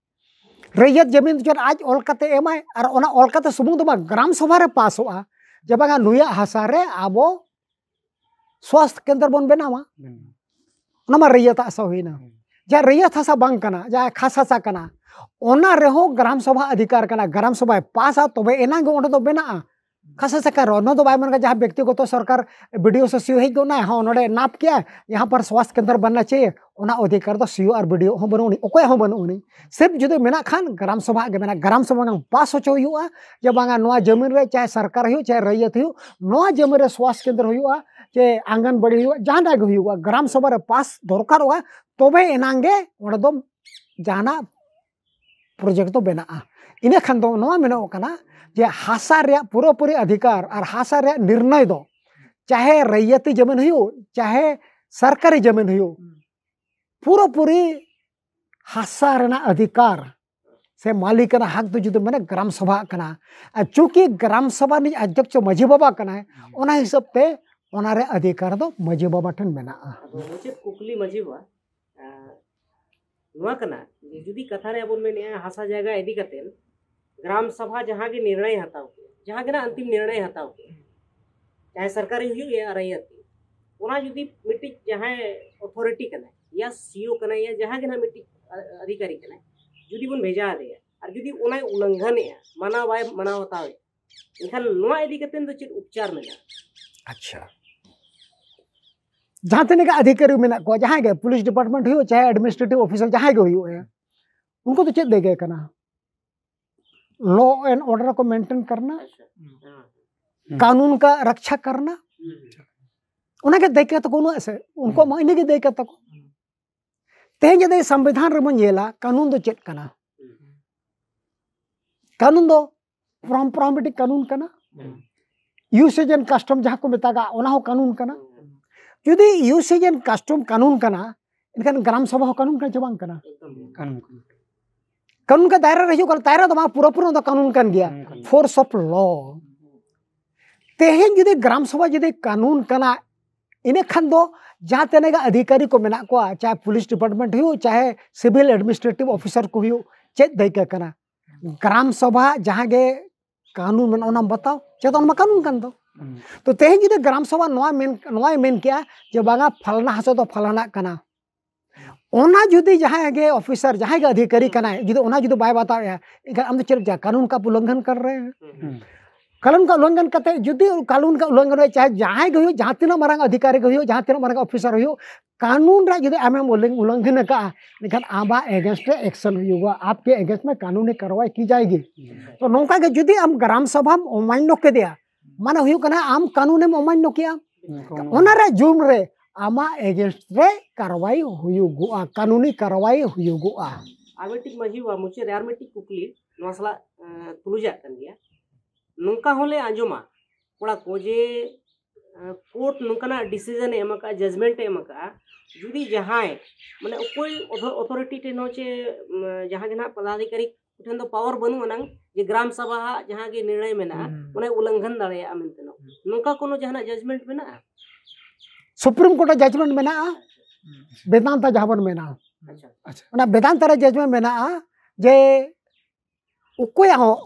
ᱨᱮᱭᱟᱛ ᱡᱚᱢᱤᱱ ᱡᱚᱱ ᱟᱡ ᱚᱞ ᱠᱟᱛᱮ ᱮᱢᱟᱭ, ᱟᱨ ᱚᱱᱟ ᱚᱞ ᱠᱟᱛᱮ ᱥᱩᱢᱩᱝ ᱫᱚ ᱵᱟᱝ, ᱜᱨᱟᱢ ᱥᱚᱵᱷᱟ ᱨᱮ ᱯᱟᱥᱚᱜᱼᱟ ᱡᱮ ᱵᱟᱝᱟ ᱱᱩᱭᱟᱜ ᱦᱟᱥᱟ ᱨᱮ ᱟᱵᱚ ᱥᱣᱟᱥᱛᱷ ᱠᱮᱱᱫᱨᱚ ᱵᱚᱱ ᱵᱮᱱᱟᱣᱟ᱾ ᱚᱱᱟ ᱢᱟ ᱨᱮᱭᱟᱛᱟᱜ ᱦᱟᱥᱟ ᱦᱩᱭᱱᱟ᱾ ᱦᱩᱸ᱾ ᱡᱟᱦᱟᱸ ᱨᱮᱭᱟᱛ ᱦᱟᱥᱟ ᱵᱟᱝ ᱠᱟᱱᱟ, ᱡᱟᱦᱟᱸ ᱠᱷᱟᱥ ᱦᱟᱥᱟ ᱠᱟᱱᱟ, ᱚᱱᱟ ᱨᱮᱦᱚᱸ ᱜᱨᱟᱢ ᱥᱚᱵᱷᱟ ᱚᱫᱷᱤᱠᱟᱨ ᱠᱟᱱᱟ᱾ ᱜᱨᱟᱢ ᱥᱚᱵᱷᱟᱭ ᱯᱟᱥᱟ, ᱛᱚᱵᱮ ᱮᱱᱟᱝ ᱜᱮ ᱚᱸᱰᱮ ᱫᱚ ᱵᱮᱱᱟᱜᱼᱟ᱾ ᱠᱷᱟᱥ ᱦᱟᱥᱟ ᱠᱟᱱ ᱨᱮᱦᱚᱸ, ᱚᱱᱟ ᱫᱚ ᱵᱟᱭ ᱢᱮᱱ ᱠᱟᱜᱼᱟ ᱡᱟᱦᱟᱸ ᱵᱮᱠᱛᱤᱜᱚᱛᱚ ᱥᱚᱨᱠᱟᱨ ᱵᱤᱰᱤᱳ ᱥᱮ ᱥᱤᱭᱳ ᱦᱮᱡ ᱜᱚᱫ ᱱᱟᱭ, ᱦᱚᱸ ᱱᱚᱰᱮ ᱱᱟᱯ ᱠᱮᱜᱼᱟ, ᱭᱟᱦᱟᱸ ᱯᱟᱨ ᱥᱣᱟᱥᱛᱷ ᱠᱮᱱᱫᱨ ᱵᱟᱱᱱᱟ ᱪᱟᱦᱤᱭᱮ, ᱚᱱᱟ ᱚᱫᱷᱤᱠᱟᱨ ᱫᱚ ᱥᱤᱭᱳ ᱟᱨ ᱵᱤᱰᱤᱳ ᱦᱚᱸ ᱵᱟᱹᱱᱩᱜ ᱟᱹᱱᱤᱡ, ᱚᱠᱚᱭᱟᱜ ᱦᱚᱸ ᱵᱟᱹᱱᱩᱜ ᱟᱹᱱᱤᱡ᱾ ᱥᱤᱨᱯ ᱡᱩᱫᱤ ᱢᱮᱱᱟᱜ ᱠᱷᱟᱱ ᱜᱨᱟᱢ ᱥᱚᱵᱷᱟ ᱜᱮ ᱢᱮᱱᱟᱜᱼᱟ᱾ ᱜᱨᱟᱢ ᱥᱚᱵᱷᱟ ᱜᱮ ᱯᱟᱥ ᱦᱚᱪᱚ ᱦᱩᱭᱩᱜᱼᱟ ᱡᱮ ᱵᱟᱝᱟ ᱱᱚᱣᱟ ᱡᱚᱢᱤᱱ ᱨᱮ ᱪᱟᱦᱮ ᱥᱚᱨᱠᱟᱨ ᱦᱩᱭᱩᱜ, ᱪᱟᱦᱮ ᱨᱟᱹᱭᱭᱟᱹᱛ ᱦᱩᱭᱩᱜ, ᱱᱚᱣᱟ ᱡᱚᱢᱤᱱ ᱨᱮ ᱥᱣᱟᱥᱛᱷ ᱠᱮᱱᱫᱨ ᱦᱩᱭᱩᱜᱼᱟ, ᱪᱮ ᱟᱝᱜᱟᱱᱵᱟᱲᱤ ᱦᱩᱭᱩᱜᱼᱟ, ᱡᱟᱦᱟᱱᱟᱜ ᱜᱮ ᱦᱩᱭᱩᱜᱼᱟ, ᱜᱨᱟᱢ ᱥᱚᱵᱷᱟ ᱨᱮ ᱯᱟᱥ ᱫᱚᱨᱠᱟᱨᱚᱜᱼᱟ, ᱛᱚᱵᱮ ᱮᱱᱟᱝ ᱜᱮ ᱚᱸᱰᱮ ᱫᱚ ᱡᱟᱦᱟᱱᱟᱜ ᱯᱨᱚᱡᱮᱠᱴ ᱫᱚ ᱵᱮᱱᱟᱜᱼᱟ᱾ ᱤᱱᱟᱹ ᱠᱷᱟᱱ ᱫᱚ ᱱᱚᱣᱟ ᱢᱮᱱᱚᱜ ᱠᱟᱱᱟ ᱡᱮ ᱦᱟᱥᱟ ᱨᱮᱭᱟᱜ ᱯᱩᱨᱟᱹᱯᱩᱨᱤ ᱚᱫᱷᱤᱠᱟᱨ ᱟᱨ ᱦᱟᱥᱟ ᱨᱮᱭᱟᱜ ᱱᱤᱨᱱᱚᱭ ᱫᱚ, ᱪᱟᱦᱮ ᱨᱟᱹᱭᱭᱟᱹᱛᱤ ᱡᱚᱢᱤᱱ ᱦᱩᱭᱩᱜ, ᱪᱟᱦᱮ ᱥᱚᱨᱠᱟᱨᱤ ᱡᱚᱢᱤᱱ ᱦᱩᱭᱩᱜ, ᱯᱩᱨᱟᱹᱯᱩᱨᱤ ᱦᱟᱥᱟ ᱨᱮᱱᱟᱜ ᱚᱫᱷᱤᱠᱟᱨ ᱥᱮ ᱢᱟᱹᱞᱤᱠᱟᱱᱟ ᱦᱟᱠ ᱫᱚ ᱡᱩᱫᱤ ᱢᱮᱱᱟ ᱜᱨᱟᱢ ᱥᱚᱵᱷᱟ ᱠᱟᱱᱟ, ᱟᱨ ᱪᱩᱸᱠᱤ ᱜᱨᱟᱢ ᱥᱚᱵᱷᱟ ᱨᱤᱱᱤᱡ ᱚᱫᱷᱭᱚᱠᱥᱚ ᱢᱟᱹᱡᱷᱤ ᱵᱟᱵᱟ ᱠᱟᱱᱟᱭ, ᱚᱱᱟ ᱦᱤᱥᱟᱹᱵ ᱛᱮ ᱚᱱᱟ ᱨᱮ ᱚᱫᱷᱤᱠᱟᱨ ᱫᱚ ᱢᱟᱹᱡᱷᱤ ᱵᱟᱵᱟ ᱴᱷᱮᱱ ᱢᱮᱱᱟᱜᱼᱟ᱾ ᱟᱫᱚ ᱢᱩᱪᱟᱹᱫ ᱠᱩᱠᱞᱤ ᱢᱟᱹᱡᱷᱤ ᱵᱟᱵᱟ, ᱟᱸ, ᱱᱚᱣᱟ ᱠᱟᱱᱟ ᱡᱮ ᱡᱩᱫᱤ ᱠᱟᱛᱷᱟ ᱨᱮ ᱟᱵᱚᱱ ᱢᱮᱱᱮᱜᱼᱟ ᱦᱟᱥᱟ ᱡᱟᱭᱜᱟ ᱤᱫᱤ ᱠᱟᱛᱮ ᱜᱨᱟᱢ ᱥᱚᱵᱷᱟ ᱡᱟᱦᱟᱸ ᱜᱮ ᱱᱤᱨᱬᱚᱭ ᱦᱟᱛᱟᱣ ᱠᱮᱫ, ᱡᱟᱦᱟᱸ ᱜᱮ ᱱᱟᱜ ᱚᱱᱛᱤᱢ ᱱᱤᱨᱬᱚᱭ ᱦᱟᱛᱟᱣ ᱠᱮᱫ, ᱪᱟᱦᱮ ᱥᱚᱨᱠᱟᱨᱤ ᱦᱩᱭᱩᱜ ᱭᱟ ᱨᱟᱭᱭᱟᱛᱤ, ᱚᱱᱟ ᱡᱩᱫᱤ ᱢᱤᱫᱴᱤᱡ ᱡᱟᱦᱟᱸᱭ ᱚᱛᱷᱚᱨᱤᱴᱤ ᱠᱟᱱᱟᱭ ᱭᱟ ᱥᱤᱭᱳ ᱠᱟᱱᱟᱭ ᱭᱟ ᱡᱟᱦᱟᱸ ᱜᱮ ᱱᱟᱜ ᱢᱤᱫᱴᱤᱡ ᱟ-, ᱚᱫᱷᱤᱠᱟᱨᱤ ᱠᱟᱱᱟᱭ, ᱡᱩᱫᱤ ᱵᱚᱱ ᱵᱷᱮᱡᱟ ᱟᱫᱮᱭᱟ ᱟᱨ ᱡᱩᱫᱤ ᱚᱱᱟᱭ ᱩᱞᱞᱚᱝᱜᱷᱚᱱᱮᱜᱼᱟ, ᱢᱟᱱᱟᱣ ᱵᱟᱭ ᱢᱟᱱᱟᱣ ᱵᱟᱛᱟᱣᱮᱫ, ᱮᱱᱠᱷᱟᱱ ᱱᱚᱣᱟ ᱤᱫᱤ ᱠᱟᱛᱮ ᱫᱚ ᱪᱮᱫ ᱩᱯᱪᱟᱨ ᱢᱮᱱᱟᱜᱼᱟ? ᱟᱪᱪᱷᱟ, ᱡᱟᱦᱟᱸ ᱛᱤᱱᱟᱹᱜ ᱜᱮ ᱚᱫᱷᱤᱠᱟᱨᱤ ᱢᱮᱱᱟᱜ ᱠᱚᱣᱟ, ᱡᱟᱦᱟᱸᱭ ᱜᱮ ᱯᱩᱞᱤᱥ ᱰᱤᱯᱟᱨᱴᱢᱮᱱᱴ ᱦᱩᱭᱩᱜ ᱪᱟᱦᱮ ᱮᱰᱢᱤᱱᱤᱥᱴᱨᱮᱴᱤᱵᱷ ᱚᱯᱷᱤᱥᱟᱨ ᱡᱟᱦᱟᱸᱭ ᱜᱮ ᱦᱩᱭᱩᱜᱼᱟ, ᱩᱱᱠᱩ ᱫᱚ ᱪᱮᱫ ᱫᱟᱹᱭᱠᱟᱹ ᱠᱟᱱᱟ? लॉ एंड ऑर्डर को मेंटेन करना, कानून का रक्षा करना, ᱚᱱᱟᱜᱮ ᱫᱟᱹᱭᱠᱟᱹ ᱛᱟᱠᱚ ᱩᱱᱟᱹᱜ ᱥᱮ, ᱩᱱᱠᱩᱣᱟᱜ ᱢᱟ ᱤᱱᱟᱹᱜᱮ ᱫᱟᱹᱭᱠᱟᱹ ᱛᱟᱠᱚ᱾ ᱛᱮᱦᱮᱧ ᱡᱩᱫᱤ ᱥᱚᱝᱵᱤᱫᱷᱟᱱ ᱨᱮᱵᱚᱱ ᱧᱮᱞᱟ, ᱠᱟᱹᱱᱩᱱ ᱫᱚ ᱪᱮᱫ ᱠᱟᱱᱟ? ᱠᱟᱹᱱᱩᱱ ᱫᱚ ᱯᱚᱨᱚᱢᱯᱚᱨᱟ ᱢᱤᱫᱴᱤᱡ ᱠᱟᱹᱱᱩᱱ ᱠᱟᱱᱟ᱾ ᱤᱭᱩᱥᱮᱡᱽ ᱮᱱᱰ ᱠᱟᱥᱴᱚᱢ ᱡᱟᱦᱟᱸ ᱠᱚ ᱢᱮᱛᱟᱜᱟᱜ, ᱚᱱᱟ ᱦᱚᱸ ᱠᱟᱹᱱᱩᱱ ᱠᱟᱱᱟ᱾ ᱡᱩᱫᱤ ᱤᱭᱩᱥᱮᱡᱽ ᱮᱱᱰ ᱠᱟᱥᱴᱚᱢ ᱠᱟᱹᱱᱩᱱ ᱠᱟᱱᱟ, ᱮᱱᱠᱷᱟᱱ ᱜᱨᱟᱢ ᱥᱚᱵᱷᱟ ᱦᱚᱸ ᱠᱟᱹᱱᱩᱱ ᱠᱟᱱᱟ ᱪᱮ ᱵᱟᱝ ᱠᱟᱱᱟ? ᱠᱟᱹᱱᱩᱱ ᱠᱟᱱᱟ᱾ ᱠᱟᱹᱱᱩᱱ ᱠᱟ ᱫᱟᱭᱨᱟ ᱨᱮ ᱦᱤᱡᱩᱜ ᱠᱟᱱᱟ, ᱫᱟᱭᱨᱟ ᱫᱚ ᱵᱟᱝ, ᱯᱩᱨᱟᱹᱯᱩᱨᱤ ᱚᱱᱟ ᱫᱚ ᱠᱟᱹᱱᱩᱱ ᱠᱟᱱ ᱜᱮᱭᱟ᱾ ᱠᱟᱹᱱᱩᱱ ᱠᱟᱱᱟ᱾ ᱯᱷᱳᱨᱥ ᱚᱯᱷ ᱞᱚ᱾ ᱛᱮᱦᱮᱧ ᱡᱩᱫᱤ ᱜᱨᱟᱢ ᱥᱚᱵᱷᱟ ᱡᱩᱫᱤ ᱠᱟᱹᱱᱩᱱ ᱠᱟᱱᱟ, ᱤᱱᱟᱹ ᱠᱷᱟᱱ ᱫᱚ ᱡᱟᱦᱟᱸ ᱛᱤᱱᱟᱹᱜ ᱜᱮ ᱚᱫᱷᱤᱠᱟᱨᱤ ᱠᱚ ᱢᱮᱱᱟᱜ ᱠᱚᱣᱟ, ᱪᱟᱦᱮ ᱯᱩᱞᱤᱥ ᱰᱤᱯᱟᱨᱴᱢᱮᱱᱴ ᱦᱩᱭᱩᱜ, ᱪᱟᱦᱮ ᱥᱤᱵᱤᱞ ᱮᱰᱢᱤᱱᱤᱥᱴᱨᱮᱴᱤᱵᱷ ᱚᱯᱷᱤᱥᱟᱨ ᱠᱚ ᱦᱩᱭᱩᱜ, ᱪᱮᱫ ᱫᱟᱹᱭᱠᱟᱹ ᱠᱟᱱᱟ? ᱜᱨᱟᱢ ᱥᱚᱵᱷᱟ ᱡᱟᱦᱟᱸ ᱜᱮ ᱠᱟᱹᱱᱩᱱ ᱢᱮᱱᱟᱜᱼᱟ, ᱚᱱᱟᱢ ᱵᱟᱛᱟᱣ, ᱪᱮᱫ ᱚᱱᱟ ᱢᱟ ᱠᱟᱹᱱᱩᱱ ᱠᱟᱱ ᱫᱚ᱾ ᱦᱩᱸ᱾ ᱛᱚ ᱛᱮᱦᱮᱧ ᱡᱩᱫᱤ ᱜᱨᱟᱢ ᱥᱚᱵᱷᱟ ᱱᱚᱣᱟ ᱢᱮᱱ, ᱱᱚᱣᱟᱭ ᱢᱮᱱ ᱠᱮᱜᱼᱟ ᱡᱮ ᱵᱟᱝᱟ, ᱯᱷᱟᱞᱱᱟ ᱦᱟᱥᱟ ᱫᱚ ᱯᱷᱟᱞᱱᱟᱜ ᱠᱟᱱᱟ, ᱚᱱᱟ ᱡᱩᱫᱤ ᱡᱟᱦᱟᱸᱭ ᱜᱮ ᱚᱯᱷᱤᱥᱟᱨ, ᱡᱟᱦᱟᱸᱭ ᱜᱮ ᱚᱫᱷᱤᱠᱟᱨᱤ ᱠᱟᱱᱟᱭ, ᱡᱩᱫᱤ ᱚᱱᱟ ᱡᱩᱫᱤ ᱵᱟᱭ ᱵᱟᱛᱟᱣᱮᱜᱼᱟ, ᱮᱱᱠᱷᱟᱱ ᱟᱢ ᱫᱚ ᱪᱮᱫ ᱞᱮᱠᱟ ᱠᱟᱹᱱᱩᱱ ᱠᱟ ᱩᱞᱞᱚᱝᱜᱷᱚᱱ ᱠᱟᱨ ᱨᱮ ᱦᱮᱸ᱾ ᱠᱟᱹᱱᱩᱱ ᱠᱟ ᱩᱞᱞᱚᱝᱜᱷᱚᱱ ᱠᱟᱛᱮ ᱡᱩᱫᱤ ᱠᱟᱹᱱᱩᱱ ᱠᱟ ᱩᱞᱞᱚᱝᱜᱷᱚᱱ ᱨᱮ ᱪᱟᱦᱮ ᱡᱟᱦᱟᱸᱭ ᱜᱮ ᱦᱩᱭᱩᱜ, ᱡᱟᱦᱟᱸ ᱛᱤᱱᱟᱹᱜ ᱢᱟᱨᱟᱝ ᱚᱫᱷᱤᱠᱟᱨᱤ ᱜᱮ ᱦᱩᱭᱩᱜ, ᱡᱟᱦᱟᱸ ᱛᱤᱱᱟᱹᱜ ᱢᱟᱨᱟᱝ ᱚᱯᱷᱤᱥᱟᱨ ᱦᱩᱭᱩᱜ, ᱠᱟᱹᱱᱩᱱ ᱨᱮ ᱡᱩᱫᱤ ᱟᱢᱮᱢ ᱩᱞᱞᱚᱝ-, ᱩᱞᱞᱚᱝᱜᱷᱚᱱ ᱟᱠᱟᱫᱼᱟ, ᱮᱱᱠᱷᱟᱱ ᱟᱢᱟᱜ against ᱨᱮ action ᱦᱩᱭᱩᱜᱚᱜᱼᱟ, ᱟᱯᱠᱮ against ᱢᱮ ᱠᱟᱹᱱᱩᱱᱤ ᱠᱟᱨᱣᱟᱭ ᱠᱤ ᱡᱟᱭᱮᱜᱤ᱾ ᱛᱚ ᱱᱚᱝᱠᱟ ᱜᱮ ᱡᱩᱫᱤ ᱟᱢ ᱜᱨᱟᱢ ᱥᱚᱵᱷᱟᱢ ᱚᱢᱟᱱᱱᱚ ᱠᱮᱫᱮᱭᱟ, ᱢᱟᱱᱮ ᱦᱩᱭᱩᱜ ᱠᱟᱱᱟ ᱟᱢ ᱠᱟᱹᱱᱩᱱᱮᱢ ᱚᱢᱟᱱᱱᱚ ᱠᱮᱜᱼᱟ, ᱦᱩᱸ, ᱠᱟᱹᱱᱩᱱ᱾ ᱚᱱᱟ ᱨᱮ ᱡᱩᱨᱢ ᱨᱮ ᱟᱢᱟᱜ against ᱨᱮ ᱠᱟᱨᱣᱟᱭ ᱦᱩᱭᱩᱜᱚᱜᱼᱟ, ᱠᱟᱹᱱᱩᱱᱤ ᱠᱟᱨᱣᱟᱭ ᱦᱩᱭᱩᱜᱚᱜᱼᱟ᱾ ᱟᱨ ᱢᱤᱫᱴᱤᱡ ᱢᱟᱹᱡᱷᱤ ᱵᱟᱵᱟ, ᱢᱩᱪᱟᱹᱫ ᱨᱮ ᱟᱨ ᱢᱤᱫᱴᱤᱡ ᱠᱩᱠᱞᱤ ᱱᱚᱣᱟ ᱥᱟᱞᱟᱜ, ᱮᱸ, ᱛᱩᱞᱩᱡᱟᱜ ᱠᱟᱱ ᱜᱮᱭᱟ᱾ ᱱᱚᱝᱠᱟ ᱦᱚᱸᱞᱮ ᱟᱸᱡᱚᱢᱟ ᱠᱚᱲᱟ ᱠᱚ ᱡᱮ, ᱮᱸ, ᱠᱳᱨᱴ ᱱᱚᱝᱠᱟᱱᱟᱜ decision ᱮ ᱮᱢ ᱟᱠᱟᱫᱼᱟ, judgment ᱮ ᱮᱢ ᱟᱠᱟᱫᱼᱟ, ᱡᱩᱫᱤ ᱡᱟᱦᱟᱸᱭ ᱢᱟᱱᱮ ᱚᱠᱚᱭ ᱚᱛᱷᱚ-, authority ᱴᱷᱮᱱ ᱦᱚᱸ ᱪᱮ, ᱩᱢ, ᱡᱟᱦᱟᱸ ᱜᱮ ᱱᱟᱦᱟᱜ ᱯᱚᱫᱟᱫᱷᱤᱠᱟᱨᱤ ᱴᱷᱮᱱ ᱫᱚ power ᱵᱟᱹᱱᱩᱜ ᱟᱱᱟᱝ ᱡᱮ ᱜᱨᱟᱢ ᱥᱚᱵᱷᱟ ᱦᱟᱜ ᱡᱟᱦᱟᱸ ᱜᱮ ᱱᱤᱨᱬᱚᱭ ᱢᱮᱱᱟᱜᱼᱟ, ᱦᱩᱸ᱾ ᱚᱱᱟᱭ ᱩᱞᱞᱚᱝᱜᱷᱚᱱ ᱫᱟᱲᱮᱭᱟᱜᱼᱟ ᱢᱮᱱᱛᱮ ᱱᱚ-, ᱦᱩᱸ᱾ ᱱᱚᱝᱠᱟ ᱠᱳᱱᱳ ᱡᱟᱦᱟᱱᱟᱜ judgment ᱢᱮᱱᱟᱜᱼᱟ? ᱥᱩᱯᱨᱤᱢ ᱠᱳᱨᱴ ᱨᱮ judgment ᱢᱮᱱᱟᱜᱼᱟ, ᱵᱮᱫᱟᱱᱛᱟ ᱡᱟᱦᱟᱸ ᱵᱚᱱ ᱢᱮᱱᱟ, ᱟᱪᱪᱷᱟ᱾ ᱚᱱᱟ ᱵᱮᱫᱟᱱᱛᱟ ᱨᱮ judgment ᱢᱮᱱᱟᱜᱼᱟ ᱡᱮ ᱚᱠᱚᱭᱟᱜ ᱦᱚᱸ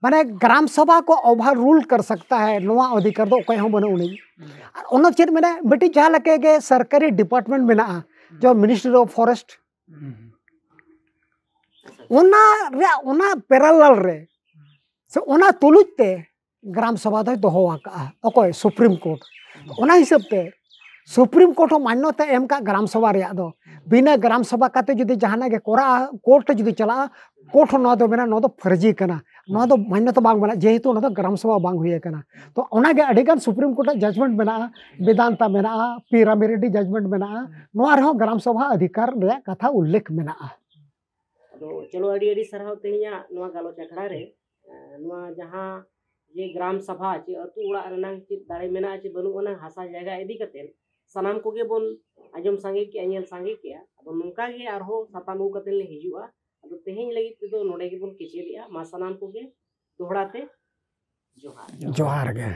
ᱢᱟᱱᱮ ᱜᱨᱟᱢ ᱥᱚᱵᱷᱟ ᱠᱚ overrule ᱠᱟᱨ ᱥᱟᱠᱛᱟ ᱦᱟᱭ, ᱱᱚᱣᱟ ᱚᱫᱷᱤᱠᱟᱨ ᱫᱚ ᱚᱠᱚᱭ ᱦᱚᱸ ᱵᱟᱹᱱᱩᱜ ᱟᱹᱱᱤᱡ᱾ ᱟᱨ ᱚᱱᱟ ᱪᱮᱫ ᱢᱮᱱᱟ, ᱢᱤᱫᱴᱤᱡ ᱡᱟᱦᱟᱸ ᱞᱮᱠᱟ ᱜᱮ ᱥᱚᱨᱠᱟᱨᱤ department ᱢᱮᱱᱟᱜᱼᱟ, ᱡᱮᱢᱚᱱ Ministry of Forest, ᱦᱩᱸ᱾ ᱚᱱᱟ ᱨᱮᱭᱟᱜ, ᱚᱱᱟ parallel ᱨᱮ ᱥᱮ ᱚᱱᱟ ᱛᱩᱞᱩᱡ ᱛᱮ ᱜᱨᱟᱢ ᱥᱚᱵᱷᱟ ᱫᱚᱭ ᱫᱚᱦᱚ ᱟᱠᱟᱫᱼᱟ᱾ ᱚᱠᱚᱭ? Supreme court. ᱚᱱᱟ ᱦᱤᱥᱟᱹᱵ ᱛᱮ ᱥᱩᱯᱨᱤᱢ ᱠᱳᱨᱴ ᱦᱚᱸ ᱢᱟᱱᱱᱚᱛᱟ ᱮᱢ ᱠᱟᱜ ᱜᱨᱟᱢ ᱥᱚᱵᱷᱟ ᱨᱮᱭᱟᱜ ᱫᱚ᱾ ᱵᱤᱱᱟᱹ ᱜᱨᱟᱢ ᱥᱚᱵᱷᱟ ᱠᱟᱛᱮ ᱡᱩᱫᱤ ᱡᱟᱦᱟᱱᱟᱜ ᱜᱮ ᱠᱚᱨᱟᱜᱼᱟ, ᱠᱳᱨᱴ ᱨᱮ ᱡᱩᱫᱤ ᱪᱟᱞᱟᱜᱼᱟ, ᱠᱳᱨᱴ ᱦᱚᱸ ᱱᱚᱣᱟ ᱫᱚ ᱢᱮᱱᱟ, ᱱᱚᱣᱟ ᱫᱚ ᱯᱷᱟᱹᱨᱡᱤ ᱠᱟᱱᱟ, ᱱᱚᱣᱟ ᱫᱚ ᱢᱟᱱᱱᱚᱛᱟ ᱵᱟᱝ ᱢᱮᱱᱟᱜᱼᱟ, ᱡᱮᱦᱮᱛᱩ ᱚᱱᱟ ᱫᱚ ᱜᱨᱟᱢ ᱥᱚᱵᱷᱟ ᱵᱟᱝ ᱦᱩᱭ ᱟᱠᱟᱱᱟ᱾ ᱛᱚ ᱚᱱᱟᱜᱮ ᱟᱹᱰᱤᱜᱟᱱ ᱥᱩᱯᱨᱤᱢ ᱠᱳᱨᱴ ᱟᱜ ᱡᱟᱡᱽᱢᱮᱱᱴ ᱢᱮᱱᱟᱜᱼᱟ, ᱵᱮᱫᱟᱱᱛᱟ ᱢᱮᱱᱟᱜᱼᱟ, ᱯᱤ ᱨᱟᱢᱤ ᱨᱮᱰᱰᱤ ᱡᱟᱡᱽᱢᱮᱱᱴ ᱢᱮᱱᱟᱜᱼᱟ, ᱱᱚᱣᱟ ᱨᱮᱦᱚᱸ ᱜᱨᱟᱢ ᱥᱚᱵᱷᱟ ᱚᱫᱷᱤᱠᱟᱨ ᱨᱮᱭᱟᱜ ᱠᱟᱛᱷᱟ ᱩᱞᱞᱮᱠᱷ ᱢᱮᱱᱟᱜᱼᱟ᱾ ᱟᱫᱚ ᱪᱚᱞᱚ, ᱟᱹᱰᱤ ᱟᱹᱰᱤ ᱥᱟᱨᱦᱟᱣ ᱛᱮᱦᱮᱧᱟᱜ ᱱᱚᱣᱟ ᱜᱟᱞᱚᱪ ᱟᱠᱷᱲᱟ ᱨᱮ᱾ ᱮᱸ, ᱱᱚᱣᱟ ᱡᱟᱦᱟᱸ ᱡᱮ ᱜᱨᱟᱢ ᱥᱟᱵᱷᱟ ᱪᱮ ᱟᱹᱛᱩ ᱚᱲᱟᱜ ᱨᱮᱱᱟᱝ ᱪᱮᱫ ᱫᱟᱲᱮ ᱢᱮᱱᱟᱜᱼᱟ ᱪᱮ ᱵᱟᱹᱱᱩᱜ ᱟᱱᱟᱝ ᱦᱟᱥᱟ ᱡᱟᱭᱜᱟ ᱤᱫᱤ ᱠᱟᱛᱮ ᱥᱟᱱᱟᱢ ᱠᱚᱜᱮ ᱵᱚᱱ ᱟᱸᱡᱚᱢ ᱥᱟᱸᱜᱮ ᱠᱮᱜᱼᱟ, ᱧᱮᱞ ᱥᱟᱸᱜᱮ ᱠᱮᱜᱼᱟ᱾ ᱟᱫᱚ ᱱᱚᱝᱠᱟ ᱜᱮ ᱟᱨᱦᱚᱸ ᱥᱟᱛᱟᱢ ᱟᱹᱜᱩ ᱠᱟᱛᱮ ᱞᱮ ᱦᱤᱡᱩᱜᱼᱟ᱾ ᱟᱫᱚ ᱛᱮᱦᱮᱧ ᱞᱟᱹᱜᱤᱫ ᱛᱮᱫᱚ ᱱᱚᱰᱮ ᱜᱮᱵᱚᱱ ᱠᱮᱪᱮᱫᱮᱜᱼᱟ᱾ ᱢᱟ ᱥᱟᱱᱟᱢ ᱠᱚᱜᱮ ᱫᱚᱦᱲᱟ ᱛᱮ ᱡᱚᱦᱟᱨ᱾ ᱡᱚᱦᱟᱨ ᱜᱮ᱾